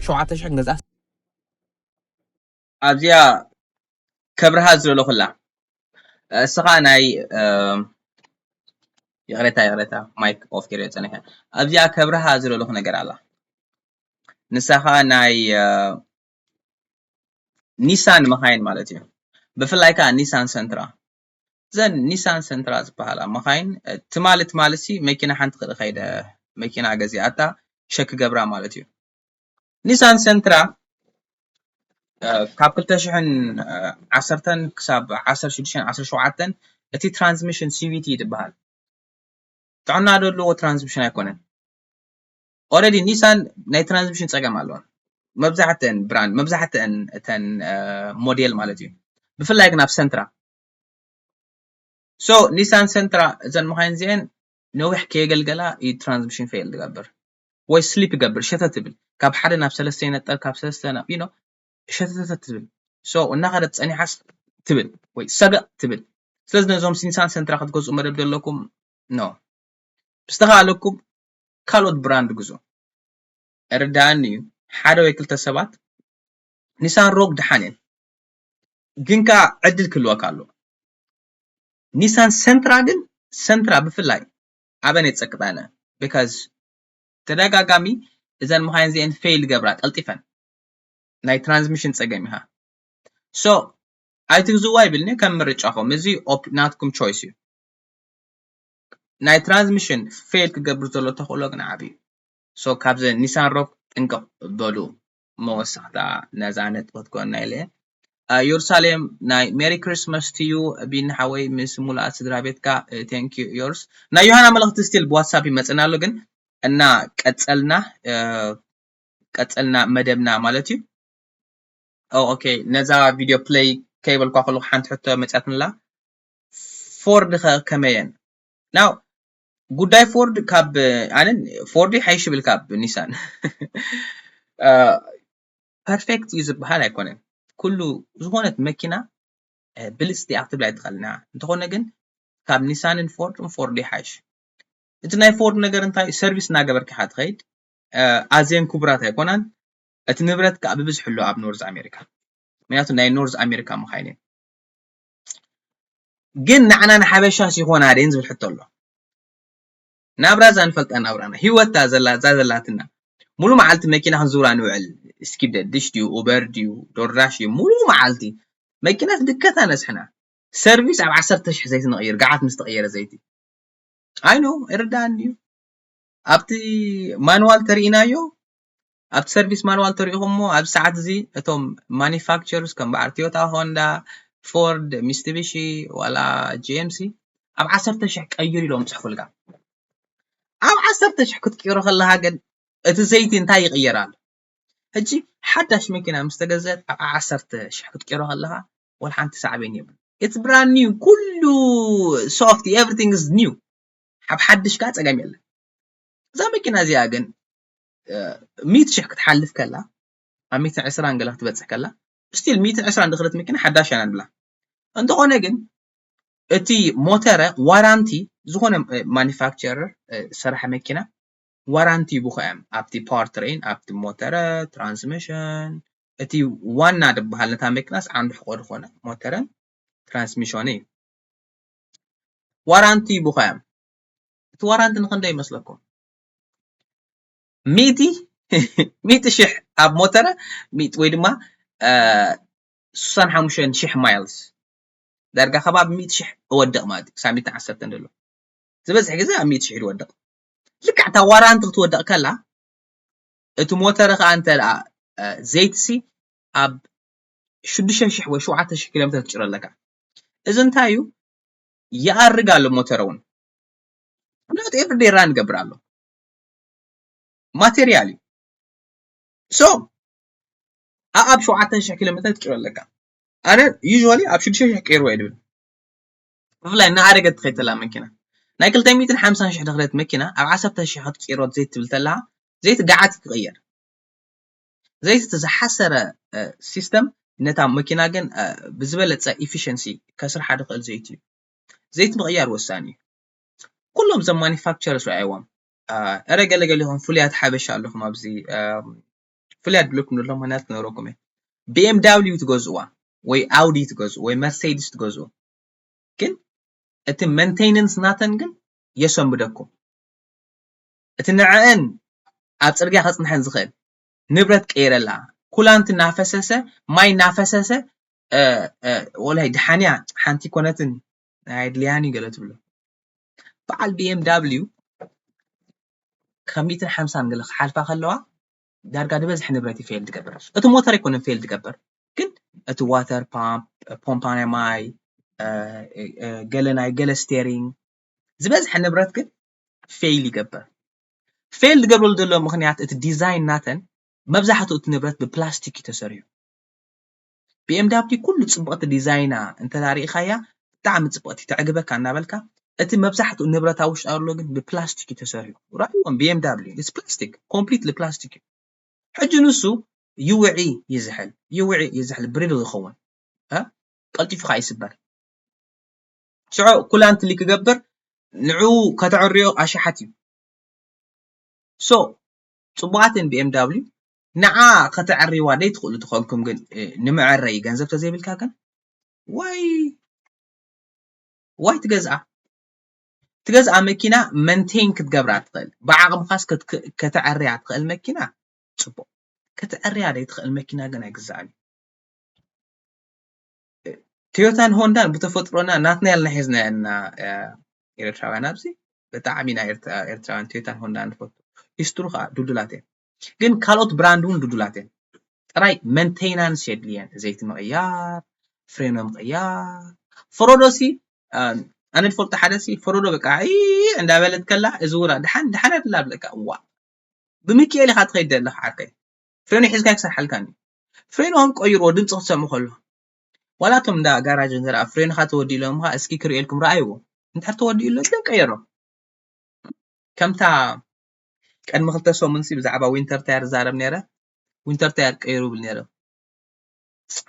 ሸውዓተ ሽሕ ክንገዝኣ ኣብዚኣ ከብርሃ ዝደለኹላ እስኻ ናይ ይቕሬታ ይቕሬታ ማይክ ኦፍ ገይረ ፀኒሐ ኣብዚኣ ከብርሃ ዝደለኹ ነገር ኣላ ንሳኻ ናይ ኒሳን መኻይን ማለት እዩ ብፍላይ ከዓ ኒሳን ሰንትራ እዘን ኒሳን ሰንትራ ዝበሃላ መኻይን ትማሊ ትማሊ ሲ መኪና ሓንቲ ክርኢ ከይደ መኪና ገዚኣታ ሸክ ገብራ ማለት እዩ ኒሳን ሰንትራ ካብ ክልተ ሽሕን ዓሰርተን ክሳብ ዓሰርተ ሽዱሽተን ዓሰርተ ሸውዓተን እቲ ትራንስሚሽን ሲቪቲ ይትበሃል ጥዕና ዶ ኣለዎ ትራንስሚሽን ኣይኮነን ኦረዲ ኒሳን ናይ ትራንስሚሽን ፀገም ኣለዎን መብዛሕትአን ብራንድ መብዛሕትአን እተን ሞዴል ማለት እዩ ብፍላይ ግን ኣብ ሰንትራ so ኒሳን ሰንትራ እዘን መኻይን እዚአን ነዊሕ ከየገልገላ እዩ ትራንስሚሽን ፌል ዝገብር ወይ ስሊፕ ይገብር ሸተ ትብል ካብ ሓደ ናብ ሰለስተ ይነጠር ካብ ሰለስተ ናብ you know ሸተተተ ትብል so እናኸደት ፀኒሓስ ትብል ወይ ሰገእ ትብል ስለዚ ነዞም ኒሳን ሰንትራ ክትገዝኡ መደብ ዘለኩም no ብዝተኻለኩም ካልኦት ብራንድ ግዙ እርዳእኒ እዩ ሓደ ወይ ክልተ ሰባት ኒሳን ሮግ ድሓን እየን ግን ከዓ ዕድል ክህልወካ ኣሎ ኒሳን ሰንትራ ግን ሰንትራ ብፍላይ ኣበን የፀቅጣነ because ተደጋጋሚ እዘን መኻይን እዚአን fail ይገብራ ቀልጢፈን። ናይ transmission ጸገም ኢኻ። So ኣይትግዝዋ ይብልኒ ከም ምርጫኹም። እዚ op-፣ ናትኩም choice እዩ። ናይ transmission fail ክገብር ዘሎ ተኽእሎ ግን ዓቢ እዩ። So ካብዚ ኒሳን ሮግ ጥንቅቕ በሉ። መወሰኽታ ነዛ ነጥቢ ክትኮና ኢለ። አ፣ ዮርሳሌም ናይ Merry Christmas to you ቢኒ ሓወይ ምስ ሙሉኣት ስድራ ቤትካ። እ፣ thank you ዮርስ። ናይ ዮሃና መልእኽቲ still ብዋትሳፕ ይመጽና ኣሎ ግን እና ቀጸልና፣ እ፣ ቀጸልና መደብና ማለት እዩ። ኦ፣ ኦኬ፣ ነዛ ቪድዮ ፕለይ ከይበልኳ ከለኹ ሓንቲ ሕቶ መጽያትንላ። ፎርድ ኸ ከመየን? ናው ጉዳይ ፎርድ ካብ ኣነን ፎርድ ሓይሽ ብል ካብ ኒሳን። እ፣ ፐርፌክት እዩ ዝበሃል ኣይኮነን። ኩሉ ዝኾነት መኪና፣ እ፣ ብልጽቲ እያ ክትብላ ኣይትኽእልን እያ። እንተኾነ ግን ካብ ኒሳንን ፎርድን ፎርድ ይሓይሽ። እቲ ናይ ፎርድ ነገር እንታይ እዩ? ሰርቪስ እናገበርካ ኢኻ ትኸይድ። እ፣ ኣዝየን ክቡራት ኣይኮናን። እቲ ንብረት ከኣ ብብዝሒ ኣሎ ኣብ ኖርዝ ኣሜሪካ። ምክንያቱ ናይ ኖርዝ ኣሜሪካ መኻይን እየን። ግን ንዓና ንሓበሻስ ይኾና ደን ዝብል ሕቶ ኣሎ። ናብራ እዛ ንፈልጣ ናብራና፣ ህይወት እዛ ዘላ-፣ እዛ ዘላትና። ሙሉ መዓልቲ መኪና ክንዝውራ ንውዕል። ስኪፕ ደድሽ ድዩ፣ ኡበር ድዩ፣ ዶርዳሽ ድዩ፣ ሙሉ መዓልቲ መኪና ትድከታ ነስሕና። ሰርቪስ ኣብ ዓሰርተ ሺሕ ዘይቲ ንቕይር፣ ገዓት ምስ ተቐየረ ዘይቲ። ኣይ ኖ፣ ይርዳእኒ እዩ። ኣብቲ ማንዋል ተሪኢናዮ፣ ኣብቲ ሰርቪስ ማንዋል ተሪኢኹሞ፣ ኣብዚ ሰዓት እዚ እቶም ማኒፋክቸርስ ከም በዓል ቶዮታ፣ ሆንዳ፣ ፎርድ፣ ሚስቲቢሺ፣ ዋላ ጂ ኤም ሲ ኣብ ዓሰርተ ሺሕ ቀይሩ ኢሎም ጽሕፉልካ። ኣብ ዓሰርተ ሺሕ ክትቅይሮ ከለኻ ግን እቲ ዘይቲ እንታይ ይቕየር ኣሎ? ሕጂ ሓዳሽ መኪና ምስ ተገዘአት ኣብ ዓሰርተ ሺሕ ክትቅይሮ ከለኻ ወላ ሓንቲ ሳዕቤን የብሉ። It's brand new፣ ኩሉ ሶፍት፣ everything is new። ኣብ ሓድሽ ከኣ ጸገም የለን። እዛ መኪና እዚኣ ግን፣ እ፣ ሚእቲ ሺሕ ክትሓልፍ ከላ፣ ኣብ ሚእትን ዕስራን ገለ ክትበጽሕ ከላ፣ ስቲል ሚእትን ዕስራን ድኽለት መኪና ሓዳሽ እያ ንብላ። እንተኾነ ግን እቲ ሞተረ ዋራንቲ ዝኾነ፣ እ፣ ማኒፋክቸረር፣ እ፣ ዝሰርሐ መኪና ዋራንቲ ይቡኻ እዮም። ኣብቲ ፓወር ትሬን፣ ኣብቲ ሞተረ፣ ትራንስሚሽን፣ እቲ ዋና ዝበሃል ነታ መኪናስ ዓንዲ ሕቖ ዝኾነ ሞተረን ትራንስሚሽን እዩ። ዋራንቲ ይቡኻ እዮም። እቲ ዋራንቲ ንኽንደይ ይመስለኩም? ሚእቲ፣ ሚእቲ ሺሕ ኣብ ሞተረ፣ ሚእቲ ወይ ድማ፣ እ፣ ስሳን ሓሙሽተን ሺሕ ማይልስ። ዳርጋ ከባቢ ሚእቲ ሺሕ እወድቕ ማለት እዩ። ክሳብ ሚእትን ዓሰርተን ዘሎ። ዝበዝሕ ግዜ ኣብ ሚእቲ ሺሕ ይወድቕ። ልክዕ እታ ዋራንቲ ክትወድቕ ከላ፣ እቲ ሞተር ከኣ እንተ ደኣ፣ እ፣ ዘይትሲ ኣብ ሽዱሽተ ሺሕ ወይ ሸውዓተ ሺሕ ኪሎ ሜትር ትጭሮ ኣለካ። እዚ እንታይ እዩ? ይኣርግ ኣሎ ሞተር እውን። ምክንያቱ ኤቭሪዴይ ራን ይገብር ኣሎ። ማቴሪያል እዩ። So፣ ኣኣብ ሸውዓተ ሽሕ ኪሎ ሜትር ትቅይሮ ኣለካ። ኣነ ዩዥዋሊ ኣብ ሽዱሽተ ሽሕ ቀይርዎ እየ ድብል። ብፍላይ እናኣረገት ትኸይድ ተላ መኪና። ናይ ክልተ ሚእትን ሓምሳን ሽሕ ድኽለት መኪና ኣብ ዓሰርተ ሽሕ ክትቅይሮ ዘይት ትብል ተላ፣ ዘይት ገዓት ክቕየር። ዘይት እቲ ዝሓሰረ፣ እ፣ ሲስተም ነታ መኪና ግን፣ እ፣ ብዝበለጸ ኢፊሽንሲ ከስርሓ ድኽእል ዘይት እዩ። ዘይት ምቕያር ወሳኒ እዩ። ኩሎም እዞም ማኒፋክቸርስ ረኣይዎም። እ፣ እረ ገለ ገለ ይኹን ፍሉያት ሓበሻ ኣለኹም ኣብዚ፣ እ፣ ፍሉያት ድልኩም ዘለኹም ምኽንያት ክነግረኩም እየ። ቢ ኤም ዳብሊው ትገዝእዋ ወይ ኣውዲ ትገዝኡ ወይ መርሴዲስ ትገዝኡ። ግን እቲ መንቴይነንስ ናተን ግን የሰንብደኩም። እቲ ንዕአን ኣብ ጽርግያ ከጽንሐን ዝኽእል ንብረት ቀይረላ፣ ኩላንት እናፈሰሰ፣ ማይ እናፈሰሰ፣ እ፣ እ፣ ወላይ ደሓንያ ሓንቲ ኮነትን ኣይድልያን እዩ ገለ ትብሎ። በዓል ቢ ኤም ዳብሊው ካብ ሚእትን ሓምሳን ገለ ክሓልፋ ከለዋ ዳርጋ ዝበዝሐ ንብረት እዩ ፌል ትገብር። እቲ ሞተር ኣይኮነን ፌል ትገብር፣ ግን እቲ ዋተር ፓምፕ፣ ፖምፓ ናይ ማይ፣ እ፣ እ፣ ገለ ናይ ገለ ስቴሪንግ፣ ዝበዝሐ ንብረት ግን ፌል ይገብር። ፌል ዝገብረሉ ዘሎ ምኽንያት እቲ ዲዛይን ናተን መብዛሕትኡ እቲ ንብረት ብፕላስቲክ እዩ ተሰሪሑ። ቢ ኤም ዳብሊው ኩሉ ጽብቕቲ ዲዛይና እንተ ርኢኻያ ብጣዕሚ ጽብቕቲ ተዕግበካ እናበልካ፣ እቲ መብዛሕትኡ ንብረት ኣብ ውሽጣ ዘሎ ግን ብፕላስቲክ እዩ ተሰሪሑ። ራእይዎም ቢ ኤም ዳብሊው ኢትስ ፕላስቲክ፣ ኮምፕሊትሊ ፕላስቲክ እዩ። ሕጂ ንሱ ይውዒ ይዝሕል፣ ይውዒ ይዝሕል፣ ብሪድል ይኸውን፣ እ? ቀልጢፉ ኸዓ ይስበር። ሽዑ ኩላንት ሊክ ክገብር ንዕኡ ከተዕርዮ ኣሽሓት እዩ። ሶ ጽቡቓትን ቢ ኤም ዳብሊው ንዓ ከተዕርይዋ ደይ ትኽእሉ ተኾንኩም ግን፣ እ፣ ንምዕረይ ገንዘብ ተዘይብልካ ግን ዋይ፣ ዋይ ትገዝኣ። ትገዝኣ መኪና መንቴን ክትገብራ ትኽእል፣ ብዓቕምኻስ ከተዐርያ ትኽእል መኪና ጽቡቕ። ከተዐርያ ዘይትኽእል መኪና ግን ኣይግዛእን እዩ። ቶዮታን ሆንዳን ብተፈጥሮና ናትና ያልና ሒዝና ያልና ኤርትራውያን ኣብዚ ብጣዕሚ ናይ ኤርትራውያን ቶዮታን ሆንዳን ንፈቱ። ሂስትሩ ከዓ ድልዱላት እዮም። ግን ካልኦት ብራንድ እውን ድልዱላት እዮም። ጥራይ መንቴናንስ የድልየን። ዘይቲ ምቕያር፣ ፍሬኖ ምቕያር። ፈረዶ ሲ ኣነ ዝፈልጦ ሓደ ሲ ፈረዶ በቃ እንዳበለት ከላ እዚ ውራ ድሓን ድሓን ኣድላ ብለካ እዋ ብምክኤል ኢኻ ትኸይድ ዘለኻ ዓርከይ። ፍሬኖ ሒዝካ ክሰርሓልካኒ። ፍሬኖ ከም ቀይርዎ ድምፂ ክትሰምዑ ከሎ ዋላ እቶም እንዳ ጋራጅ እንተ ፍሬንኻ ተወዲእሎም ኻ እስኪ ክርእየልኩም ረኣይዎ። እንድሕር ተወዲእሎ ግን ቀየሮ። ከምታ ቀድሚ ክልተ ሰሙን ሲ ብዛዕባ ዊንተር ታየር ዝዛረብ ነይረ። ዊንተር ታየር ቀይሩ ብል ነይረ።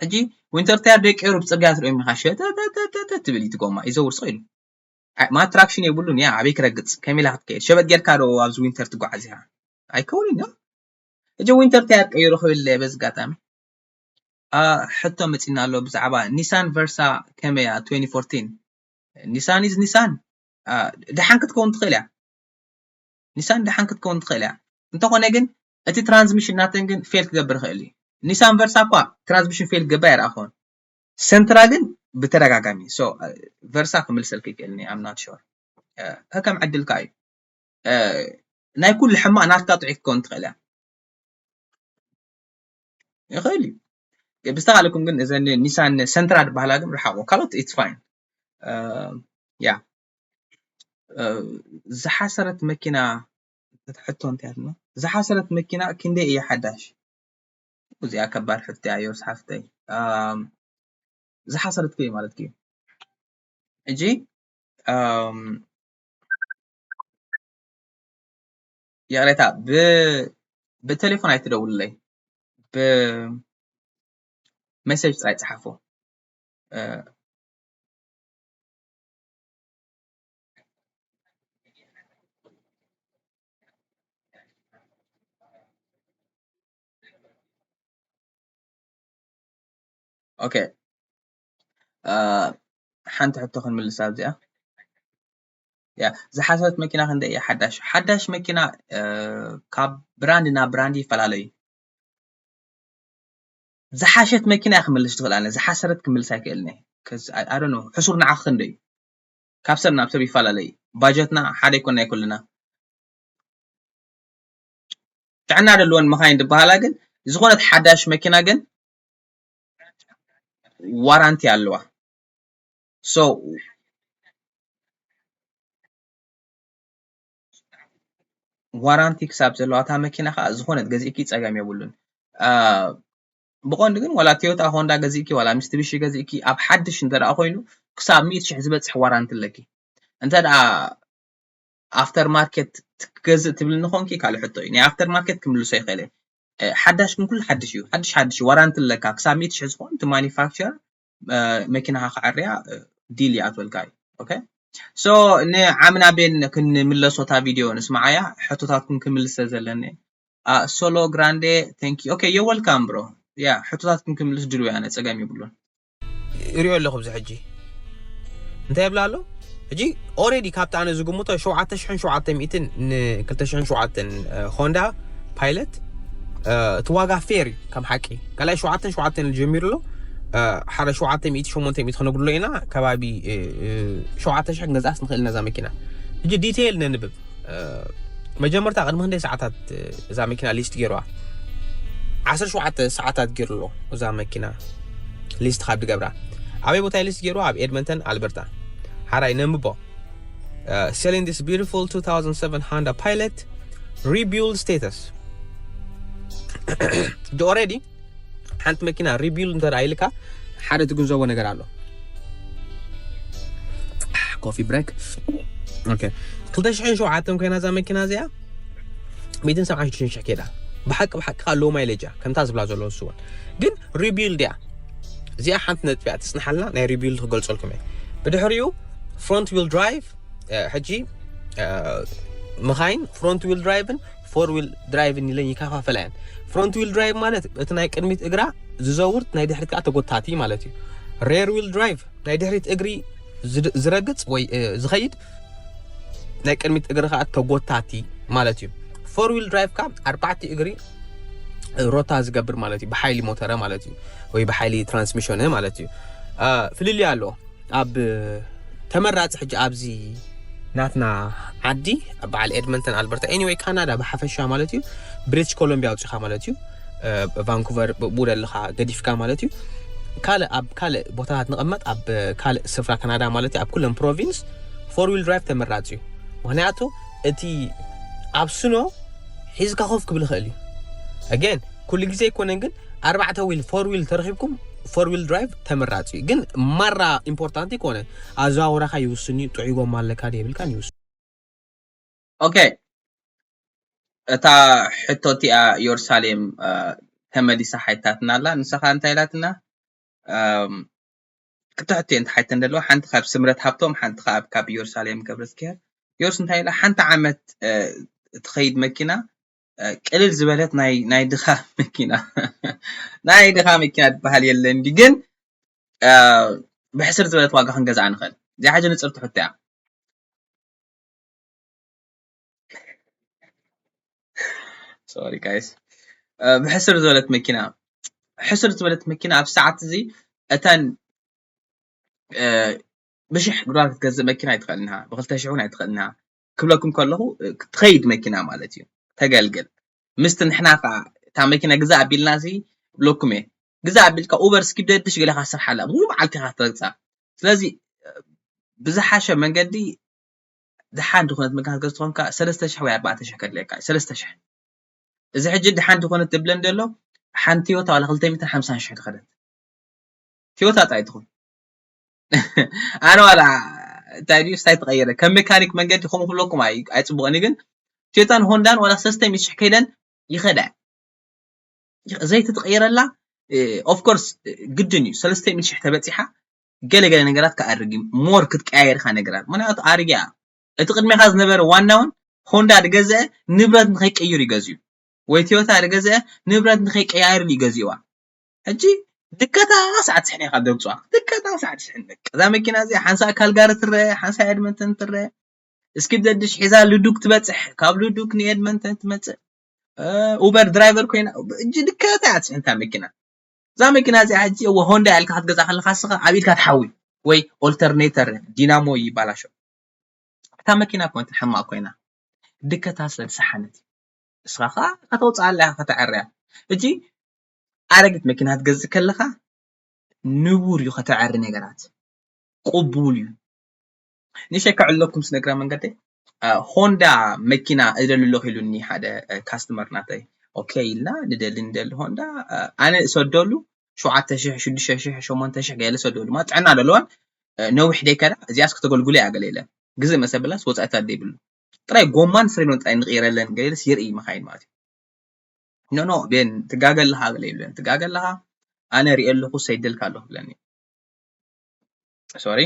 ሕጂ ዊንተር ታየር ደይቀይሩ ብፅርግያ ትርእዮም ኢኻ ሸተተተተተ ትብል እዩ እቲ ጎማ ይዘውር ስቕ ኢሉ። ማ ትራክሽን የብሉን ያ ኣበይ ክረግፅ ከመይ ኢላ ክትከይድ ሸበጥ ጌርካ ዶ ኣብዚ ዊንተር ትጓዓዝ ኢኻ ኣይከውንን ዶ። ሕጂ ዊንተር ታየር ቀይሩ ክብል በዚ ኣጋጣሚ ሕቶ መፂና ኣሎ ብዛዕባ ኒሳን ቨርሳ ከመያ twenty fourteen ኒሳን is ኒሳን ደሓን ክትከውን ትኽእል እያ። ኒሳን ደሓን ክትከውን ትኽእል እያ። እንተኾነ ግን እቲ ትራንስሚሽን ናተን ግን ፌል ክገብር ይኽእል እዩ። ኒሳን ቨርሳ እኳ ትራንስሚሽን ፌል ክገብር ኣይረኣኹን። ሰንትራ ግን ብተደጋጋሚ ሶ ቨርሳ ክምልሰልክ ይክእልኒ I'm not sure ከከም ዕድልካ እዩ። ናይ ኩሉ ሕማቕ ናትካ ጥዑይ ክትከውን ትኽእል እያ። ይኽእል እዩ። ብዝተኻለኩም ግን እዘን ኒሳን ሰንትራ ዝበሃላ ግን ርሓቑ ካልኦት it's fine። ያ ዝሓሰረት መኪና ሕቶ እንታይ ኣልና ዝሓሰረት መኪና ክንደይ እያ ሓዳሽ? እዚኣ ከባድ ሕቶ እያ ዮርስ ሓፍተይ። ዝሓሰረት ከይ ማለት እዩ። ሕጂ ይቕሬታ ብቴሌፎን ኣይትደውልለይ ብሜሴጅ ጥራይ ጸሓፎ። ኦኬ ሓንቲ ሕቶ ክንምልስ ኣብዚኣ ያ ዝሓሰረት መኪና ክንደይ እያ ሓዳሽ ሓዳሽ መኪና ካብ ብራንድ ናብ ብራንድ ይፈላለዩ ዝሓሸት መኪና እያ ክምልስ ትኽእል ኣነ ዝሓሰረት ክምልስ ኣይክእልን እየ ሕሱር ንዓኺ ክንደይ እዩ ካብ ሰብ ናብ ሰብ ይፈላለዩ ባጀትና ሓደ ይኮን ናይ ኩልና ጥዕና ደለወን መኻይን ዝበሃላ ግን ዝኾነት ሓዳሽ መኪና ግን ዋራንቲ ኣለዋ so ዋራንቲ ክሳብ ዘለዋ እታ መኪና ከዓ ዝኾነት ገዚእኪ ፀገም የብሉን ብቐንዱ ግን ዋላ ቶዮታ ሆንዳ ገዚእኪ ዋላ ሚስቲቢሺ ገዚእኪ ኣብ ሓድሽ እንተ ኮይኑ ክሳብ ሚእቲ ሽሕ ዝበፅሕ ዋራንቲ ኣለኪ እንተ ኣፍተር ማርኬት ትገዝእ ትብልኒ ኮንኪ ካልእ ሕቶ እዩ ናይ ኣፍተር ማርኬት ክምልሶ ይኽእል ሓዳሽ ግን ኩሉ ሓድሽ እዩ ሓድሽ ሓድሽ ዋራንቲ ኣለካ ክሳብ ሚእቲ ሽሕ ዝኾን እቲ ማኒፋክቸር መኪናኻ ክዓርያ ዲል ይኣትወልካ እዩ okay so ንዓምና ቤን ክንምለሶ እታ ቪድዮ ንስማዓያ ሕቶታትኩም ክምልስ ስለዘለኒ solo grande thank you okay you're welcome bro yeah ሕቶታትኩም ክምልስ ድልው ኣነ ፀገም ይብሉን ይሪኦ ኣለኹ ኣብዚ ሕጂ እንታይ ይብላ ኣሎ ሕጂ already ካብቲ ኣነ ዝግምቶ ሸውዓተ ሽሕን ሸውዓተ ሚእትን ን ክልተ ሽሕን ሸውዓተን ሆንዳ ፓይለት እቲ ዋጋ ፌር እዩ ከም ሓቂ ካልኣይ ሸውዓተን ሸውዓተን ጀሚሩ ኣሎ ሓደ ሸውዓተ ሚእቲ ሸሞንተ ሚእቲ ክነግርሎ ኢና ከባቢ ሸውዓተ ሽሕ ክንገዝኣስ ንኽእል ነዛ መኪና ሕጂ ዲቴይል ነንብብ መጀመርታ ቅድሚ ክንደይ ሰዓታት እዛ መኪና ሊስት ገይርዋ ዓሰርተ ሸውዓተ ሰዓታት ገይሩ ኣሎ እዛ መኪና ሊስት ካብ ድገብራ ኣበይ ቦታ ሊስት ገይርዋ ኣብ ኤድመንተን ኣልበርታ ሓራይ ነንብቦ selling this beautiful two thousand seven Honda Pilot rebuild status already ሓንቲ መኪና rebuild እንተ ኢልካ ሓደ ትግንዘቦ ነገር ኣሎ coffee break okay ክልተ ሽሕን ሸውዓተን ኮይና እዛ መኪና እዚኣ ሚእትን ሰብዓን ሽዱሽተን ሽሕ ከይዳ ብሓቂ ብሓቂ ከዓ low mileage እያ ከምታ ዝብላ ዘለዉ ንስውን ግን rebuild እያ እዚኣ ሓንቲ ነጥቢ እያ ትፅንሓልና ናይ rebuild ክገልፀልኩም እየ ብድሕሪኡ front wheel drive ሕጂ መኻይን front wheel drive ን four wheel drive ን ኢለን ይከፋፈላ እየን front wheel drive ማለት እቲ ናይ ቅድሚት እግራ ዝዘውር ናይ ድሕሪት ከዓ ተጎታቲ ማለት እዩ rear wheel drive ናይ ድሕሪት እግሪ ዝረግፅ ወይ ዝኸይድ ናይ ቅድሚት እግሪ ከዓ ተጎታቲ ማለት እዩ። ፎር ዊል ድራይቭ ከዓ ኣርባዕተ እግሪ ሮታ ዝገብር ማለት እዩ፣ ብሓይሊ ሞተረ ማለት እዩ፣ ወይ ብሓይሊ ትራንስሚሽን ማለት እዩ። ፍልልይ ኣሎ። ኣብ ተመራፂ ሕጂ ኣብዚ ናትና ዓዲ፣ ኣብ በዓል ኤድመንተን ኣልበርታ፣ ኤኒወይ ካናዳ ብሓፈሻ ማለት እዩ፣ ብሪቲሽ ኮሎምቢያ ኣውፂኻ ማለት እዩ፣ ቫንኩቨር ብኡ ዘለኻ ገዲፍካ ማለት እዩ። ካልእ ኣብ ካልእ ቦታታት ንቐመጥ፣ ኣብ ካልእ ስፍራ ካናዳ ማለት እዩ፣ ኣብ ኩለን ፕሮቪንስ ፎር ዊል ድራይቭ ተመራፂ እዩ። ምክንያቱ እቲ ኣብ ስኖ ሒዝካ ኮፍ ክብል ይኽእል እዩ። ኣገን ኩሉ ግዜ ኣይኮነን፣ ግን ኣርባዕተ ዊል ፎር ዊል ተረኪብኩም ፎር ዊል ድራይቭ ተመራፂ እዩ። ግን ማራ ኢምፖርታንት ይኮነ፣ ኣዘዋውራኻ ይውስን እዩ። ጥዑይ ጎማ ኣለካ ዶ የብልካን ይውስን። ኦኬ፣ እታ ሕቶ እቲኣ ዮርሳሌም ተመሊሳ ሓይታትና ኣላ። ንስኻ እንታይ ኢላትና? ክልተ ሕቶ እየን ተሓይተን ዘለዋ። ሓንቲ ካብ ስምረት ሃብቶም፣ ሓንቲ ካብ ካብ ዮርሳሌም ገብረዝጊሄር። ዮርስ እንታይ ኢላ? ሓንቲ ዓመት ትኸይድ መኪና፣ ቅልል ዝበለት ናይ ናይ ድኻ መኪና፣ ናይ ድኻ መኪና ትበሃል የለን ድዩ? ግን ብሕስር ዝበለት ዋጋ ክንገዝኣ ንኽእል። እዚኣ ሕጂ ንጽርቲ ሕቶ እያ። ሶሪ ጋይስ፣ ብሕስር ዝበለት መኪና፣ ሕስር ዝበለት መኪና ኣብ ሰዓት እዚ እተን ብሽሕ ዶላር ክትገዝእ መኪና ኣይትኽእልን ኢኻ፣ ብክልተ ሽሕ እውን ኣይትኽእልን ኢኻ ክብለኩም ከለኹ፣ ትኸይድ መኪና ማለት እዩ፣ ተገልግል። ምስቲ ንሕና ኸዓ እታ መኪና ግዛእ ኣቢልና እዚ ብለኩም እየ፣ ግዛእ ኣቢልካ ኡበር እስኪ ደድሽ ገለ ኢኻ ትሰርሓላ፣ ሙሉ መዓልቲ ኢኻ ትረግፃ። ስለዚ ብዝሓሸ መንገዲ ደሓን ዝኾነት መኪና ክትገዝእ ተኾንካ ሰለስተ ሽሕ ወይ ኣርባዕተ ሽሕ ከድልየካ እዩ። ሰለስተ ሽሕ። እዚ ሕጂ ደሓን ዝኾነት ትብለን ዘሎ ሓንቲ ቶዮታ ዋላ ክልተ ሚእትን ሓምሳን ሽሕ ዝኸደት ቶዮታ ጥራይ ትኹን። ኣነ ዋላ እንታይ ድዩ ስታይ ተቐየረ፣ ከም ሜካኒክ መንገዲ ከምኡ ክብለኩም ኣይ ኣይጽቡቕን እዩ፣ ግን ቶዮታን ሆንዳን ዋላ ሰለስተ ሚእቲ ሽሕ ከይደን ይኸዳ። ዘይተተቐየረላ ኦፍ ኮርስ ግድን እዩ። ሰለስተ ሚእቲ ሽሕ ተበጺሓ ገለ ገለ ነገራት ክኣርግ እዩ፣ ሞር ክትቀያየር ኢኻ ነገራት። ምኽንያቱ ኣርግ እያ። እቲ ቅድሜኻ ዝነበረ ዋና እውን ሆንዳ ዝገዝአ ንብረት ንኸይቀይር እዩ ገዚኡ፣ ወይ ቶዮታ ዝገዝአ ንብረት ንኸይቀያየር እዩ ገዚእዋ። ሕጂ ድከታ ሰዓት ስሕን ኢኻ ደብፅዋ፣ ድከታ ሰዓት ስሕን። በቃ እዛ መኪና እዚኣ ሓንሳ ካልጋሪ ትረአ፣ ሓንሳ ኤድመንተን ትረአ። እስኪ ደድሽ ሒዛ ልዱክ ትበፅሕ፣ ካብ ልዱክ ንኤድመንተን ትመፅእ። ኡበር ድራይቨር ኮይና፣ ሕጂ ድከታ እያ ትስሕን እታ መኪና። እዛ መኪና እዚኣ ሕጂ እወ ሆንዳ ኢልካ ክትገዛ ከለኻ ንስኻ ኣብ ኢድካ ትሓዊ ወይ ኦልተርኔተር ዲናሞ ይባላሾ። እታ መኪና እኮ እንትን ሕማቕ ኮይና ድከታ ስለ ዝሰሓነት እዩ። ንስኻ ኸዓ ከተውፅኣላ ኢኻ ከተዐርያ። ሕጂ ኣረጊት መኪና ክትገዝእ ከለኻ ንቡር እዩ ከተዐሪ ነገራት። ቅቡል እዩ። ንሸ ከዕለኩም ስነግራ መንገዲ ሆንዳ መኪና እደሊ ኣለኹ ኢሉኒ ሓደ ካስተመር ናተይ። ኦኬ ኢልና ንደሊ ንደሊ ሆንዳ ኣነ እሰደሉ ሸውዓተ ሽሕ ሽዱሽተ ሽሕ ሸሞንተ ሽሕ ገለ ሰደሉ ድማ ጥዕና ዘለዋን ነዊሕ ደይከዳ እዚኣስ ከተገልግሎ እያ ገለ ኢለ ግዜ መሰብላስ ወፃእታት ዘይብሉ ጥራይ ጎማን ፍሬኖን ጥራይ ንቕይረለን ገለ ኢለስ ይርኢ መኻይን ማለት እዩ። ኖ ኖ ቤን ትጋገ ኣለኻ ገለ ይብለን። ትጋገ ኣለኻ ኣነ ሪኤ ኣለኹ ሰይደልካ ኣለኹ ብለኒ። ሶሪ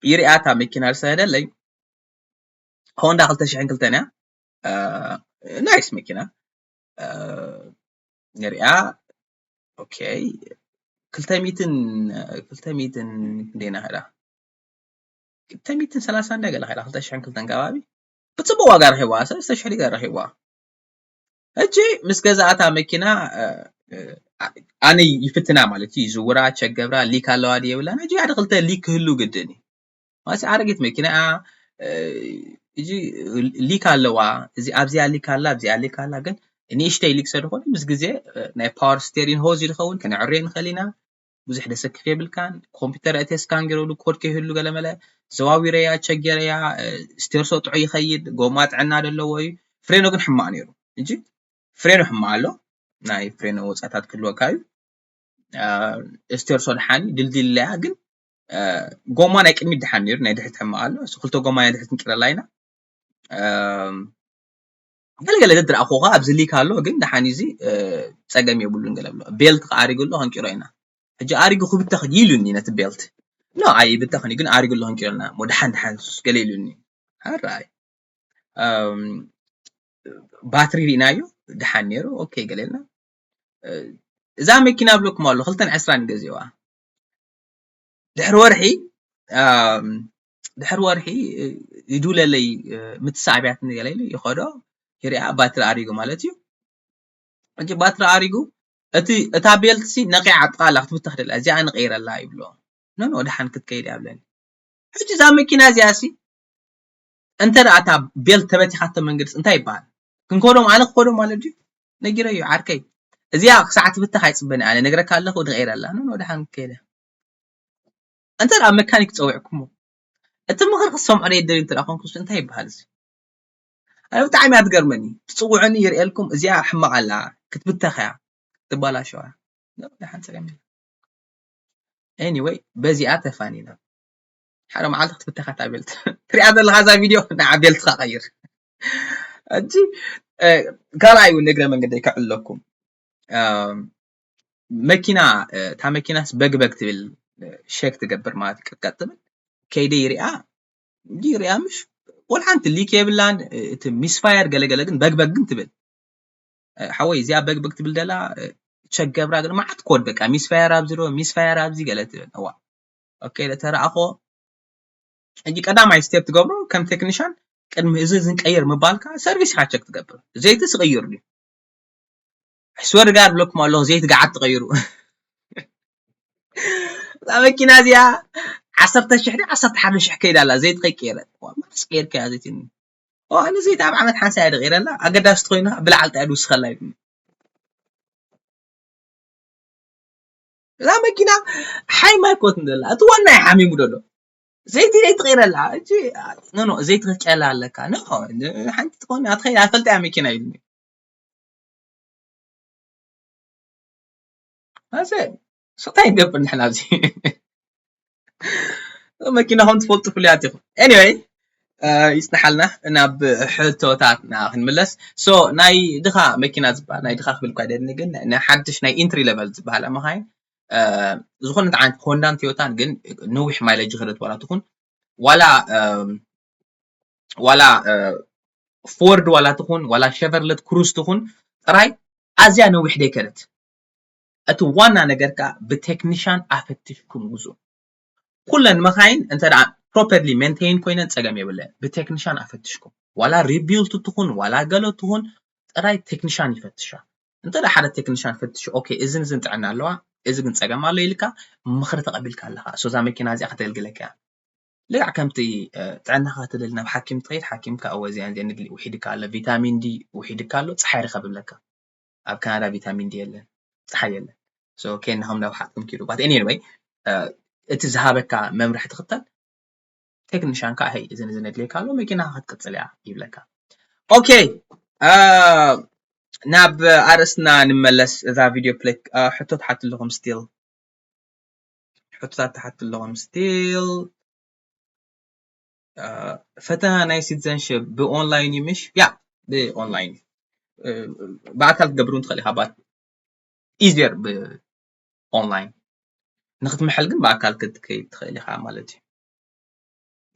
ይሪኣታ መኪና ዝሰደለይ ሆንዳ ክልተ ሽሕን ክልተን እያ። ናይስ መኪና ንሪኣ። ኦኬ ክልተ ሚእትን ክልተ ሚእትን ክንደይና ኸዳ ክልተ ሚእትን ሰላሳ እንዳ ገለ ኸዳ ክልተ ሽሕን ክልተን ከባቢ ብፅቡቅ ዋጋ ረኺብዋ፣ ሰለስተ ሽሕ ሊትር ረኺብዋ። ሕጂ ምስ ገዛእታ መኪና ኣነ ይፍትና ማለት እዩ፣ ይዝውራ፣ ቸክ ገብራ፣ ሊክ ኣለዋ ድየ የብላን። ሕጂ ሓደ ክልተ ሊክ ክህሉ ግድን እዩ። ማለት ኣረጊት መኪና እያ። ሕጂ ሊክ ኣለዋ፣ እዚ ኣብዚኣ ሊክ ኣላ፣ ኣብዚኣ ሊክ ኣላ። ግን ንእሽተይ ሊክ ስለዝኾነ ምስ ግዜ ናይ ፓወር ስቴሪን ሆዝ ይኸውን፣ ከነዕርዮ ንኽእል ኢና። ብዙሕ ደሰክፍ የብልካን። ኮምፒውተር እቲ ስካን ገይረሉ ኮድ ከይህሉ ገለመለ ዘዋዊረያ ቸክ ገይረያ ስቴርሶ ጥዑይ ይኸይድ፣ ጎማ ጥዕና ደለዎ እዩ። ፍሬኖ ግን ሕማቕ ነይሩ እንጂ ፍሬኖ ሕማቕ ኣሎ። ናይ ፍሬኖ ወፃታት ክህልወካ እዩ። ስቴርሶ ድሓን ድልድል ለያ ግን ጎማ ናይ ቅድሚት ድሓን ነይሩ፣ ናይ ድሕሪት ሕማቕ ኣሎ። እሱ ክልተ ጎማ ናይ ድሕሪት ንቅረላ ኢና። ገለገለ ደድረኣኹ ኸዓ ኣብዚ ሊክ ኣሎ ግን ደሓን እዚ ፀገም የብሉን ገለ ብሎ ቤልት ከዓ ኣሪጉ ኣሎ ከንቂሮ ኢና። ሕጂ ኣሪጉ ክብተኽ ኢሉኒ ነቲ ቤልት ኖ ኣይ ብተኽኒ ግን ኣሪጉ ኣሎ ከንቂሮ ኢና ሞ ደሓን ደሓን ሱስ ገለ ኢሉኒ። ኣራይ ባትሪ ሪእናዮ ደሓን ነይሩ ኦኬ ገለ ኢልና። እዛ መኪና ብለኩም ኣሎ ክልተን ዕስራን ገዚዋ ድሕሪ ወርሒ ድሕሪ ወርሒ ይድውለለይ፣ ምትሳዕብያት ንገለ ኢሉ ይኸዶ፣ ይሪኣ ባትሪ ኣሪጉ ማለት እዩ። ሕጂ ባትሪ ኣሪጉ፣ እቲ እታ ቤልት ሲ ነቂዓ ጥቓ ኣላ ክትብተኽ ደላ፣ እዚኣ ንቀይረላ ይብሎ። ኖ ኖ፣ ደሓን ክትከይድ እያ ብለኒ። ሕጂ እዛ መኪና እዚኣ ሲ እንተ ደኣ እታ ቤልት ተበቲኻቶ መንገድስ እንታይ ይበሃል? ክንከዶ፣ ኣነ ክኸዶ ማለት ድዩ? ነጊረዮ ዓርከይ፣ እዚኣ ክሳዕ ትብተኽ ኣይጽበን፣ ኣነ ነግረካ ኣለኹ፣ ንቀይረላ። ኖ ኖ፣ ደሓን ክትከይድ እያ። እንተ ደኣ መካኒክ ጸዊዕኩሞ፣ እቲ ምኽሪ ክትሰምዖ ደይደልዩ እንተ ደኣ ኮንኩስ እንታይ ይበሃል እዚ? ኣነ ብጣዕሚ እያ ትገርመኒ። ትጽውዑኒ ይርእየልኩም፣ እዚኣ ሕማቕ ኣላ፣ ክትብተኽ እያ፣ ክትበላሸዋ። ደሓን ጸገም የለን። ኤኒወይ፣ በዚኣ ተፋኒና። ሓደ መዓልቲ ክትብተኻ እታ ቤልት። ትሪኣ ዘለኻ እዛ ቪድዮ፣ ንዓ ቤልትኻ ቀይር። ሕጂ፣ እ፣ ካልኣይ እውን እግረ መንገደይ ከዕልለኩም። እም፣ መኪና፣ እ፣ እታ መኪናስ በግበግ ትብል፣ እ፣ ሸክ ትገብር ማለት እዩ፣ ቀጥቀጥ ትብል። ከይደ ይሪኣ፣ እንዲ ይሪኣ ምሽ፣ ወላ ሓንቲ ሊክ የብላን፣ እ፣ እቲ ሚስፋየር ገለገለ ግን በግበግ ግን ትብል። እ፣ ሓወይ፣ እዚኣ በግበግ ትብል ደላ፣ እ፣ ቸክ ገብራ ግን መዓት ኮድ በቃ፣ ሚስፋየር ኣብዚ ዶ፣ ሚስፋየር ኣብዚ ገለ ትብል። እዋ፣ ኦኬ፣ ተረኣኾ። ሕጂ ቀዳማይ ስቴፕ ትገብሮ ከም ቴክኒሻን፣ ቅድሚ እዚ ዝንቀይር ምባልካ ሰርቪስ ኢኻ ቸክ ትገብር። ዘይቲ ስቕይር ድዩ? ስወር ጋር ብለኩም ኣለኹ፣ ዘይቲ ገዓት ትቐይሩ። እዛ መኪና እዚኣ ዓሰርተ ሽሕ ድያ ዓሰርተ ሓደ ሽሕ ከይዳ ኣላ፣ ዘይቲ ከይቀየረት። ዋ፣ መዓስ ቀይርካያ ዘይቲ? ኦ፣ ኣነ ዘይቲ ኣብ ዓመት ሓንሳ እያ ድቐይረላ፣ ኣገዳሲት ኮይና ብልዓል ጣያ ድውስኸላ እዩ። እዛ መኪና ሓይማ ኣይኮትን ዘላ፣ እቲ ዋና እዩ ሓሚሙ ዘሎ። ዘይቲ ዘይትቐይረላ፣ እጂ፣ ኖ፣ ኖ፣ ዘይቲ ክትቀየላ ኣለካ። ኖ፣ ሓንቲ ትኾን፣ ኣትኸይ፣ ኣይፈልጣ እያ መኪና ኢሉኒ። ኣዘ፣ ስቕታ ይገብር ንሕና ኣብዚ። መኪናኹም ትፈልጡ ፍሉያት ኢኹም። ኤኒወይ፣ እ፣ ይጽንሓልና፣ ናብ ሕቶታትና ክንምለስ። ሶ፣ ናይ ድኻ መኪና ዝበሃል፣ ናይ ድኻ ክብል እኳ ኣይደልን፣ ግን ናይ ሓድሽ ናይ ኢንትሪ ሌቨል ዝበሃላ መኻይን፣ እ፣ ዝኾነት ዓይነት ሆንዳን ቶዮታን ግን ነዊሕ ማይለጅ ዝኸደት ዋላ ትኹን፣ ዋላ፣ እም፣ ዋላ፣ እ፣ ፎርድ ዋላ ትኹን፣ ዋላ ሸቨርለት ክሩዝ ትኹን፣ ጥራይ ኣዝያ ነዊሕ ደይከደት። እቲ ዋና ነገር ከኣ ብቴክኒሻን ኣፈትሽኩም ግዙ። ኩለን መኻይን እንተ ደኣ ፕሮፐርሊ ሜንቴን ኮይነን ጸገም የብለን። ብቴክኒሻን ኣፈትሽኩም። ዋላ ሪቢልት ትኹን፣ ዋላ ገለ ትኹን፣ ጥራይ ቴክኒሻን ይፈትሻ። እንተ ደኣ ሓደ ቴክኒሻን ፈትሹ፣ ኦኬ፣ እዝን እዝን ጥዕና ኣለዋ፣ እዚ ግን ጸገም ኣሎ ኢልካ ምኽሪ ተቐቢልካ ኣለኻ። ሶ እዛ መኪና እዚኣ ከተገልግለካ እያ። ልክዕ ከምቲ፣ እ፣ ጥዕናኻ ትልል ናብ ሓኪም ትኸይድ፣ ሓኪም ከኣ እወ እዚኣን እዚኣን ንግሊ ውሒድካ ኣሎ፣ ቪታሚን ዲ ውሒድካ ኣሎ፣ ጸሓይ ርኸብ ይብለካ። ኣብ ካናዳ ቪታሚን ዲ የለን፣ ጸሓይ የለን። ሶ ኬንያኹም ናብ ሓጥኩም ኪዱ። But anyway፣ እ፣ እቲ ዝሃበካ መምርሒ ትኽተል፣ ቴክኒሻን ከኣ፣ "ሄይ፣ እዝን እዝን የድልየካ ኣሎ፣ መኪናኻ ክትቅጽል እያ" ይብለካ። ኦኬ፣ እ፣ ናብ ኣርእስትና ንመለስ። እዛ ቪድዮ ፕሌይ፣ እ፣ ሕቶ ትሓቱ ኣለኹም ስቲል። ሕቶታት ትሓቱ ኣለኹም ስቲል። እ፣ ፈተና ናይ ሲቲዘንሽፕ ብኦንላይን እዩ ምሽ? ያ፣ ብኦንላይን እዩ። እ፣ ብኣካል ክትገብሩ ትኽእል ኢኻ፣ ባት ኢዚየር ብኦንላይን። ንክትምሕል ግን ብኣካል ክትከይድ ትኽእል ኢኻ ማለት እዩ።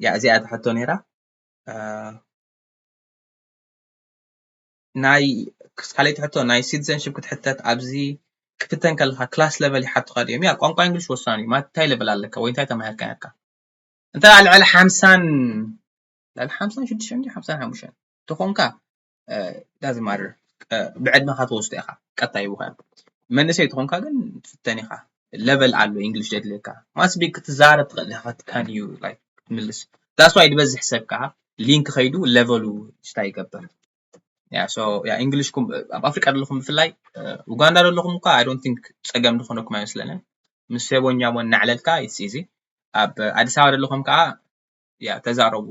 ያ፣ እዚኣ እያ እታ ሕቶ ነይራ። እ፣ ናይ፣ ካልኣይቲ ሕቶ፣ ናይ ሲቲዘንሽፕ ክትሕተት ኣብዚ ክትፍተን ከለኻ ክላስ ለቨል ይሓቱኻ ድዮም? ያ፣ ቋንቋ እንግሊሽ ወሳኒ እዩ። ማለት እንታይ ለቨል ኣለካ ወይ እንታይ ተማሂርካ ነርካ? እንተ ደኣ ልዕሊ ሓምሳን፣ ልዕሊ ሓምሳን ሽዱሽተን ድዩ ሓምሳን ሓሙሽተን ተኾንካ፣ እ፣ ዳዝንት ማተር፣ እ፣ ብዕድመኻ ትወስዶ ኢኻ፣ ቀጣይ ይውኸ። መንእሰይ ተኾንካ ግን ትፍተን ኢኻ። ለቨል ኣሎ እንግሊሽ ዘድልየካ። ማስቢ ክትዛረብ ትኽእል ኢኻ፣ can you፣ like፣ ክትምልስ። That's why ዝበዝሕ ሰብ ከኣ ሊንክ ከይዱ ለቨሉ ስታይ ይገብር። ያ፣ ሶ፣ ያ፣ እንግሊሽኩም ኣብ ኣፍሪቃ ዘለኹም ብፍላይ፣ እ፣ ኡጋንዳ ዘለኹም እኳ I don't think ጸገም ዝኾነኩም ኣይመስለንን። ምስ ሴቦኛ እውን እናዕለልካ it's easy። ኣብ ኣዲስ ኣበባ ዘለኹም ከኣ፣ ያ፣ ተዛረቡ።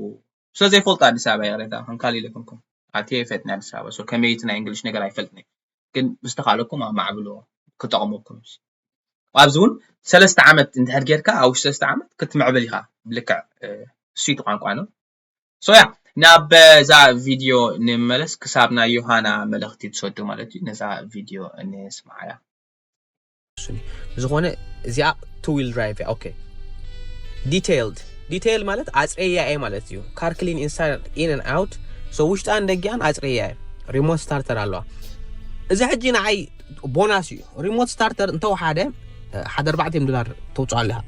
ስለ ዘይፈልጡ ኣዲስ ኣበባ ይቕሬታ፣ ከም ካልእ ኢለ ኮንኩም። ኣትየ ይፈትኒ ኣዲስ ኣበባ። ሶ ከመይ እቲ ናይ እንግሊሽ ነገር ኣይፈልጥን እየ። ግን ምስ ተኻለኩም ኣማዕብሎ ክጠቕመኩም። ኣብዚ እውን ሰለስተ ዓመት እንድሕር ጌርካ፣ ኣብ ውሽጢ ሰለስተ ዓመት ክትምዕብል ኢኻ። ብልክዕ፣ እ፣ እሱ እቲ ቋንቋ ነው። ሶ ያ፣ ናብ እዛ ቪድዮ ንመለስ፣ ክሳብ ናይ ዮሃና መልእኽቲ ትሰዱ ማለት እዩ። ነዛ ቪድዮ ንስምዓያ። ዝኾነ እዚኣ two wheel drive እያ። ኦኬ። ዲቴይልድ፣ ዲቴይል ማለት ኣጽረያ እየ ማለት እዩ። ካር ክሊን ኢንሳይድ፣ ኢን ኤንድ ኣውት። ሶ ውሽጣን ደጊኣን ኣጽረያ እየ። ሪሞት ስታርተር ኣለዋ። እዚ ሕጂ ንዓይ ቦናስ እዩ። ሪሞት ስታርተር እንተወሓደ፣ እ፣ ሓደ ኣርባዕተ ሚእቲ ዶላር ተውፅኦ ኣለኻ።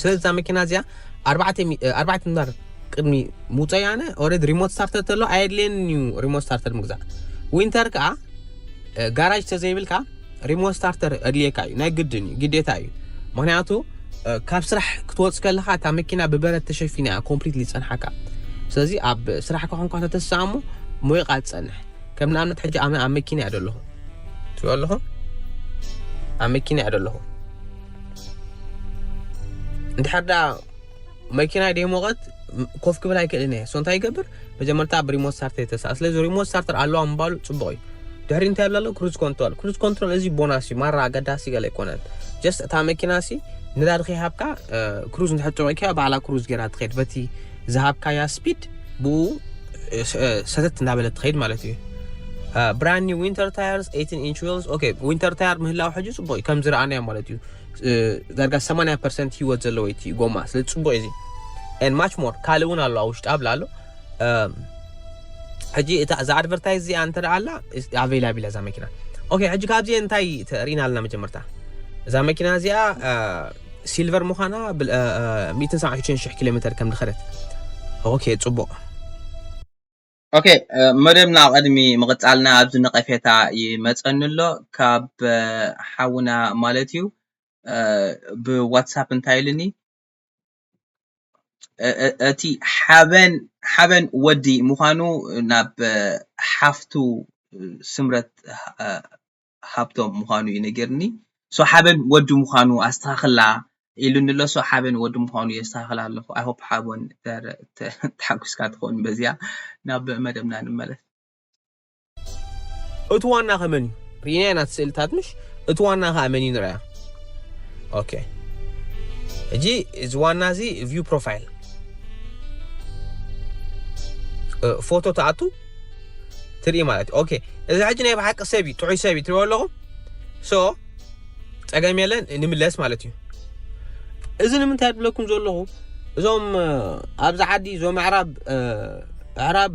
ስለዚ እዛ መኪና እዚኣ ኣርባዕተ ሚ- እ፣ ኣርባዕተ ዶላር ቅድሚ ምውፀይ ኣነ ኦረዲ ሪሞት ስታርተር ተሎ ኣየድልየን እዩ። ሪሞት ስታርተር ምግዛእ ዊንተር ከዓ እ፣ ጋራጅ ተዘይብልካ ሪሞት ስታርተር ኣድልየካ እዩ። ናይ ግድን እዩ፣ ግዴታ እዩ። ምክንያቱ እ፣ ካብ ስራሕ ክትወፅ ከለካ እታ መኪና ብበረት ተሸፊና እያ ኮምፕሊትሊ ዝፀንሓካ። ስለዚ ኣብ ስራሕ ከኮንካ ተተሰኣሞ ሞይቃ ትፀንሕ። ከም ንኣብነት ሕጂ ኣነ ኣብ መኪና እያ ዘለኹ ትሪኦ ኣለኹ ኣብ መኪና እያ ዘለኹ። እንድሕር ዳ መኪና ደይሞቐት ኮፍ ክብል ኣይክእልን እየ። ሶ እንታይ ይገብር? መጀመርታ ኣብ ሪሞት ስታርተር የተሳ ስለዚ ሪሞት ስታርተር ኣለዋ ምባሉ ፅቡቕ እዩ። ድሕሪ እንታይ ኣሎ ኣሎ ክሩዝ ኮንትሮል ክሩዝ ኮንትሮል እዚ ቦናስ እዩ። ማራ ኣገዳሲ ገለ ኣይኮነን። ጀስት እታ መኪና ሲ ነዳዲ ከይሃብካ ክሩዝ እንድሕር ጨቂካ ባዕላ ክሩዝ ገይራ ትኸይድ በቲ ዝሃብካያ ስፒድ ብኡ ሰተት እንዳበለት ትኸይድ ማለት እዩ። ብራኒ ዊንተር ታየርስ eighteen inch wheels okay winter tire ምህላው ሕጂ ፅቡቅ እዩ ከም ዝረኣናዮ ማለት እዩ። ዳርጋ ሰማንያ ፐርሰንት ህይወት ዘለዎ እቲ ጎማ ስለ ፅቡቅ እዚ and much more ካልእ እውን ኣሎ ውሽጢ ኣብላ ኣሎ። ሕጂ እዛ ኣድቨርታይዝ እዚኣ እንተ ኣላ ኣቬላብል እዛ መኪና። ኦኬ ሕጂ ካብዚ እንታይ ርኢና ኣለና መጀመርታ እዛ መኪና እዚኣ ሲልቨር ምዃና ሚእትን ሰብዓን ሽዱሽተ ሺሕ ኪሎ ሜትር ከም ዝኸደት። ኦኬ ፅቡቅ። ኦኬ መደብና ቅድሚ ምቕጻልና ኣብዚ ነቐፌታ ይመጸኒ ኣሎ ካብ ሓውና ማለት እዩ። ብዋትሳፕ እንታይ ኢሉኒ እቲ ሓበን ሓበን ወዲ ምዃኑ ናብ ሓፍቱ ስምረት ሃብቶም ምዃኑ እዩ ነጊርኒ። ሶ ሓበን ወዲ ምዃኑ ኣስተኻኽላ ኢሉኒ ኣሎ። ሶ ሓበን ወዲ ምዃኑ የስተኻኽላ ኣለኹ። I hope ሓቦን ተሓጒስካ ትኸውን በዚኣ። ናብ መደብና ንመለስ። እቲ ዋና ከመን እዩ ርኢናያ ናት ስእልታት ምሽ እቲ ዋና ከዓ መን እዩ ንረያ። ኦኬ ሕጂ እዚ ዋና እዚ ቪው ፕሮፋይል ፎቶ ተኣቱ ትርኢ ማለት እዩ። ኦኬ እዚ ሕጂ ናይ ብሓቂ ሰብ እዩ ጥዑይ ሰብ እዩ ትሪኦ ኣለኹም። ሶ ፀገም የለን ንምለስ ማለት እዩ። እዚ ንምንታይ ድብለኩም ዘለኹ እዞም ኣብዚ ዓዲ እዞም ኣዕራብ ኣዕራብ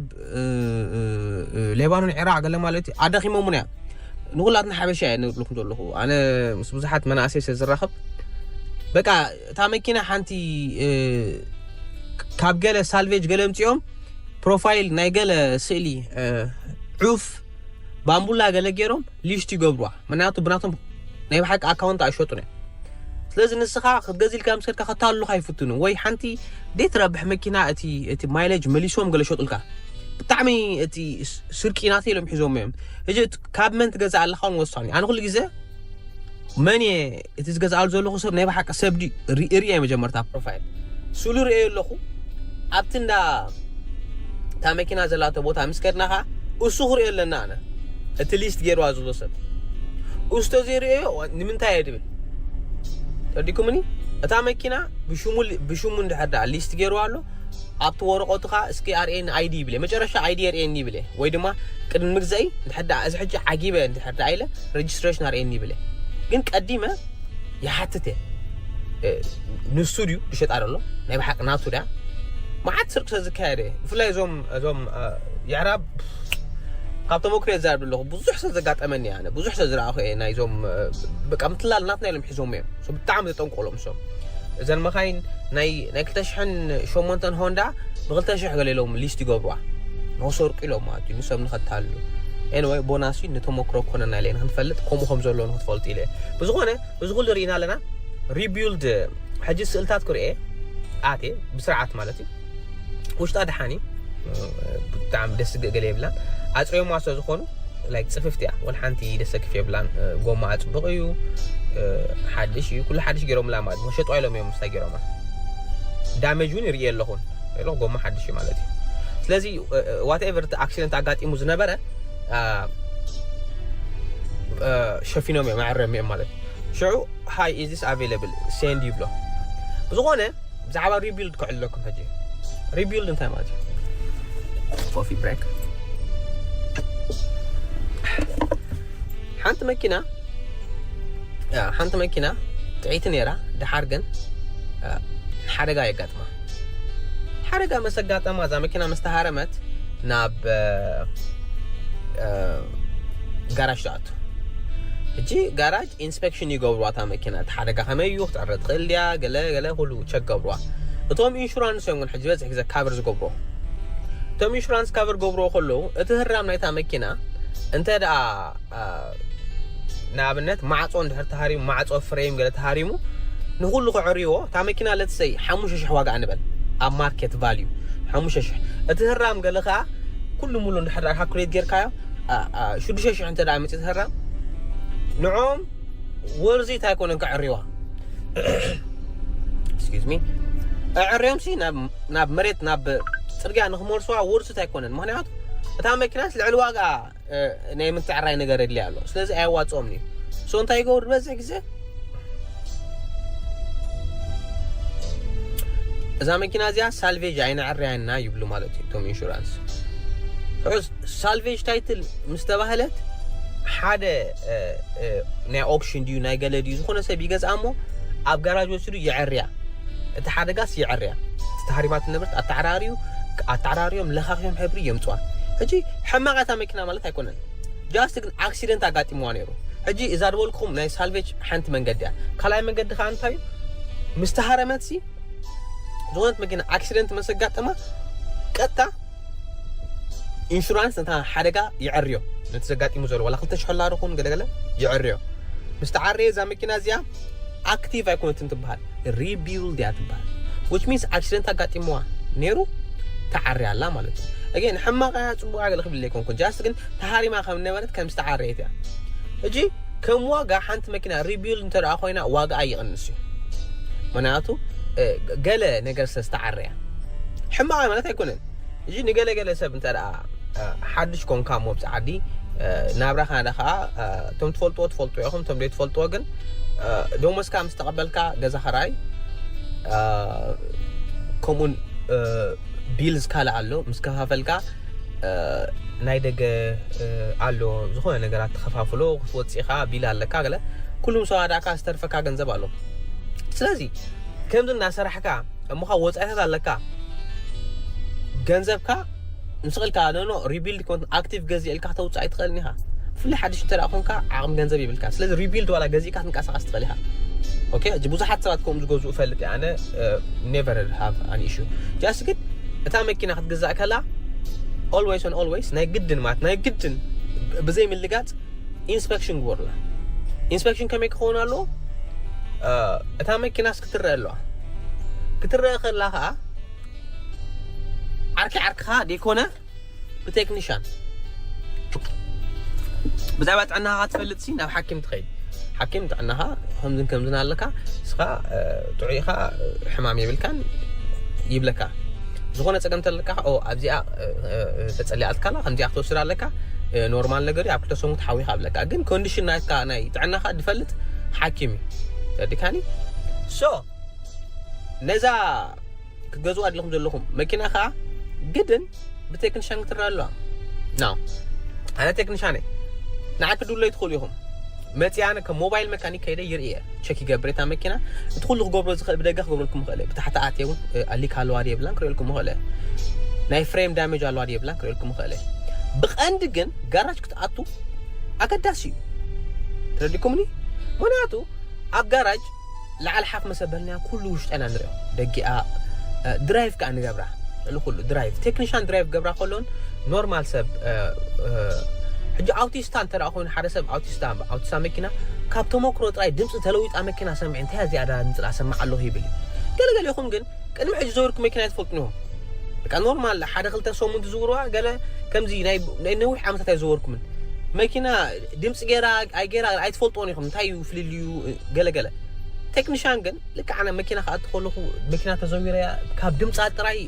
ሌባኖን ዒራቅ ገለ ማለት እዩ ኣደኺሞሙና እዮም። ንኩላትና ሓበሻ እየ ንብለኩም ዘለኹ ኣነ ምስ ብዙሓት መናእሰይ ስለ ዝራኸብ በቃ እታ መኪና ሓንቲ ካብ ገለ ሳልቬጅ ገለ ምፅኦም ፕሮፋይል ናይ ገለ ስእሊ ዑፍ ባምቡላ ገለ ገይሮም ሊስት ይገብሩዋ ምክንያቱ ብናቶም ናይ ብሓቂ ኣካውንት ኣይሸጡን እዮም። ስለዚ ንስኻ ክትገዝእ ኢልካ ምስ ከድካ ከታልሉኻ ይፍትኑ ወይ ሓንቲ ደይ ትረብሕ መኪና እቲ እቲ ማይለጅ መሊሶም ገለ ሸጡልካ ብጣዕሚ እቲ ስርቂ ናተ ኢሎም ሒዞም እዮም። ሕጂ ካብ መን ትገዝእ ኣለኻ እውን ወሳኒ ኣነ ኩሉ ግዜ መን እየ እቲ ዝገዝኣሉ ዘለኹ ሰብ ናይ ብሓቂ ሰብ ድዩ ርእየ መጀመርታ ፕሮፋይል ስሉ ርእየ ኣለኹ ኣብቲ እንዳ እታ መኪና ዘላቶ ቦታ ምስ ከድና ከዓ እሱ ክርእዮ ኣለና ኣነ እቲ ሊስት ገይርዋ ዘሎ ሰብ እሱ ተዘይርእዮ ንምንታይ እየ ድብል ተዲኩምኒ እታ መኪና ብሽሙ ብሽሙ እንድሕር ደኣ ሊስት ገይርዋ ኣሎ ኣብቲ ወረቐቱ ከዓ እስኪ ኣርእየኒ ኣይዲ ይብል መጨረሻ ኣይዲ የርእየኒ ይብል ወይ ድማ ቅድሚ ምግዛኢ እንድሕር ደኣ እዚ ሕጂ ዓጊበ እንድሕር ደኣ ኢለ ሬጅስትሬሽን ኣርእየኒ ይብል ግን ቀዲመ ይሓትት እየ ንሱ ድዩ ዝሸጣ ዘሎ ናይ ብሓቂ ናቱ ድያ መዓት ስርቂ ስለ ዝካየደ ብፍላይ እዞም እዞም የዕራብ ካብ ተመክሮ የዛርብ ኣለኹ ብዙሕ ሰብ ዘጋጠመኒ ኣነ ብዙሕ ሰብ ዝረኣኹ እየ ናይዞም በቃ ምትላል ናትና ኢሎም ሒዞም እዮም ብጣዕሚ ዘጠንቆሎም እሶም እዘን መኻይን ናይ ናይ ክልተ ሽሕን ሸሞንተን ሆንዳ ብክልተ ሽሕ ገለ ኢሎም ሊስት ይገብሩዋ ንክሰርቁ ኢሎም ማለት እዩ ንሰብ ንኸታሉ ኤንወይ ቦናስ እዩ ንተመክሮ ኮነና ኢለ ንክንፈልጥ ከምኡ ከም ዘሎ ንክትፈልጡ ኢለ ብዝኾነ እዚ ኩሉ ርኢና ኣለና ሪቢልድ ሕጂ ስእልታት ክርኤ ኣቴ ብስርዓት ማለት እዩ ውሽጣ ደሓን እዩ ብጣዕሚ ደስ ዝግእ ገለ የብላን ኣፅርዮማ ስለ ዝኾኑ ላይክ ፅፍፍቲ እያ ወላ ሓንቲ ደሰክፍ የብላን ጎማ ፅቡቅ እዩ ሓድሽ እዩ ኩሉ ሓድሽ ገይሮምላ ማለት መሸጡ ኢሎም እዮም ምስታይ ገይሮማ ዳሜጅ እውን ይርኢ ኣለኹን ሎ ጎማ ሓድሽ እዩ ማለት እዩ ስለዚ ዋትኤቨር እቲ ኣክሲደንት ኣጋጢሙ ዝነበረ ሸፊኖም እዮም ኣዕረም እዮም ማለት ሽዑ hi is this available send ይብሎ ብዝኾነ ብዛዕባ ሪቢልድ ክዕለኩም ሕጂ ሪቢልድ እንታይ ማለት እዩ ኮፊ ብሬክ ሓንቲ መኪና ሓንቲ መኪና ጥዒቲ ነይራ ድሓር ግን ሓደጋ የጋጥማ ሓደጋ መሰጋጠማ እዛ መኪና መስተሃረመት ናብ ጋራጅ ትኣቱ ሕጂ ጋራጅ ኢንስፔክሽን ይገብሩዋ እታ መኪና እቲ ሓደጋ ከመይ እዩ ክትዕረ ትኽእል ድያ ገለ ገለ ኩሉ ቸክ ገብሩዋ እቶም ኢንሹራንስ እዮም ግን ሕጂ ዝበዝሕ ግዜ ካቨር ዝገብርዎ። እቶም ኢንሹራንስ ካቨር ገብርዎ ከለዉ እቲ ህራም ናይታ መኪና እንተ ደኣ ንኣብነት ማዕጾ እንድሕር ተሃሪሙ፣ ማዕጾ ፍሬም ገለ ተሃሪሙ ንኹሉ ክዕርይዎ፣ እታ መኪና ለትሰይ ሓሙሽተ ሽሕ ዋጋ ንበል ኣብ ማርኬት ቫልዩ ሓሙሽተ ሽሕ። እቲ ህራም ገለ ከኣ ኩሉ ሙሉ እንድሕር ደኣ ካልኩሌት ጌርካዮ ሽዱሽተ ሽሕ እንተ ደኣ መጽእ እቲ ህራም ንዖም ወርዚት ኣይኮነን ክዕርይዋ። ስኪዝ ሚ ኣዕርዮም ሲ ናብ መሬት ናብ ጽርግያ ንክመልስዋ ወርዝት ኣይኮነን። ምክንያቱ እታ መኪናስ ልዕሊ ዋጋ ናይ ምትዕራይ ነገር የድልያ ኣሎ። ስለዚ ኣየዋፅኦም እዩ። ሶ እንታይ ይገብሩ ዝበዝሕ ግዜ እዛ መኪና እዚኣ ሳልቬጅ ኣይነዕርያና ይብሉ ማለት እዩ እቶም ኢንሹራንስ። ሕዝ ሳልቬጅ ታይትል ምስ ተባህለት ሓደ ናይ ኦክሽን ድዩ ናይ ገለ ድዩ ዝኾነ ሰብ ይገዝኣ እሞ ኣብ ጋራጅ ወሲዱ ይዕርያ። እቲ ሓደጋስ ይዕርያ። እቲ ተሃሪማት ንብረት ኣተዓራርዩ ኣተዓራርዮም ለኻኽዮም ሕብሪ የምፅዋ። ሕጂ ሕማቕ እታ መኪና ማለት ኣይኮነን። ጃስት ግን ኣክሲደንት ኣጋጢምዋ ነይሩ። ሕጂ እዛ ዝበልኩኹም ናይ ሳልቬጅ ሓንቲ መንገዲ እያ። ካልኣይ መንገዲ ከዓ እንታይ እዩ? ምስ ተሃረመት ሲ ዝኾነት መኪና ኣክሲደንት መስ ኣጋጠማ ቀጥታ ኢንሹራንስ ነታ ሓደጋ ይዕርዮ። ነቲ ዘጋጢሙ ዘሎ ዋላ ክልተ ሽሕ ዶላር ይኹን ገለገለ ይዕርዮ። ምስ ተዓረየ እዛ መኪና እዚኣ ኣክቲቭ ኣይኮነትን ትበሃል፣ ሪቢልድ እያ ትበሃል። ዊች ሚንስ ኣክሲደንት ኣጋጢምዋ ነይሩ ተዓርያ ኣላ ማለት እዩ። ኣገን ሕማቕ እያ ፅቡቕ እያ ገለ ክብል ኣይኮንኩን። ጃስት ግን ተሃሪማ ከም ነበረት ከም ዝተዓረየት እያ። ሕጂ ከም ዋጋ ሓንቲ መኪና ሪቢልድ እንተ ደኣ ኮይና ዋጋ ኣይቕንስ እዩ። ምክንያቱ ገለ ነገር ስለ ዝተዓረያ ሕማቕ ማለት ኣይኮነን። እዚ ንገለገለ ሰብ እንተ ደኣ ሓድሽ ኮንካ እሞ ኣብዚ ዓዲ ናብራ ካናዳ ከዓ እቶም ትፈልጥዎ ትፈልጥዎ ኢኹም፣ እቶም ዘይትፈልጥዎ ግን ደሞዝካ ምስ ተቐበልካ ገዛ ኸራይ ከምኡን ቢልስ ካልእ ኣሎ ምስ ከፋፈልካ ናይ ደገ ኣሎ ዝኾነ ነገራት ተኸፋፍሎ ክትወፅእ ኢኻ ቢል ኣለካ ገለ ኩሉ ምስ ዋዳእካ ዝተርፈካ ገንዘብ ኣሎ። ስለዚ ከምዚ እናሰራሕካ እሞኻ ወፃኢታት ኣለካ ገንዘብካ ምስ ኽእልካ ነኖ ሪቢልድ ኮንት ኣክቲቭ ገዚ ኢልካ ከተውፅእ ኣይትኽእልን ኢኻ። ብፍላይ ሓድሽ እንተ ደኣ ኮንካ ዓቕሚ ገንዘብ የብልካ። ስለዚ ሪቢልድ ዋላ ገዚእካ ትንቀሳቐስ ትኽእል ኢኻ። ኦኬ፣ እዚ ብዙሓት ሰባት ከምኡ ዝገዝኡ እፈልጥ እየ ኣነ። ኔቨር ሃቭ ኣን ኢሹ። ጃስት ግን እታ መኪና ክትግዛእ ከላ ኦልዌይስ ን ኦልዌይስ ናይ ግድን ማለት ናይ ግድን ብዘይ ምልጋፅ ኢንስፔክሽን ግበሩላ። ኢንስፔክሽን ከመይ ክኸውን ኣለዎ? እታ መኪናስ ክትረአ ኣለዋ። ክትረአ ከላ ከዓ ዓርኪ ዓርክኻ ደይኮነ ብቴክኒሻን ብዛዕባ ጥዕናኻ ክትፈልጥ ሲ ናብ ሓኪም ትኸይድ። ሓኪም ጥዕናኻ ከምዝን ከምዝን ኣለካ፣ ንስኻ ጥዑይ ኢኻ፣ ሕማም የብልካን ይብለካ። ዝኾነ ፀገም ተለካ ኦ ኣብዚኣ ተፀሊኣትካላ ከምዚኣ ክትወስድ ኣለካ፣ ኖርማል ነገር እዩ፣ ኣብ ክልተ ሰሙን ክትሓዊ ይኽእለካ። ግን ኮንዲሽን ናትካ ናይ ጥዕናኻ ድፈልጥ ሓኪም እዩ። ተረዲካኒ? ሶ ነዛ ክትገዝዋ ኣለኹም ዘለኹም መኪና ከዓ ግድን ብቴክኒሻን ክትረኣ ኣለዋ። ና ኣነ ቴክኒሻን እየ። ንዓ ክድውለይ ትኽእሉ ኢኹም። መፅያ ኣነ ከም ሞባይል መካኒክ ከይደ ይርኢ እየ። ቸክ ይገብር እታ መኪና። እቲ ኩሉ ክገብሮ ዝኽእል ብደገ ክገብረልኩም ይኽእል እየ። ብታሕቲ ኣትየ እውን ኣሊክ ኣለዋ ድየ የብላን ክርእየልኩም ይኽእል እየ። ናይ ፍሬም ዳሜጅ ኣለዋ ድየ የብላን ክርእየልኩም ይኽእል እየ። ብቐንዲ ግን ጋራጅ ክትኣቱ ኣገዳሲ እዩ። ተረዲኩምኒ? ምክንያቱ ኣብ ጋራጅ ላዕሊ ሓፍ መሰበልና ኩሉ ውሽጠና ንሪኦ ደጊኣ ድራይቭ ከዓ ንገብራ። ልኩሉ ድራይቭ ቴክኒሻን ድራይቭ ገብራ ከሎን ኖርማል ሰብ ሕጂ ኣውቲስታ እንተ ደኣ ኮይኑ ሓደ ሰብ ኣውቲስታ ኣውቲስታ መኪና ካብ ተመክሮ ጥራይ ድምፂ ተለዊጣ መኪና ሰሚዐ እንታይ እዚኣ ዳ ድምፂ ዳ ሰማዕ ኣለኹ ይብል እዩ። ገለገለ ይኹም ግን ቅድሚ ሕጂ ዘወርኩ መኪና ኣይትፈልጡን ኢኹም። በቃ ኖርማል ሓደ ክልተ ሰሙን ትዝውርዋ ገለ ከምዚ ናይ ነዊሕ ዓመታት ኣይዘወርኩምን። መኪና ድምፂ ገይራ ኣይገይራ ኣይትፈልጥዎን ኢኹም። እንታይ እዩ ፍልልዩ ገለገለ። ቴክኒሻን ግን ልክዕ ኣነ መኪና ክኣቲ ከለኹ መኪና ተዘዊረያ ካብ ድምፃ ጥራይ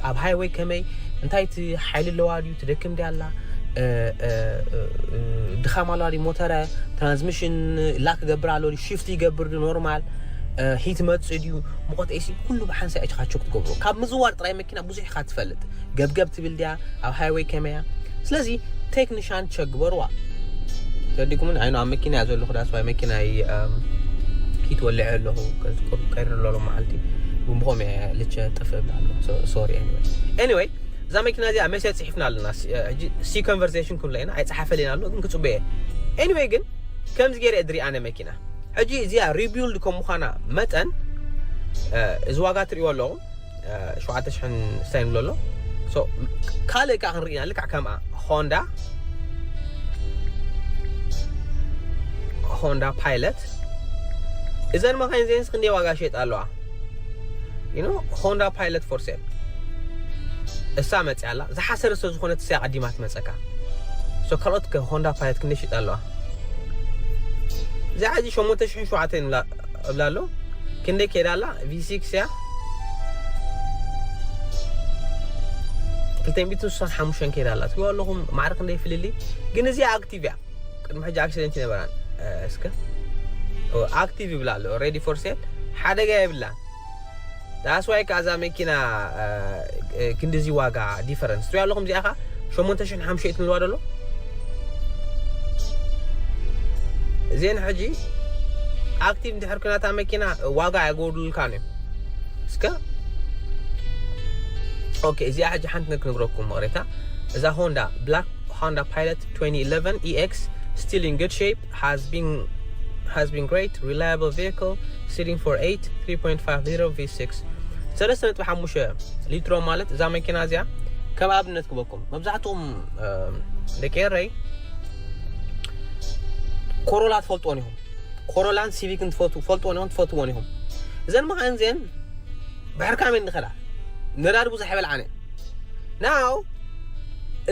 ኣብ ሃይወይ ከመይ እንታይ እቲ ሓይሊ ኣለዋ ድዩ ትደክም ድያ ኣላ ድኻም ኣለዋ ድዩ ሞተረ ትራንስሚሽን ላክ ገብር ኣሎ ድዩ ሽፍት ይገብር ድዩ ኖርማል ሂት መፅእ ድዩ ሙቐት ኤሲ ኩሉ ብሓንሳእ ኢኻ ቸክ ትገብሮ። ካብ ምዝዋር ጥራይ መኪና ብዙሕ ኢኻ ትፈልጥ። ገብገብ ትብል ድያ ኣብ ሃይወይ ከመያ? ስለዚ ቴክኒሻን ቸክ ግበርዋ። ተረዲኩምን? ኣይኑ ኣብ መኪና እያ ዘለኹ ዳስዋይ መኪና ሂት ወሊዐ ኣለኹ። ከይረ ኣሎ መዓልቲ ብምኾም እየ ልቸ ጥፍ እብል ኣሎ። ሶሪ። ኤኒወይ እዛ መኪና እዚኣ መሴጅ ፅሒፍና ኣለና። ሕጂ ሲ ኮንቨርሴሽን ክንብሎ ኢና ኣይፀሓፈልን ኣሎ ግን ክፅበየ። ኤኒወይ ግን ከምዚ ገይረ እድሪ ኣነ መኪና ሕጂ እዚኣ ሪቢልድ ከም ምዃና መጠን እዚ ዋጋ ትሪእዎ ኣለኹም ሸውዓተ ሽሕን ስታይ ንብሎ ኣሎ። ካልእ ከዓ ክንርኢ ኢና። ልክዕ ከምኣ ሆንዳ ሆንዳ ፓይለት እዘን መካይን ዜንስ ክንደይ ዋጋ ሸጥ ኣለዋ? ሆንዳ ፓይለት ፎር ሴል እሳ መፅያ ኣላ። ዝሓሰረ ስለ ዝኾነት እሳ ቀዲማ ትመፀካ። ካልኦት ሆንዳ ፓይለት ክንደይ ሸጥ ኣለዋ? እዚኣ ሕጂ ሸሞንተ ሽሕን ሸውዓተን እብላ ኣሎ። ክንደይ ከይዳ ኣላ? ቪ ሲክስ እያ። ክልተ ሚእትን ስሳን ሓሙሽተን ከይዳ ኣላ። ትሪእዋ ኣለኹም ማዕረ ክንደይ ፍልልይ። ግን እዚኣ ኣክቲቭ እያ። ቅድሚ ሕጂ ኣክሲደንት ይነበራን። እስከ ኣክቲቭ ይብላ ኣሎ። ሬዲ ፎር ሴል ሓደጋ የብላን። ዳስዋይ ከዓ እዛ መኪና ክንዲዚ ዋጋ ዲፈረንስ ትሪኦ ኣለኹም። እዚኣ ከዓ ሸሞንተ ሽሕን ሓሙሽተን ንብላ ደሎ እዚአን ሕጂ ኣክቲቭ እንድሕር ኩናታ መኪና ዋጋ ኣይጎድሉልካን እዮም። እስከ ኦኬ፣ እዚኣ ሕጂ ሓንቲ ነገር ክነግረኩም መቕሬታ። እዛ ሆንዳ ብላክ ሆንዳ ፓይለት twenty eleven E X still in good shape, has been has been great, reliable vehicle, sitting for eight, three point five liter V six, ሰለስተ ነጥቢ ሓሙሽተ ሊትሮ ማለት እዛ መኪና እዚኣ ከም ኣብነት ክበኩም። መብዛሕትኦም ደቂ ኤረይ ኮሮላ ትፈልጥዎን ኢኹም። ኮሮላን ሲቪክን ትፈልጥዎን ኢኹም፣ ትፈትዎን ኢኹም። እዘን መኻይን እዚአን ብሕርካም እየን ዝኸዳ። ነዳዲ ብዙሕ ይበልዓን እየን። ናው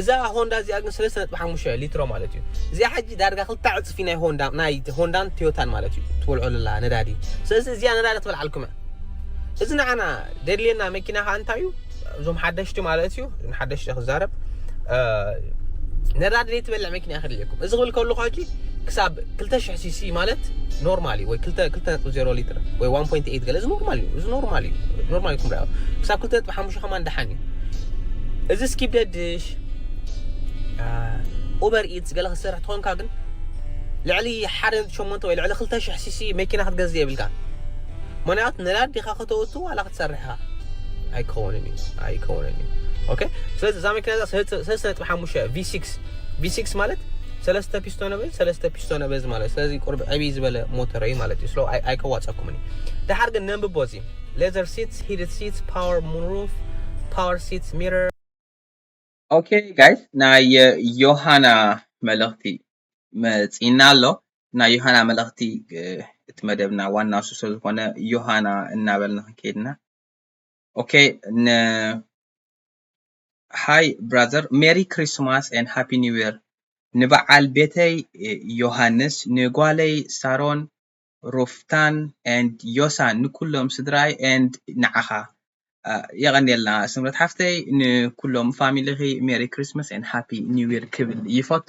እዛ ሆንዳ እዚኣ ግን ሰለስተ ነጥቢ ሓሙሽተ ሊትሮ ማለት እዩ። እዚኣ ሕጂ ዳርጋ ክልተ ዕፅፊ ናይ ሆንዳ ናይ ሆንዳን ቶዮታን ማለት እዩ ትበልዖ ዘላ ነዳዲ። ስለዚ እዚኣ ነዳዲ ትበልዓልኩም እያ። እዚ ንዓና ደድልየና መኪና ከዓ እንታይ እዩ? እዞም ሓደሽቲ ማለት እዩ፣ ሓደሽቲ ክዛረብ ነዳዲ ዘይትበልዕ መኪና እያ ከድልየኩም። እዚ ክብል ከለኹ ሕጂ ክሳብ ክልተ ሽሕ ሲሲ ማለት ኖርማል እዩ፣ ወይ ክልተ ነጥቢ ዜሮ ሊትር ወይ ዋን ፖይንት ኤይት ገለ፣ እዚ ኖርማል እዩ። እዚ ኖርማል እዩ፣ ኖርማል እዩ። ክሳብ ክልተ ነጥቢ ሓሙሽተ ከማን ደሓን እዩ። እዚ ስኪፕ ደድሽ ኡበር ኢትስ ገለ ክትሰርሕ ትኾንካ ግን ልዕሊ ሓደ ነጥቢ ሸሞንተ ወይ ልዕሊ ክልተ ሽሕ ሲሲ መኪና ክትገዝእ የብልካ። ምክንያቱ ነዳዲ ዲኻ ከተውቱ ዋላ ክትሰርሕ ኢኻ ኣይከውንን እዩ፣ ኣይከውንን እዩ። ኦኬ፣ ስለዚ እዛ መኪና እዛ ሰለስተ ነጥቢ ሓሙሽተ ቪ ሲክስ፣ ቪ ሲክስ ማለት ሰለስተ ፒስቶን በዝ፣ ሰለስተ ፒስቶን በዝ ማለት፣ ስለዚ ቁርብ ዕብይ ዝበለ ሞተር እዩ ማለት እዩ። ስለ ኣይከዋፀኩምን እዩ። ደሓር ግን ነንብቦ እዚ ሌዘር ሲትስ፣ ሂትድ ሲትስ፣ ፓወር ሙንሩፍ፣ ፓወር ሲትስ ሚረር። ኦኬ ጋይስ፣ ናይ ዮሃና መልእኽቲ መፂና ኣሎ። ናይ ዮሃና መልእኽቲ እቲ መደብና ዋና እሱ ስለ ዝኾነ ዮሃና እናበልና ክንከይድና። ኦኬ፣ ን ሃይ ብራዘር፣ ሜሪ ክሪስማስ ኤንድ ሃፒ ኒው ይር ንበዓል ቤተይ ዮሃንስ፣ ንጓለይ ሳሮን፣ ሩፍታን ኤንድ ዮሳን፣ ንኩሎም ስድራይ ኤንድ ንዓኻ። የቐንየልና ስምረት ሓፍተይ፣ ንኩሎም ፋሚሊኺ ሜሪ ክሪስማስ ኤንድ ሃፒ ኒው ይር ክብል ይፈቱ።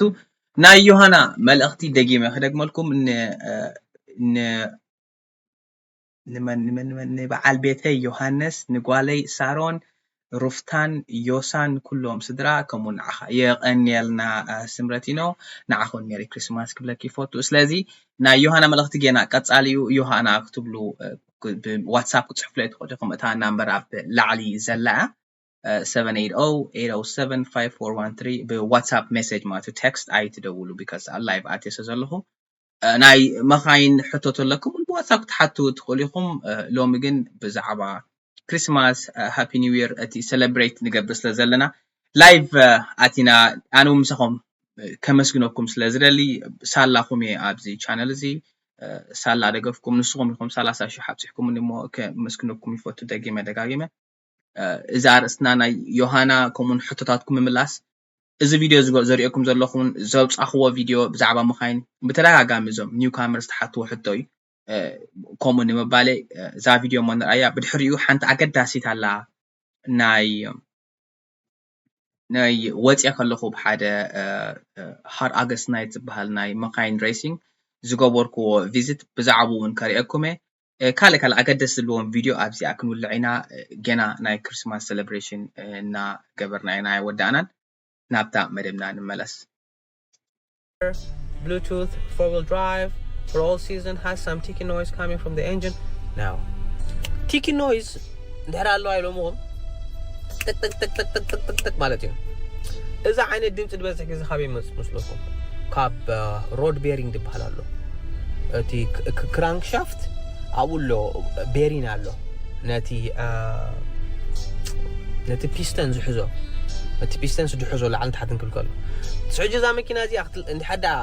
ናይ ዮሃና መልእኽቲ ደጊመ ክደግመልኩም። ንመን ንመን ንመን ንበዓል ቤተይ ዮሃንስ፣ ንጓለይ ሳሮን፣ ሩፍታን፣ ዮሳን፣ ኩሎም ስድራ፣ ከምኡ ንዓኻ። የቐንየልና ስምረቲኖ፣ ንዓኹን ሜሪ ክሪስማስ ክብለኪ ይፈቱ። ስለዚ ናይ ዮሃና መልእኽቲ ጌና ቀጻሊ እዩ። ዮሃና ክትብሉ ብዋትሳፕ ክትጽሕፉለይ ትኽእሉ ኢኹም። እታ ናምበር ኣብ ላዕሊ ዘላ እያ፣ seven eight oh eight oh seven five four one three፣ ብዋትሳፕ ሜሴጅ ማለት እዩ፣ ቴክስት ኣይትደውሉ፣ ቢካዝ ኣብ ላይቭ ኣትየ ስለ ዘለኹ። ናይ መኻይን ሕቶ ተለኩም ብዋትሳፕ ክትሓቱ ትኽእሉ ኢኹም። ሎሚ ግን ብዛዕባ ክሪስማስ፣ ሃፒ ኒው ይር፣ እቲ ሴሌብሬት ንገብር ስለ ዘለና ላይቭ ኣቲና ኣነ እውን ምሳኹም ከመስግነኩም ስለ ዝደሊ። ሳላኹም እየ ኣብዚ ቻነል እዚ፣ ሳላ ደገፍኩም ንስኹም ኢኹም ሰላሳ ሽሕ ኣብፂሕኩምኒ እሞ ከመስግነኩም ይፈቱ ደጊመ ደጋጊመ። እዚ ኣርእስትና ናይ ዮሃና ከምኡውን ሕቶታትኩም ምምላስ። እዚ ቪድዮ ዘሪኦኩም ዘለኹም ዘውፃኽዎ ቪድዮ ብዛዕባ መኻይን ብተደጋጋሚ እዞም ኒው ካመርስ ትሓትዎ ሕቶ እዩ። ከምኡ ንምባለይ እዛ ቪድዮ እሞ ንርኣያ። ብድሕሪኡ ሓንቲ ኣገዳሲት ኣላ፣ ናይ ናይ ወፅየ ከለኹ ብሓደ ሃር ኣገስት ናይት ዝበሃል ናይ መኻይን ሬሲንግ ዝገበርክዎ ቪዚት ብዛዕባኡ እውን ከርእየኩም እየ። ካልእ ካልእ ኣገደስ ዝብልዎም ቪድዮ ኣብዚኣ ክንውልዕ ኢና። ገና ናይ ክርስማስ ሴሌብሬሽን እናገበርና ኢና ኣይወዳእናን። ናብታ መደብና ንመለስ። Bluetooth, four wheel drive, for all season, has some ticking noise coming from the engine. Now, ticking noise እንድሕር ኣለዋ ኢሎምኹም ጥቅጥቅጥቅጥቅጥቅጥቅ ማለት እዩ። እዚ ዓይነት ድምፂ ዝበዝሕ ግዜ ካብ ይመፅእ መስለኩም? ካብ ሮድ ቤሪንግ ዝበሃል ኣሎ። እቲ ክራንክ ሻፍት ኣብኡ ኣሎ፣ ቤሪን ኣሎ። ነቲ ነቲ ፒስተን ዝሕዞ ነቲ ፒስተን ዝሕዞ ላዕሊ ታሕቲ እንክብል ከሎ ስሕጂ እዛ መኪና እዚኣ ክትል እንድሕር ደኣ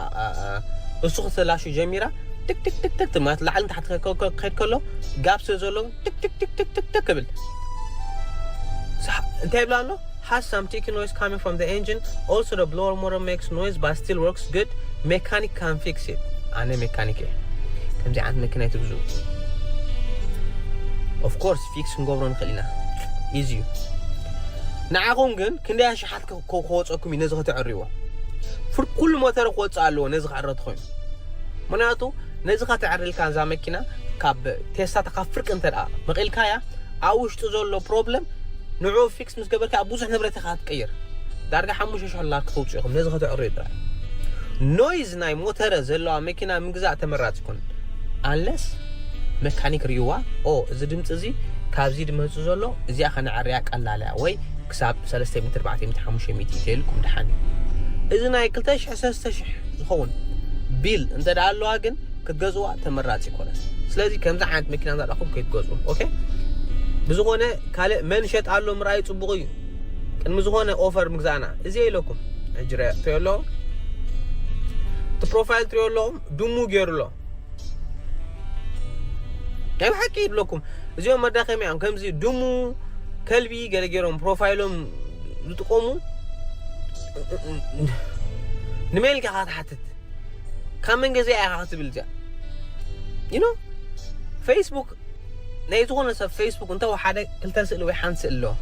እሱ ክትላሹ ጀሚራ ትክ ትክ ትክ ትክ ማለት ላዕሊ ታሕቲ ከከከ ከድ ከሎ ጋብ ስለ ዘሎ ትክ ትክ ትክ ትክ ትክ ትክ ክብል እንታይ ይብላ ኣሎ? Has some tick noise coming from the engine. Also, the blower motor makes noise but still works good. Mechanic can fix it. ኣነ ሜካኒክ እየ። ከምዚ ዓይነት መኪና ይትግዙ። Of course fix ክንገብሮ ንኽእል ኢና። Easy እዩ። ንዓኹም ግን ክንደይ ኣሽሓት ክወፀኩም እዩ ነዚ ከተዕርይዎ? ፍር ኩሉ ሞተር ክወፅእ ኣለዎ ነዚ ክዕረ ተኾይኑ። ምክንያቱ ነዚ ከተዕርልካ እዛ መኪና ካብ ቴስታታ ካብ ፍርቂ እንተ ደኣ መቒልካያ ኣብ ውሽጡ ዘሎ ፕሮብለም ንዑ ፊክስ ምስ ገበርካ ብዙሕ ንብረት ኢኻ ትቀይር። ዳርጋ ሓሙሽተ ሽሕ ዶላር ክተውፅኡ ኢኹም ነዚ ከተዕርዩ ጥራይ። ኖይዝ ናይ ሞተረ ዘለዋ መኪና ምግዛእ ተመራፂ ይኮን። Unless መካኒክ ሪዋ ኦ እዚ ድምፂ እዚ ካብዚ ድመፁ ዘሎ እዚኣ ከነዕርያ ቀላል እያ ወይ ክሳብ ሰለስተ ሚእቲ ኣርባዕተ ሚእቲ ሓሙሽተ ሚእቲ ኢተልኩም ድሓን እዩ። እዚ ናይ ክልተ ሽሕ ሰለስተ ሽሕ ዝኸውን ቢል እንተ ደኣ ኣለዋ ግን ክትገዝዋ ተመራፂ ይኮነን። ስለዚ ከምዚ ዓይነት መኪና እንዳረኣኹም ከይትገዝኡ። ኦኬ ብዝኾነ ካልእ መን ሸጥ ኣሎ ምርኣይ ፅቡቕ እዩ። ቅድሚ ዝኾነ ኦፈር ምግዛእና እዚ ኢለኩም ሕጂ ረ ትሪኦ ኣለኹም እቲ ፕሮፋይል ትሪኦ ኣለኹም ድሙ ገይሩ ኣሎ። ናይ ብሓቂ ይብለኩም እዚኦም መዳኸሚ እዮም። ከምዚ ድሙ ከልቢ ገለ ገይሮም ፕሮፋይሎም ዝጥቀሙ ንመን ኢልካ ክትሓትት ካብ መን ገዚኣ ኢኻ ክትብል እዚኣ you know Facebook ናይ ዝኾነ ሰብ Facebook እንተ ሓደ ክልተ ስእሊ ወይ ሓንቲ ስእሊ ኣለዎ።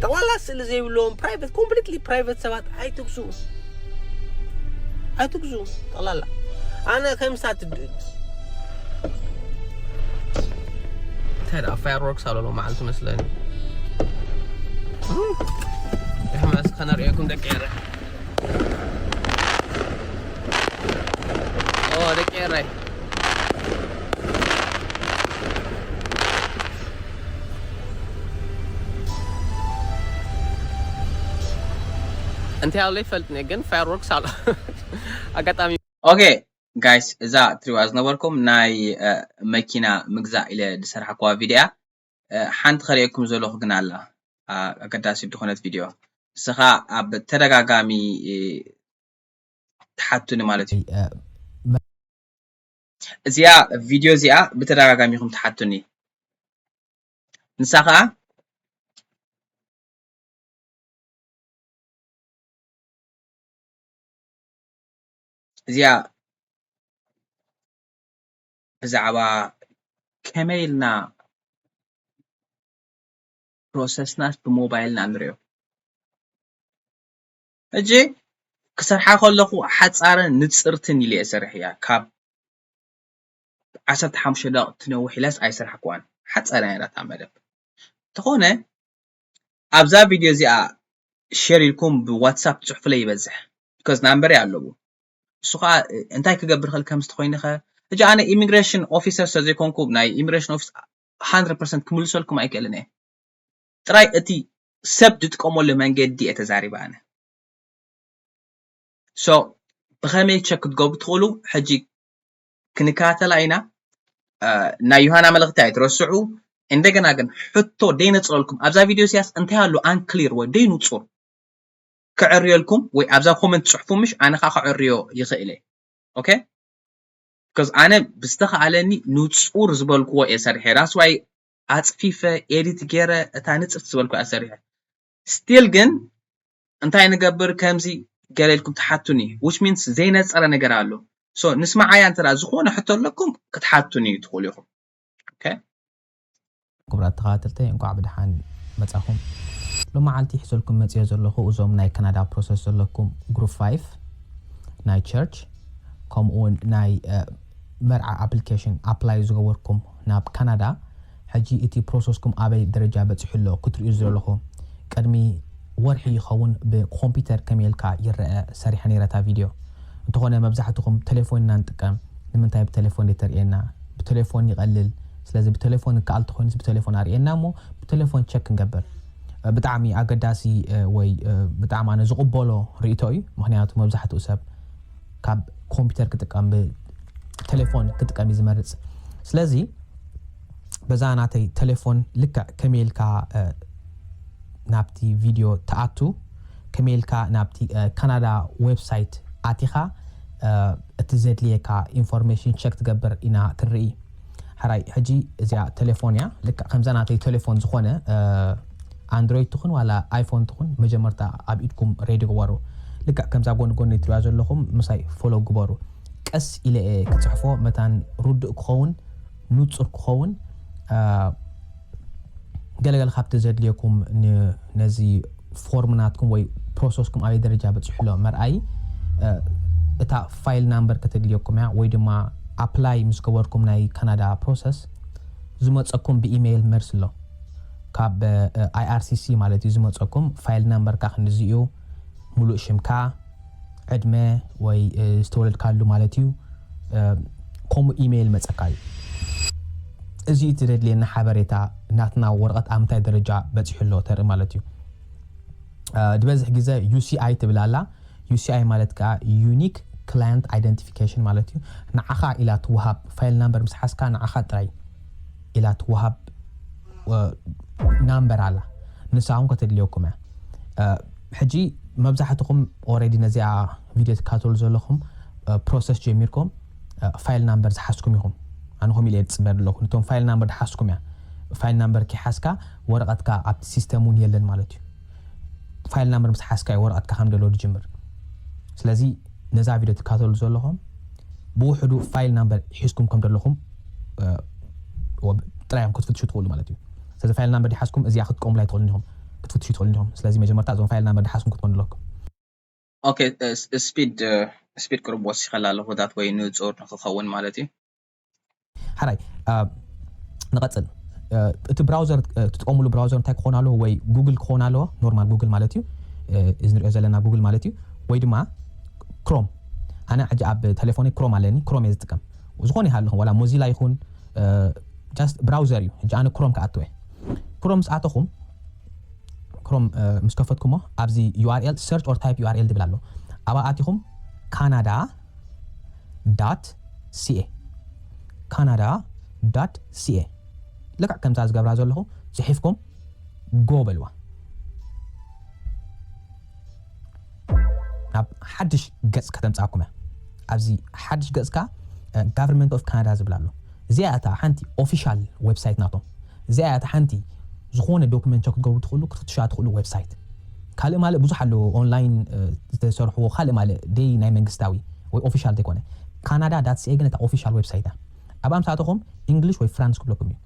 ጠቕላላ ስእሊ ዘይብለዎም private completely private ሰባት ኣይትግዙ ኣይትግዙ ጠቕላላ ኣነ ከምሳት እንታይ ደኣ fireworks ኣለሎ መዓልቲ መስለኒ። ሕማስ ከነርእየኩም ደቂ ኤረ ኦ ደቂ ኤረይ እንታይ ኣሎ ይፈልጥኒ ግን fireworks ኣሎ ኣጋጣሚ okay guys እዛ ትሪዋ ዝነበርኩም ናይ መኪና ምግዛእ ኢለ ዝሰርሓክዋ ቪድያ ሓንቲ ከርእየኩም ዘለኹ ግን ኣላ ኣገዳሲ ዝኾነት ቪድዮ ንስኻ ኣብ ተደጋጋሚ ትሓቱኒ ማለት እዩ እዚኣ ቪድዮ እዚኣ ብተደጋጋሚ ኢኹም ትሓቱኒ ንሳ ከዓ እዚኣ ብዛዕባ ከመይ ኢልና ፕሮሰስናስ ብሞባይልና ንሪኦ ሕጂ ክሰርሓ ከለኹ ሓፃርን ንፅርትን ኢለ እየ ሰርሕ እያ ካብ ዓሰርተ ሓሙሽተ ደቂቕ ትነውሕ ኢለስ ኣይሰርሓክዋን ሓፃር እያ ነይራ እታ መደብ እንተኾነ ኣብዛ ቪድዮ እዚኣ ሸር ኢልኩም ብዋትሳፕ ፅሑፍለይ ይበዝሕ because ናምበረይ ኣለዎ እሱ ከዓ እንታይ ክገብር ክእል ከም ዝተኮይነ ከ ሕጂ ኣነ ኢሚግሬሽን ኦፊሰር ስለዘይኮንኩ ናይ ኢሚግሬሽን ኦፊስ ሃንድረድ ፐርሰንት ክምልሰልኩም ኣይክእልን እየ ጥራይ እቲ ሰብ ዝጥቀመሉ መንገዲ እየ ተዛሪበ ኣነ so ብከመይ ቸክ ክትገብሩ ትኽእሉ ሕጂ ክንከታተላ ኢና ናይ ዮሃና መልእክቲ ኣይትረስዑ እንደገና ግን ሕቶ ደይነፅረልኩም ኣብዛ ቪድዮ ሲያስ እንታይ ኣሎ ኣንክሊር ወይ ደይንፁር ክዕርየልኩም ወይ ኣብዛ ኮመንት ፅሕፉ ምሽ ኣነ ከዓ ክዕርዮ ይኽእል እየ okay because ኣነ ብዝተኻኣለኒ ንፁር ዝበልክዎ እየ ሰሪሐ that's why ኣፅፊፈ ኤዲት ገይረ እታ ንፅርት ዝበልኩ እያ ሰሪሐ still ግን እንታይ ንገብር ከምዚ ገለ ኢልኩም ትሓቱኒ which means ዘይነፀረ ነገር ኣሎ so ንስማዓያ እንተ ዝኾነ ሕቶ ኣለኩም ክትሓቱኒ ትኽእሉ ኢኹም okay ክቡራት ተኸታተልተይ እንኳዕ ብድሓን መጻኹም። ሎማዓልቲ ሒዘልኩም መጽዮ ዘለኹ እዞም ናይ ካናዳ ፕሮሰስ ዘለኩም ግሩፕ ፋይቭ ናይ ቸርች ከምኡ እውን ናይ መርዓ ኣፕሊኬሽን ኣፕላይ ዝገበርኩም ናብ ካናዳ ሕጂ እቲ ፕሮሰስኩም ኣበይ ደረጃ በፂሑ ኣሎ ክትርእዩ ዘለኹ ቅድሚ ወርሒ ይኸውን ብኮምፒውተር ከመይ ኢልካ ይረአ ሰሪሐ ነይረ እታ ቪድዮ እንተኾነ መብዛሕትኹም ቴሌፎን ኢና ንጥቀም ንምንታይ ብቴሌፎን ዘይተርእየና ብቴሌፎን ይቐልል ስለዚ ብቴሌፎን ይከኣል ተኾይኑስ ብቴሌፎን ኣርእየና እሞ ብቴሌፎን ቸክ ክንገብር ብጣዕሚ ኣገዳሲ ወይ ብጣዕሚ ኣነ ዝቕበሎ ርእቶ እዩ ምክንያቱ መብዛሕትኡ ሰብ ካብ ኮምፒውተር ክጥቀም ብቴሌፎን ክጥቀም እዩ ዝመርፅ ስለዚ በዛ ናተይ ቴሌፎን ልክዕ ከመይ ኢልካ ናብቲ ቪድዮ ትኣቱ፣ ከመይ ኢልካ ናብቲ ካናዳ ዌብሳይት ኣቲኻ እቲ ዘድልየካ ኢንፎርሜሽን ቸክ ትገብር ኢና ክንርኢ። ሕራይ ሕጂ እዚኣ ቴሌፎን እያ። ልክዕ ከምዛ ናተይ ቴሌፎን ዝኾነ ኣንድሮይድ ትኹን ዋላ ኣይፎን ትኹን መጀመርታ ኣብ ኢድኩም ሬዲ ግበሩ። ልክዕ ከምዛ ጎን ጎን ትሪኣ ዘለኹም ምሳይ ፎሎ ግበሩ። ቀስ ኢለ እየ ክፅሕፎ መታን ርዱእ ክኸውን ንፁር ክኸውን ገለገለ ካብቲ ዘድልየኩም ነዚ ፎርም ናትኩም ወይ ፕሮሰስኩም ኣበይ ደረጃ በፂሑ ኣሎ መርኣይ እታ ፋይል ናምበር ከተድልየኩም እያ ወይ ድማ ኣፕላይ ምስ ገበርኩም ናይ ካናዳ ፕሮሰስ ዝመፀኩም ብኢሜይል መልሲ ኣሎ ካብ ኣይኣርሲሲ ማለት እዩ ዝመፀኩም ፋይል ናምበርካ ክንድዚ እዩ ሙሉእ ሽምካ ዕድመ ወይ ዝተወለድካሉ ማለት እዩ ከምኡ ኢሜይል መፀካ እዩ እዚ እቲ ዘድልየና ሓበሬታ ናትና ወረቐት ኣብ ምንታይ ደረጃ በፂሑ ኣሎ ተርኢ ማለት እዩ ዝበዝሕ ግዜ ዩሲኣይ ትብል ኣላ ዩሲኣይ ማለት ከዓ ዩኒክ ክላየንት ኣይደንቲፊኬሽን ማለት እዩ ንዓኻ ኢላ ትወሃብ ፋይል ናምበር ምስ ሓዝካ ንዓኻ ጥራይ ኢላ ትወሃብ ናምበር ኣላ ንሳ እውን ከተድልየኩም እያ ሕጂ መብዛሕትኹም ኦረዲ ነዚኣ ቪድዮ ትካተሉ ዘለኹም ፕሮሰስ ጀሚርኩም ፋይል ናምበር ዝሓዝኩም ኢኹም ኣነ ከምኡ ኢለ ዝፅበ ዘለኹ ነቶም ፋይል ናምበር ዝሓዝኩም እያ ፋይል ናምበር ከይሓዝካ ወረቐትካ ኣብቲ ሲስተም እውን የለን ማለት እዩ ፋይል ናምበር ምስ ሓዝካ እዩ ወረቐትካ ከም ደሎ ዝጅምር ስለዚ ነዛ ቪድዮ ትካተሉ ዘለኹም ብውሕዱ ፋይል ናምበር ሒዝኩም ከም ዘለኹም ጥራዮም ክትፍትሹ ትኽእሉ ማለት እዩ ስለዚ ፋይል ናምበር ዲሓዝኩም እዚኣ ክትጥቀሙላ ይትኽእሉ ኢኹም ክትፍትሹ ይትኽእሉ ኢኹም ስለዚ መጀመርታ እዞም ፋይል ናምበር ዲሓዝኩም ክትኮኑ ኣለኩም ኦኬ ስፒድ ስፒድ ቅርብ ወሲኸላ ኣለኹ ዳት ወይ ንፁር ንክኸውን ማለት እዩ ሓራይ ንቐፅል እቲ ብራውዘር ትጥቀሙሉ ብራውዘር እንታይ ክኾን ኣለዎ ወይ ጉግል ክኾን ኣለዎ ኖርማል ጉግል ማለት እዩ እዚ ንሪኦ ዘለና ጉግል ማለት እዩ ወይ ድማ ክሮም ኣነ ሕጂ ኣብ ቴሌፎነይ ክሮም ኣለኒ ክሮም እየ ዝጥቀም ዝኾነ ይሃለኹም ዋላ ሞዚላ ይኹን ጃስት ብራውዘር እዩ ሕጂ ኣነ ክሮም ክኣትወ ክሮም ምስ ኣተኹም ክሮም ምስ ከፈትኩሞ ኣብዚ ዩኣርኤል search or type url ዝብል ኣሎ ኣብኣ ኣቲኹም ካናዳ dot ca canada dot ca ልክዕ ከምዛ ዝገብራ ዘለኹ ፅሒፍኩም ጎ በልዋ ናብ ሓድሽ ገፅ ከተምፃኩም እያ ኣብዚ ሓድሽ ገፅካ government of canada ዝብል ኣሎ እዚኣ እታ ሓንቲ official website ናቶም እዚኣ እያ እታ ሓንቲ ዝኾነ document ቸክ ክትገብሩ ትኽእሉ ክትፍትሻ ትኽእሉ website ካልእ ማልእ ብዙሕ ኣለዎ online ዝተሰርሕዎ ካልእ ማልእ ደይ ናይ መንግስታዊ ወይ official ዘይኮነ ካናዳ dot ca ግን እታ official website እያ ኣብኣ ምስ ኣተኹም English ወይ France ክብለኩም እዩ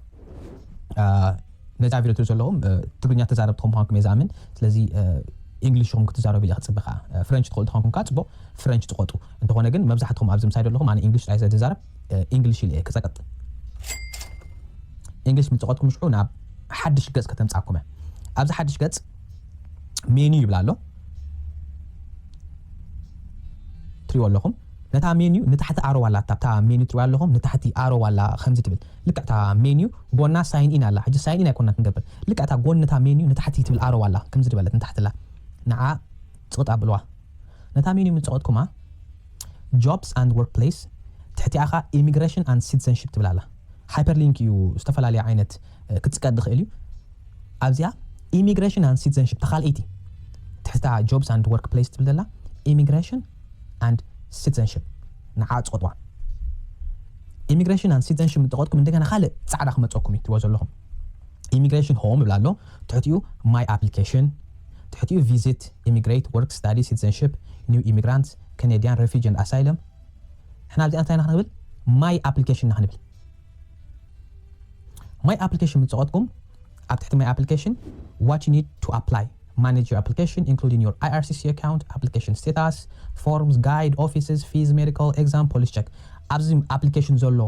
ነዛ ቪድዮ ትሪኡ ዘለኹም ትግርኛ ተዛረብቲ ከም ምዃንኩም እየ ዝኣምን ስለዚ English ኹም ክትዛረቡ ኢለ ክፅበ ከዓ French ትኽእሉ ተኾንኩም ከዓ ፅቡቕ French ትቆጡ እንተኾነ ግን መብዛሕትኹም ኣብዚ ምሳይ ዘለኹም ኣነ English ጥራይ ስለ ዝዛረብ English ኢለ እየ ክፀቅጥ English ምፅቆጥኩም ሽዑ ናብ ሓድሽ ገፅ ከተምፃኩም እያ ኣብዚ ሓድሽ ገፅ menu ይብላ ኣሎ ትሪዎ ኣለኹም ነታ menu ንታሕቲ ኣሮ ዋላ ኣብታ menu ትሪዋ ኣለኹም ንታሕቲ ኣሮ ዋላ ከምዚ ትብል ልክዕ እታ menu ጎና sign in ኣላ ሕጂ sign in ኣይኮና ክንገብር ልክዕ እታ ጎኒ እታ menu ንታሕቲ ትብል ኣሮ ዋላ ከምዚ ዝበለት ንታሕቲ ኣላ ንዓ ፅቕጥ ኣብልዋ ነታ menu ምፅቐጥኩማ jobs and workplace ትሕቲኣኻ immigration and citizenship ትብል ኣላ hyperlink እዩ ዝተፈላለየ ዓይነት ክትፅቀጥ ዝኽእል እዩ ኣብዚኣ immigration and citizenship ተኻልአይቲ ትሕታ jobs and workplace ትብል ዘላ immigration and citizenship ንዓ ፅቆጥዋ immigration and citizenship ምጠቐጥኩም እንደገና ካልእ ፃዕዳ ክመፀኩም እዩ ትሪዎ ዘለኹም immigration home ይብል ኣሎ ትሕቲኡ my application ትሕቲኡ visit immigrate work study citizenship new immigrant canadian refugee and asylum ሕና ኣብዚኣ እንታይ ኢና ክንብል my application ኢና ክንብል my application ምፅቐጥኩም ኣብ ትሕቲ my application what you need to apply manage your application including your I R C C account application status forms guide offices fees medical exam police check ኣብዚ application ዘሎ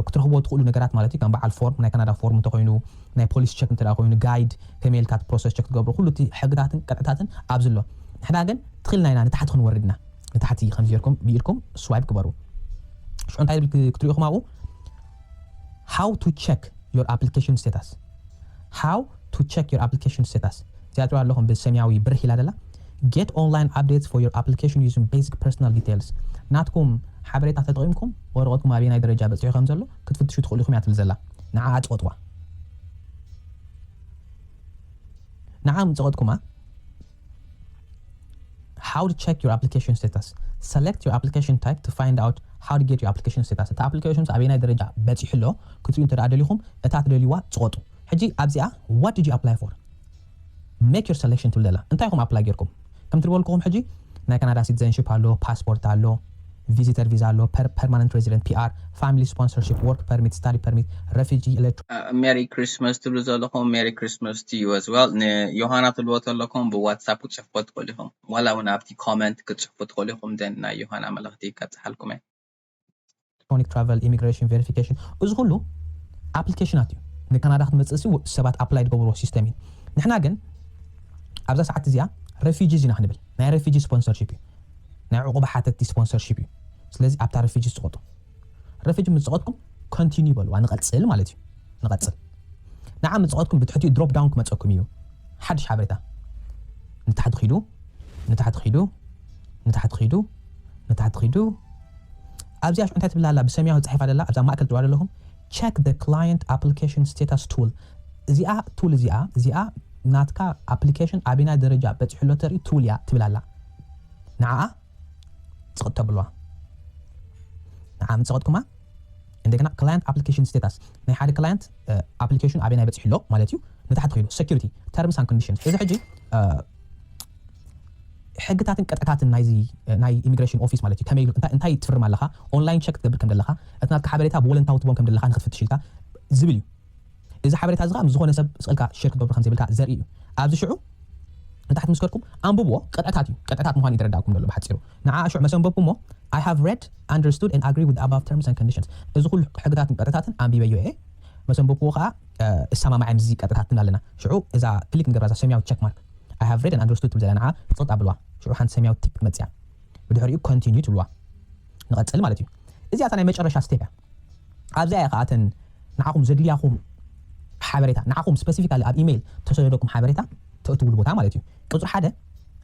ክትረኽቦ ትኽእሉ ነገራት ማለት እዩ ከም በዓል ፎርም ናይ ካናዳ ፎርም እንተኮይኑ ናይ ፖሊስ ቸክ እንተ ኮይኑ ጋይድ ከመይ ኢልካ ፕሮሰስ ቸክ ትገብሩ ኩሉ እቲ ሕግታትን ቅጥዕታትን ኣብዚ ኣሎ ንሕና ግን ትኽልና ኢና ንታሕቲ ክንወርድ ኢና ንታሕቲ ከም ጌርኩም ብኢድኩም ስዋይፕ ግበሩ ሽዑ እንታይ ክትሪኢኹም ኣብኡ how to check your application status how to check your application status እዚኣ ትሪኦ ኣለኹም ብሰማያዊ ብርህ ኢላ ደላ get online updates for your application using basic personal details ናትኩም ሓበሬታ ተጠቒምኩም ወረቐትኩም ኣበየናይ ደረጃ በፂሑ ከም ዘሎ ክትፍትሹ ትኽእሉ ኢኹም እያ ትብል ዘላ ንዓ ኣጽቆጥዋ ንዓ ምጽቆጥኩማ how to check your application status. Select your application type to find out how to get your application status. እቲ application ኣበየናይ ደረጃ በጺሑ ኣሎ ክትሪኡ እንተ ደኣ ደሊኹም እታ ትደልይዋ ጽቆጡ። ሕጂ ኣብዚኣ what did you apply for? Make your selection ትብል ዘላ እንታይ ኢኹም apply ጌርኩም? ከም ትሪእዎ ኣለኹም ሕጂ ናይ ካናዳ citizenship ኣሎ፣ passport ኣሎ፣ visitor visa ኣሎ፣ per- permanent resident P R፣ family sponsorship፣ work permit፣ study permit፣ refugee electoral Merry Christmas ትብሉ ዘለኹም Merry Christmas to you as well። ንዮሃና ትብልዎ ተለኹም ብዋትሳፕ ክትጽሕፍዎ ትኽእሉ ኢኹም። ዋላ እውን ኣብቲ comment ክትጽሕፉ ትኽእሉ ኢኹም። Then ናይ ዮሃና መልእኽቲ ከብጽሓልኩም እየ። electronic travel immigration verification እዚ ኩሉ application ኣት እዩ። ንካናዳ ክትመጽእ ሲ ሰባት apply ዝገብርዎ system እዩ። ንሕና ግን ኣብዛ ሰዓት እዚኣ refugees ኢና ክንብል ናይ refugee sponsorship እዩ። ናይ ዕቁባ ሓተቲ sponsorship እዩ። ስለዚ ኣብታ refugee ጽቆጡ። Refugee ምስ ጽቆጥኩም continue በልዋ ንቐጽል ማለት እዩ። ንቐጽል ንዓ ምስ ጽቆጥኩም ብትሕቲኡ drop down ክመጸኩም እዩ። ሓድሽ ሓበሬታ ንታሕቲ ኺዱ ንታሕቲ ኺዱ ንታሕቲ ኺዱ ንታሕቲ ኺዱ ኣብዚኣ ሽዑ እንታይ ትብል ኣላ ብሰማያዊ ተጻሒፋ ዘላ ኣብዛ ማእከል ትሪእዋ ዘለኹም check the client application status tool። እዚኣ tool እዚኣ እዚኣ ናትካ application ኣበየናይ ደረጃ በጺሑ ኣሎ ተርኢ tool እያ ትብል ኣላ። ንዓኣ ጽቕጥ ተብልዋ። ንዓ ምስ ጽቕጥኩማ እንደገና client application status ናይ ሓደ client application ኣበየናይ በጺሑ ኣሎ ማለት እዩ። ንታሕቲ ኺዱ security terms and conditions እዚ ሕጂ ሕግታትን ቅጥዕታትን ናይዚ ናይ immigration office ማለት እዩ ከመይ ኢሉ እንታይ እንታይ ትፍርም ኣለኻ online check ክትገብር ከም ዘለኻ እቲ ናትካ ሓበሬታ ብወለንታዊ ትቦም ከም ዘለኻ ንክትፍትሽ ኢልካ ዝብል እዩ። እዚ ሓበሬታ እዚ ከዓ ምስ ዝኾነ ሰብ ስቕልካ share ክትገብሩ ከም ዘይብልካ ዘርኢ እዩ። ኣብዚ ሽዑ ንታሕቲ ምስ ከድኩም ኣንብብዎ። ቅጥዕታት እዩ ቅጥዕታት ምዃኑ ይተረዳእኩም ዘሎ ብሓፂሩ። ንዓ ሽዑ መሰንበብኩሞ I have read, understood and agree with above terms and conditions። እዚ ኩሉ ሕግታትን ቅጥዕታትን ኣንቢበዮ እየ። መሰንበብኩዎ ከዓ እሰማማዕ ምስዚ ቅጥዕታት ንብል ኣለና። ሽዑ እዛ click ንገብራ እዛ ሰማያዊ check mark I have read and understood ትብል ዘላ ንዓ ፅቕጥ ኣብልዋ። ሽዑ ሓንቲ ሰማያዊ tick ትመፅያ። ብድሕሪኡ continue ትብልዋ። ንቐፅል ማለት እዩ። እዚኣ እታ ናይ መጨረሻ step እያ። ኣብዚኣ እያ ከዓ እተን ንዓኹም ዘድልያኹም ሓበሬታ ንዓኹም specifically ኣብ ኢሜይል ተሰደደኩም ሓበሬታ ተእትውሉ ቦታ ማለት እዩ። ቁፅሪ ሓደ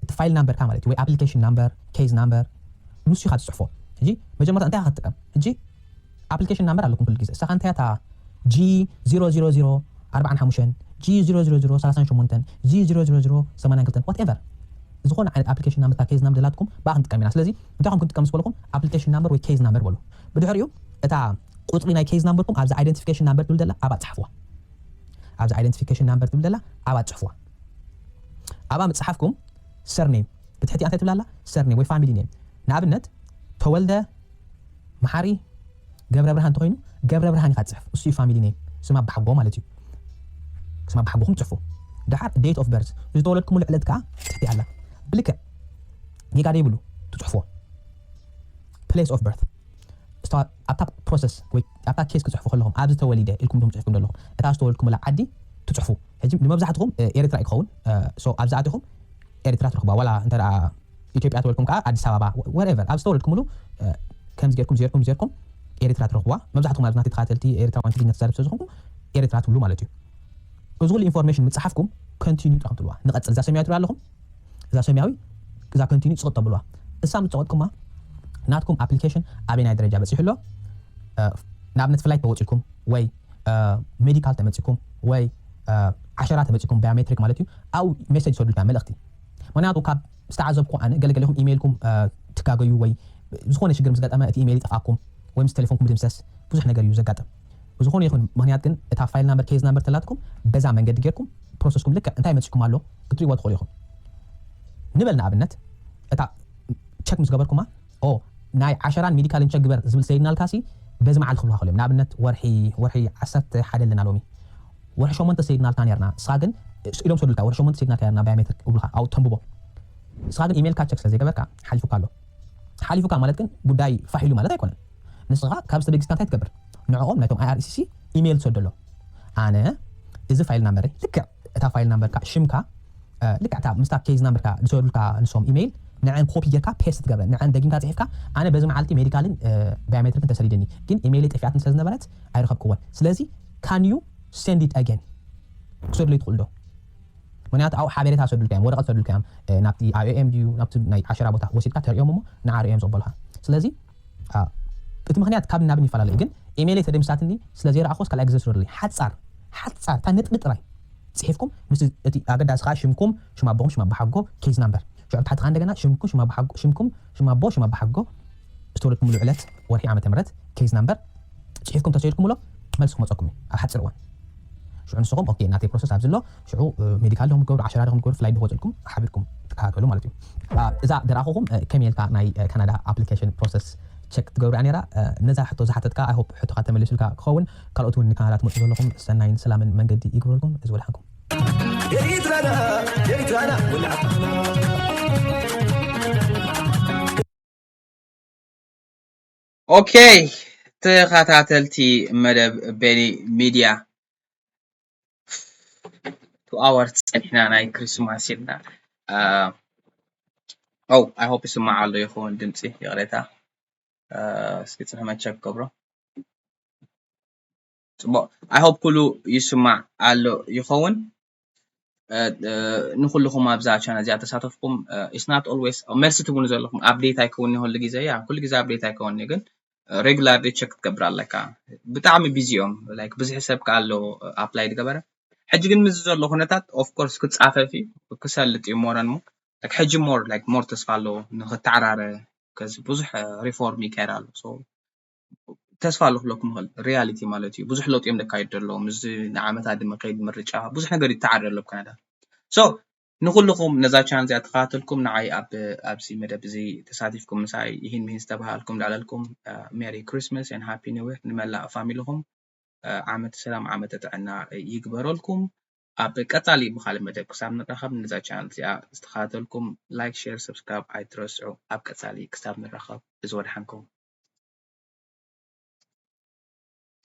እቲ file number ካ ማለት እዩ ወይ application number case number ንሱ ኢኻ ትፅሕፎ። ሕጂ መጀመርታ እንታይ ኢኻ ትጥቀም? ሕጂ application number ኣለኩም ኩሉ ግዜ እሳኻ እንታይ እታ G zero zero zero ኣርባዓን ሓሙሽተን G zero zero zero ሰላሳን ሸሞንተን G zero zero zero ሰማንያን ክልተን whatever ዝኾነ ዓይነት application number case number ደላትኩም ብኣ ክንጥቀም ኢና። ስለዚ እንታይ ከም ክንጥቀም ምስ በልኩም application number ወይ case number በሉ። ብድሕሪኡ እታ ቁፅሪ ናይ case number ኩም ኣብዚ identification number ትብል ዘላ ኣብኣ ፅሓፍዋ። ኣብዚ identification number ትብል ዘላ ኣብኣ ፅሕፍዋ። ኣብኣ ምፅሓፍኩም surname ብትሕቲ እንታይ ትብል ኣላ surname ወይ family name ንኣብነት ተወልደ መሓሪ ገብረ ብርሃን እንተኮይኑ ገብረ ብርሃን ኢኻ ትፅሕፍ። እሱ እዩ family name ስም ኣባሓጎ ማለት እዩ። ስም ኣባሓጎኹም ትፅሕፉ። ደሓር date of birth ዝተወለድኩምሉ ዕለት ከዓ ትሕቲ ኣላ። ብልክዕ ጌጋ ዘይብሉ ትፅሕፍዎ። Place of birth ኣብታ process ወይ ኣብታ case ክፅሕፉ ከለኹም ኣብዚ ተወሊደ ኢልኩም ዲኹም ፅሒፍኩም ዘለኹም እታ ዝተወለድኩምላ ዓዲ ትፅሕፉ። ሕጂ ንመብዛሕትኹም ኤርትራ እዩ ክኸውን። ኣብዚ ኣቲኹም ኤርትራ ትረኽባ ዋላ እንተ ኢትዮጵያ ተወልኩም ከዓ ኣዲስ ኣበባ whatever ኣብ ዝተወለድኩምሉ ከምዚ ጌርኩም ዜርኩም ዜርኩም ኤርትራ ትረኽብዋ። መብዛሕትኩም ኣብዚ ናተይ ተኸታተልቲ ኤርትራውያን ትግርኛ ትዛረብ ስለዝኾንኩም ኤርትራ ትብሉ ማለት እዩ። እዚ ኩሉ information ምፅሓፍኩም continue ጥራኹም ትብልዋ። ንቐፅል እዛ ሰማያዊ ትሪእዋ ኣለኹም እዛ ሰማያዊ እዛ continue ፅቕጥ ተብልዋ። እሳ ምስ ፀቐጥኩማ ናትኩም application ኣበየናይ ደረጃ በፂሑ ኣሎ። ንኣብነት flight ተወፂኩም ወይ medical ተመፂኩም ወይ ዓሸራ ተመፂኩም biometric ማለት እዩ ኣብኡ message ይሰዱልካ መልእኽቲ። ምክንያቱ ካብ ዝተዓዘብኩ ኣነ ገለገለኹም ኢሜይልኩም ትጋገዩ ወይ ዝኾነ ሽግር ምስ ገጠመ እቲ ኢሜይል ይጠፍኣኩም ወይ ምስ ቴሌፎንኩም ድምሰስ ብዙሕ ነገር እዩ ዘጋጥም። ብዝኾነ ይኹን ምክንያት ግን እታ file number case number ተላትኩም በዛ መንገዲ ጌርኩም process ኩም ልክዕ እንታይ መፂኩም ኣሎ ክትሪእዎ ትኽእሉ ኢኹም። ንበል ንኣብነት እታ check ምስ ገበርኩማ ኦ ናይ ዓሸራን medical ን check ግበር ዝብል ሰይድናልካ ሲ በዚ መዓልቲ ክብሉካ ክእሉ እዮም። ንኣብነት ወርሒ ወርሒ ዓሰርተ ሓደ ኣለና ሎሚ ወርሒ ሸሞንተ ሰይድናልካ ነርና ንስኻ ግን ኢሎም ሰዱልካ ወርሒ ሸሞንተ ሰይድናልካ ነርና biometric ይብሉካ ኣብኡ ተንብቦ። ንስኻ ግን ኢሜይልካ check ስለ ዘይገበርካ ሓሊፉካ ኣሎ። ሓሊፉካ ማለት ግን ጉዳይ ፋሕ ኢሉ ማለት ኣይኮነን። ንስኻ ካብ ዝተበጊስካ እንታይ ትገብር? ንዕኦም ናይቶም I R C C ኢሜይል ትሰደሎም። ኣነ እዚ file number ልክዕ እታ file number ካ ሽምካ ልክዕ እታ ምስታ case number ካ ዝሰዱልካ ንሶም ኢሜይል ንዐን copy ጌርካ paste ትገብረን ንዐን ደጊምካ ፅሒፍካ ኣነ በዚ መዓልቲ medical ን biometric ን ተሰዲደኒ ግን ኢሜይለይ ጠፊኣትኒ ስለ ዝነበረት ኣይረኸብክዎን። ስለዚ can you send it again ክሰዱለይ ትኽእሉ ዶ? ምክንያቱ ኣብኡ ሓበሬታ ሰዱልካ እዮም ወረቐት ሰዱልካ እዮም ናብቲ I O M ድዩ ናብቲ ናይ ዓሸራ ቦታ ወሲድካ ተርእዮም እሞ ንዓ ርእዮም ዝቕበሉካ። ስለዚ እቲ ምክንያት ካብ ናብን ይፈላለ እዩ ግን ኢሜይለይ ተደምሳትኒ ስለ ዘይረኣኹስ ካልኣይ ግዜ ስሩልይ። ሓጻር ሓጻር እታ ነጥቢ ጥራይ ጽሒፍኩም፣ ምስ እቲ ኣገዳሲ ከዓ ሽምኩም፣ ሽም ኣቦኹም፣ ሽም ኣቦሓጎ፣ ኬዝ ናምበር። ሽዑ ብታሕቲ ከዓ እንደገና ሽምኩም፣ ሽም ኣቦሓጎ፣ ሽምኩም፣ ሽም ኣቦ፣ ሽም ኣቦሓጎ፣ ዝተወለድኩምሉ ዕለት፣ ወርሒ፣ ዓመተ ምህረት፣ ኬዝ ናምበር ጽሒፍኩም ተሰይድኩምሎ፣ መልሲ ክመጸኩም እዩ ኣብ ሓጺር እዋን። ሽዑ ንስኹም ኦኬ፣ ናተይ ፕሮሰስ ኣብዚ ኣሎ፣ ሽዑ ሜዲካል ዲኹም ትገብሩ፣ ዓሸራ ዲኹም ትገብሩ፣ ፍላይ ዲኹም ወፅልኩም ሓቢርኩም ትከታተሉ ማለት እዩ። እዛ ደራኹኹም ከመይ ኢልካ ናይ ካናዳ ኣፕሊኬሽን ፕሮሰስ ቸክ ትገብሩ እያ ነይራ። ነዛ ሕቶ ዝሓተትካ፣ ኣይ ሆፕ ሕቶኻ ተመሊሱልካ ክኸውን። ካልኦት እውን ንካናዳ ትመፁ ዘለኹም ሰናይን ሰላምን መንገዲ ይግብረልኩም። እዚ ወድሓንኩም። ኤሪትራና ኤሪትራና ወላዕና ኦኬ፣ ተኸታተልቲ መደብ ቤኒ ሚድያ፣ ቱ ኣወርስ ጸኒሕና ናይ ክሪስማስ ኢልና። ኦ፣ ኣይ ሆፕ ይስማዕ ኣሎ ይኸውን ድምፂ፣ ይቕሬታ። እስኪ ጽንሕ መቸክ ገብሮ። ጽቡቕ፣ ኣይ ሆፕ ኩሉ ይስማዕ ኣሎ ይኸውን። ንኩልኹም ኣብዛ ቻነል እዚኣ ተሳተፍኩም፣ it's not always መልሲ ትብሉ ዘለኹም፣ ኣፕዴት ኣይከውን ኩሉ ግዜ። ያ ኩሉ ግዜ ኣፕዴት ኣይከውን፣ ግን ሬጉላርሊ ቸክ ክትገብር ኣለካ። ብጣዕሚ ቢዚ እዮም፣ ላይክ ብዙሕ ሰብ ከኣ ኣሎ ኣፕላይ ዝገበረ። ሕጂ ግን ምስ ዘሎ ኩነታት ኦፍኮርስ ክጻፈፍ እዩ፣ ክሰልጥ እዩ ሞረን ሞ። ላይክ ሕጂ ሞር ላይክ ሞር ተስፋ ኣለዎ ንክተዓራረ፣ ከዚ ብዙሕ ሪፎርም ይካየድ ኣሎ። ሶ ተስፋ ኣሎ ክብለኩም ይኽእል፣ ሪያሊቲ ማለት እዩ። ብዙሕ ለውጢ እዮም ዘካይዱ ዘለዉ። ምስዚ ንዓመታት ድማ ከይድ ምርጫ ብዙሕ ነገር ይተዓረር ኣሎ ኣብ ካናዳ። ሶ ንኩልኹም ነዛ ቻነል እዚኣ ተኸታተልኩም ንዓይ ኣብ ኣብዚ መደብ እዚ ተሳቲፍኩም ምሳይ ይህን ምሂን ዝተባሃልኩም ዳዕለልኩም ሜሪ ክሪስማስ and ሃፒ ኒው ይር ንመላእ ፋሚልኹም። ዓመተ ሰላም ዓመተ ጥዕና ይግበረልኩም። ኣብ ቀጻሊ ብኻልእ መደብ ክሳብ ንራኸብ ነዛ ቻነል እዚኣ ዝተኸታተልኩም ላይክ፣ ሼር፣ ሰብስክራይብ ኣይትረስዑ። ኣብ ቀጻሊ ክሳብ ንራኸብ እዚ ወድሓንኩም።